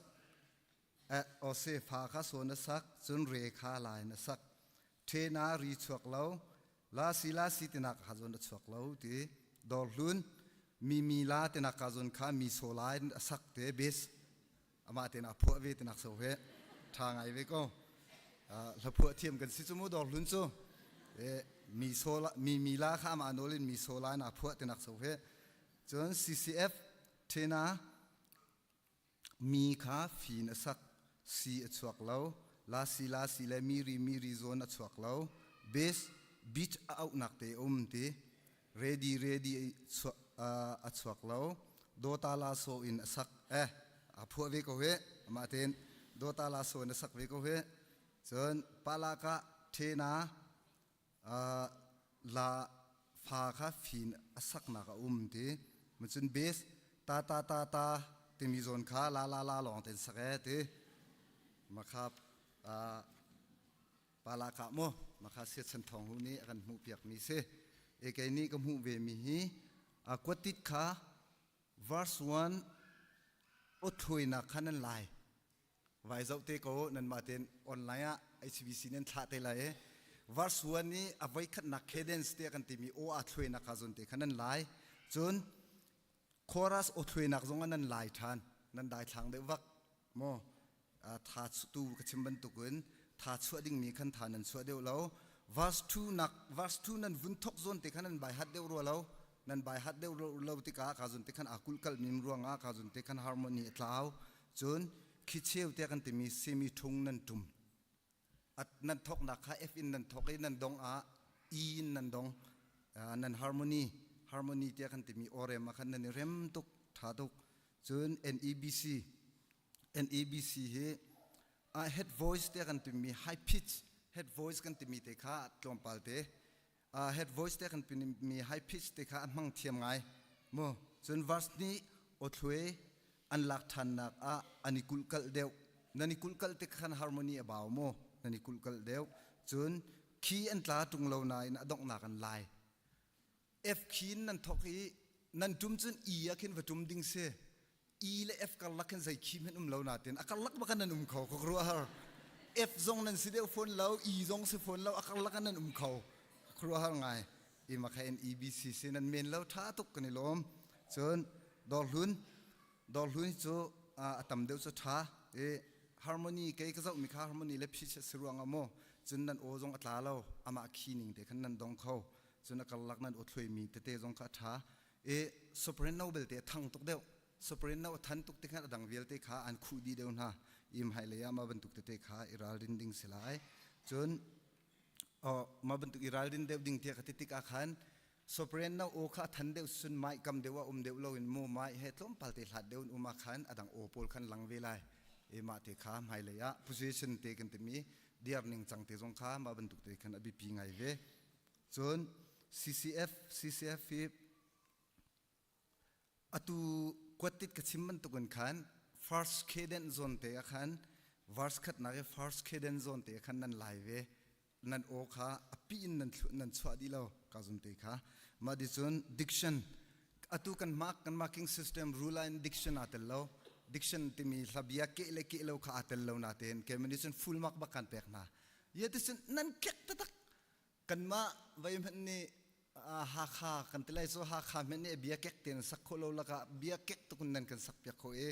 eh ose fa kha sawn a sak cun re kha la in a sak ṭhena ri chuak lo la si la si tinak kha zon a chuak lo ti dor hlun mi mi la tinak ka zon kha mi so la in a sak te base amah tein a phuah ve tinak so he ṭha ngai ve ko hla phuah thiam kan si cu mu dor hlun cu mi so la mi mi la kha amah nawl in mi so la in a phuah tinak so he cun CCF ṭhena Mi kha fin a sak, si a chuak lo, lasi lasi le miri miri zawn a chuak lo, base beach a auhnak te um ti, ready ready a chuak lo, dawta la so in a sak, eh a phuah ve ko he, amah tein dawta la so in a sak ve ko he, cun palaka ṭhena La fa kha fin a saknak a um ti. Macun base ta ta ta ta timi zawn kha la la la lawng ten sak e ti. Makha pala ka mu makha sia chan thong hu nih a kan hmuh piak mi si. E kei nih ka hmuh ve mi hi kuatit kha verse 1 awthluainak kha nan lai. Vai zoh te ko nanmah tein online ah HBC nan thlah te lai i verse 1 i a voikhatnak cadence te kan timi aw aa thluainak kha zon te kha nan lai cun chorus aw thluainak zong ah nan lai ṭhan nan daithlang deuh vak maw tha tu ka chim bantukin tha chuah dingmi khan tha nan chuah deuh lo verse 2 nak verse 2 nan vun thok zawn te khan nan bai hat deuh rua lo nan bai hat deuh lo tikah ka zun te khan aa kulhkalh mim ruangah ka zun te khan harmony a tlau Cun khicheu tiah kan timi simi ṭhung nan ṭum. At nan thawknak kha F in nan thawk i nan dong ah E in nan dong. Uh, nan harmony, harmony tiah kan timi awrem ah khan nan i rem tuk, ṭha tuk. Cun NEBC, NEBC hi uh, head voice tiah kan timi high pitch, head voice kan timi te kha tlawmpal te uh, head voice te kan mi high pitch te kha a hmang thiam ngai mu cun verse nih awthluai an lak ṭhannak ah an i kulhkalh deuh nan i kulhkalh tik khan harmony a bau mu nan i kulhkalh deuh cun khi an tla ṭung lo nain a donghnak an lai F khi in nan thok i nan ṭum cun E ah khin va ṭum ding si E le F karlak khin zei khi hmanh um lo natin a karlak bak nan um kho ka ruah har F zong nan si deuh fawn lo E zong si fawn lo a karlak nan um kho ka ruah har ngai i makha in EBC si nan men lo tha tuk kan i lawm cun dawrhlun dawrhlun cu a tam deuh cu tha i harmony kei ka zoh mi kha harmony le pitch si ruang ah maw cun nan aw zong a tla lo amah khi ning te khan nan dong kho cun a karlak nan aw thluai mi tete zong kha a tha i soprano belte a thang tuk deuh soprano a than tuk tikhan a dang vialte kha an khuh dih deuh hna im hai lei ah mah bantuk tete kha i ralrin ding si lai cun mah bantuk i ralrin deuh ding tiah ka ti tik ah khan soprano aw kha a than deuh sun mai kam deuh ah um deuh lo in mu mai he tlawmpal te hlat deuh in um ah khan a dang aw pawl khan lang ve lai e mah te kha hmailei ah position te kan timi diar ning cang te zong kha mah bantuk te khan a biapi ngai ve Cun CCF CCF hi atu kuattit ka chim bantukin khan first cadence zone te ah khan verse khatnak i first cadence zone te ah khan nan lai ve nan aw kha a pi in nan nan chuah dih lo ka zum te kha mah di cun diction atu kan mark kan marking system rule in diction aa tel lo. Diction timi hla bia keh le keh lo kha aa tel lo natein keimah nih cun full mark bak kan pek hna. Ia ti cun nan kek taktak. Kanmah vai hmanh nih Hakha kan ti lai cu Hakha hmanh nih bia kek tein sak khawh lo lakah bia kek tuk in nan kan sak piak khawh i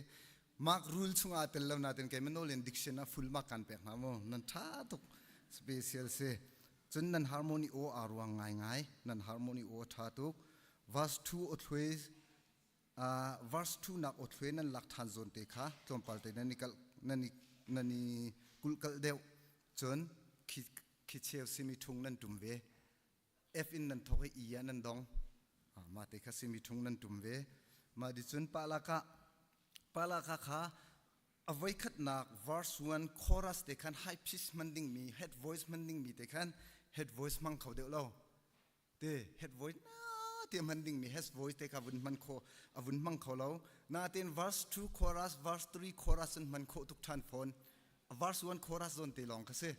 mark rule chungah aa tel lo natein keimah nawl in diction ah full mark kan pek hna mu. Nan ṭha tuk. Special si. Cun nan harmony aw aa ruang ngaingai. Nan harmony aw a ṭha tuk. Verse 2 aw thluai Uh, verse 2 nak aw thluai nan lak ṭhan zawn te kha tlawmpal te nan i kalh nan i nan i kulhkalh deuh. Cun khi khi cheu simi ṭhung nan ṭum ve. F in nan thawk i E ah nan dong. Ah, mah te kha simi ṭhung nan ṭum ve. Mah di cun palaka palaka kha a voikhatnak verse 1 chorus te khan high pitch hman dingmi head voice hman dingmi te khan head voice hmang kho deuh lo. Te head voice na te hman dingmi head voice te kha vun hman kho a vun hmang kho lo. Natin verse 2 chorus verse 3 chorus in hman khawh tuk ṭhan fawn. Verse 1 chorus zawn te lawng kha si.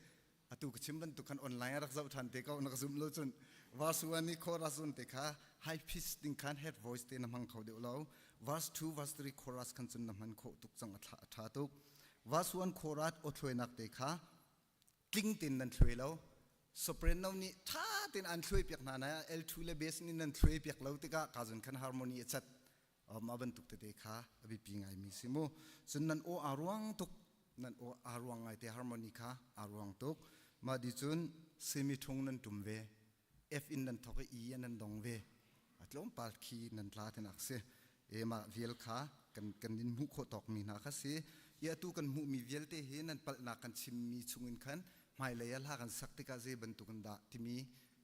Atu ka chim bantuk khan online rak zoh ṭhan te ko na ka zum lo cun verse 1 i chorus zawn te kha high pitch ding khan head voice te na hmang kho deuh lo. Verse 2 verse 3 chorus khan cun na hman khawh tuk cang a ṭha tuk. Verse 1 chorus aw thluainak te kha tling tein nan thluai lo. Soprano nih ṭha tein an thluai piak hna na L2 le bass nih nan thluai piak lo tikah ka zun khan harmony a cat. Mah bantuk tete kha a biapi ngaimi si mu. Cun nan aw aa ruang tuk. Nan aw aa ruang ngai te harmony kha aa ruang tuk. Mah di cun semi ṭhung nan ṭum ve. F in nan thawk i E nan dong ve. A tlawmpal khi nan tla tinak si. E mah vial kha kan kan in hmuh khawh tawkmi hna kha si. I atu kan hmuhmi vialte hi nan palhnak kan chimmi chungin khan hmailei ah hla kan sak tikah zei bantuk in dah timi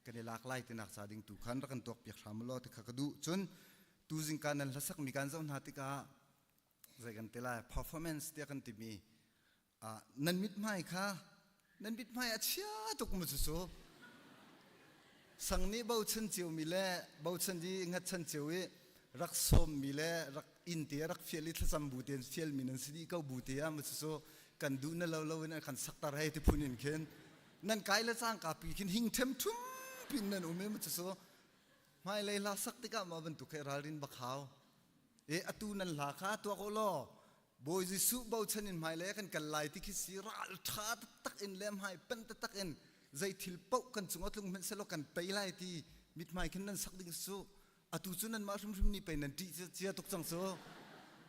kan i lak lai tinak ca ding tu khan rak kan tuak piak hram law ti kha ka duh. Cun tu zingka nan hlasakmi kan zoh hna tikah zei kan ti lai performance tiah kan timi ah nan mithmai kha nan mithmai a chia tuk mu cu sang nih bochan cio mi le bochan i ngatchan cio i rak sawm mi le rak inn te rak fial i thlacam bu tein fial mi nan si dih ko bu te ah mu cu kan duh na lo lo in an kan saktar hei ti phun in khin nan kai le cangka pi khin hing them thum pin nan um i mu cu hmailei hla sak tikah mah bantuk he ralrin bak hau e atu nan hla kha tuak u law Bawi Jesuh bochan in hmailei kan kal lai ti khi si ral ṭha taktak in le hmai pen taktak in zei thil paoh kan cung a tlung hmanh selaw kan tei lai ti mithmai khin nan sak ding cu atu cu nanmah hrimhrim nih pei nan ṭih cia tuk cang cu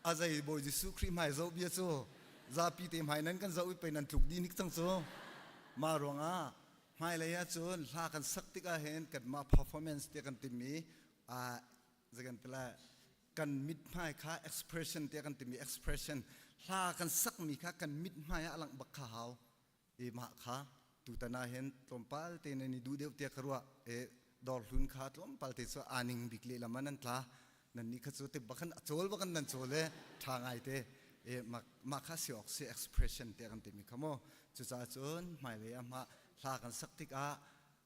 a zei Bawi Jesuh Khrih hmai zoh bia cu zapi te hmai nan kan zoh i pei nan tluk dih hnik cang cu mah ruangah hmailei ah cun hla kan sak tikah hin kanmah performance te kan timi zei kan ti lai kan mithmai kha expression te kan timi expression hla kan sakmi kha kan mithmai ah a langh bak kha hau e mah kha tutan ah hin tlawmpal te nan i duh deuh tiah ka ruah e dawr hlun kha tlawmpal te cu aa ning bik lehlam ah nan tla nan nih kha cu te bakan a cawl bakan nan cawl e ṭha ngai te e mah kha si awk si expression te kan timi kha mu cucaah cun hmailei ah mah hla kan sak tikah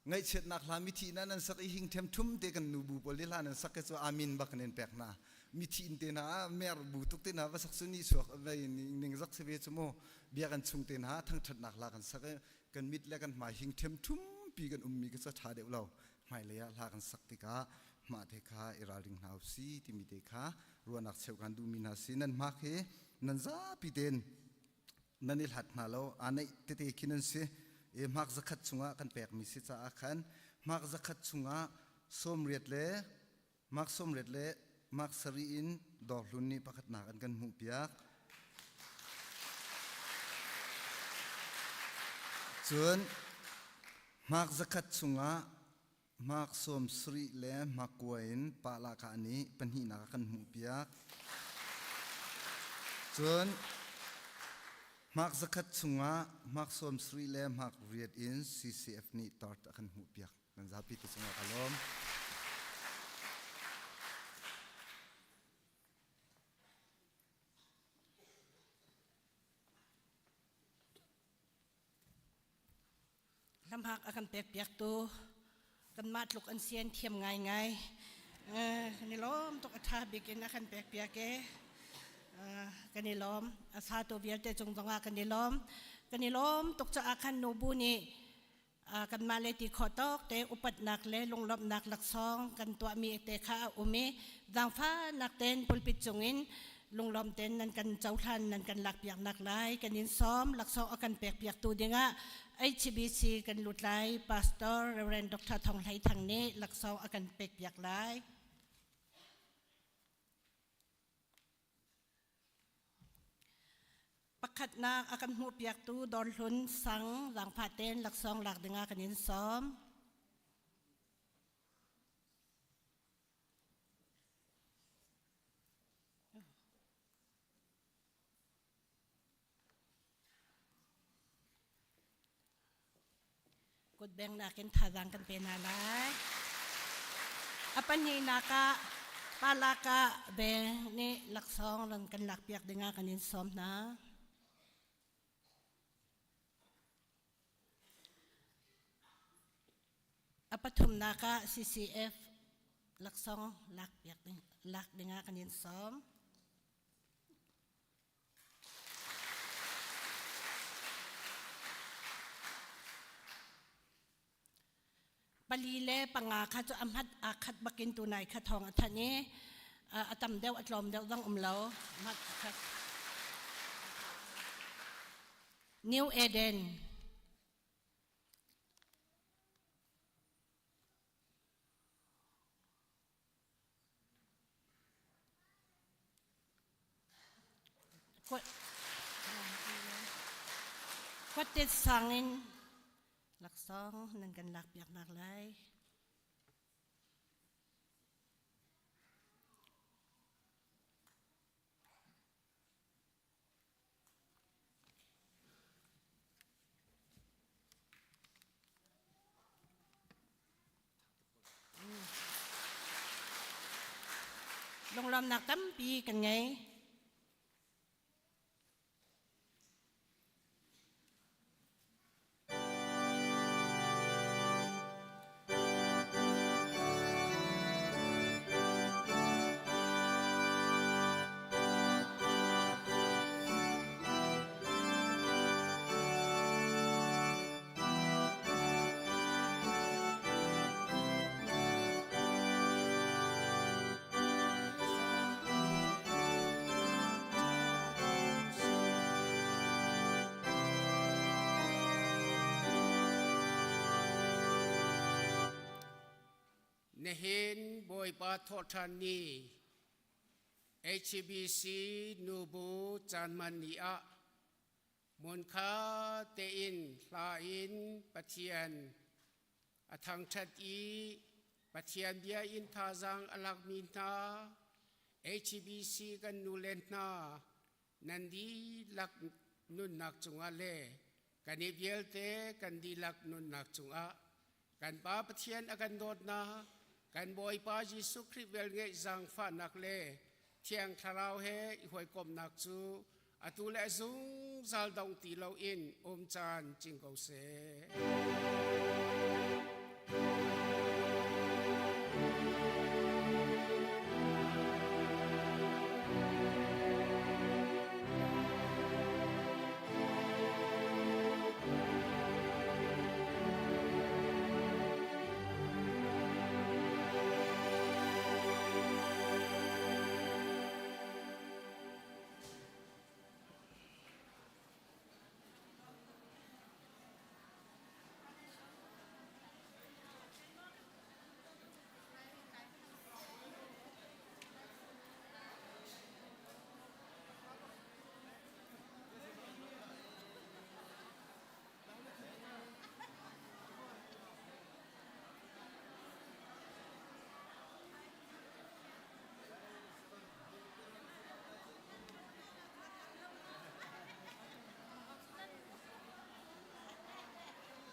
Ngaihchiatnak hla mithi na nan sak i hing ṭhem ṭhum te kan nu bu pawl i hla nan sak ke cu amin bak nan pek hna. Mithi in te hna mer bu tuk te hna va sak su ni suak vei ning zak si ve cu mu bia kan chung te hna thangṭhatnak hla kan sak i kan mit le kan hmai hing ṭhem ṭhum pi kan ummi ka cu ṭha deuh lo. Hmailei ah hla kan sak tikah mah te kha i ralring hna usi timi te kha ruahnak cheuh kan duhmi hna si nan hmak hi nan zapi tein nan i hlat hna lo aa neih tete khi nan si i hmak zakhat chungah kan pekmi si caah khan hmak zakhat chungah sawmriat le mark sawmriat le mark sarih in dawrhlun nih pakhatnak an kan hmuhpiak cun hmak zakhat chungah Mark sawm sarih le Mark kua in Palaka nih pahnihnak a kan hmuhpiak. Cun Mark zakhat chungah Mark sawm sarih le Mark riat in CCF nih tart a kan hmuhpiak. Nan zapi te cungah ka lawm. Lamhak a kan pekpiaktu kanmah tluk an sian thiam ngaingai. Kan i lawm tuk a ṭha bik in a kan pekpiak e. Kan i lawm. A satu vialte cung zongah kan i lawm. Kan i lawm tuk caah khan nubu nih kanmah le ti khawh tawk te upatnak le lunglawmhnak laksawng kan tuahmi te kha a um i zaangfahnak tein pulpit cungin. Lunglawm ten nan kan cohlan nan kan lakpiak nak lai kan in sawm. Laksawng a kan pek piak tu dingah HBC kan lutlai Pastor Reverend Dr. Thong Hlei Thang nih laksawng a kan pek piak lai. Pakhatnak a kan hmuhpiaktu Dawrhlun Sang zaangfah tein laksawng lak dingah kan in sawm. Kutbeng nakin thazaang kan pe hna lai. A pahnihnak ah Palaka beng nih laksawng ran kan lakpiak dingah kan in sawm hna. A pathumnak ah CCF laksawng lakpiak ding, lak dingah kan in sawm. Pali le panga kha cu a hmat aa khat bakin tunai kha thawng a thanh i a tam deuh a tlawm deuh zong um lo hmat a khat. New Eden Khuatet sang in laksawng nan kan lakpiak nak lai. Lunglawmnak tampi kan ngei. Nihin Bawipa thawhṭhan ni HBC nubu caanhman ni ah Hmunkha tein hla in Pathian a thangṭhat i Pathian bia in thazaang a lakmi hna HBC kan nule hna nan dihlak nunnak cungah le kan i vialte kan dihlak nunnak cungah kan Pa Pathian a kan dawtnak kan Bawipa Jesuh Khrih velngeih zaangfahnak le Thiang Thlarau he i hawikomhnak cu atu le zungzal dong ti loin um caan cing ko seh.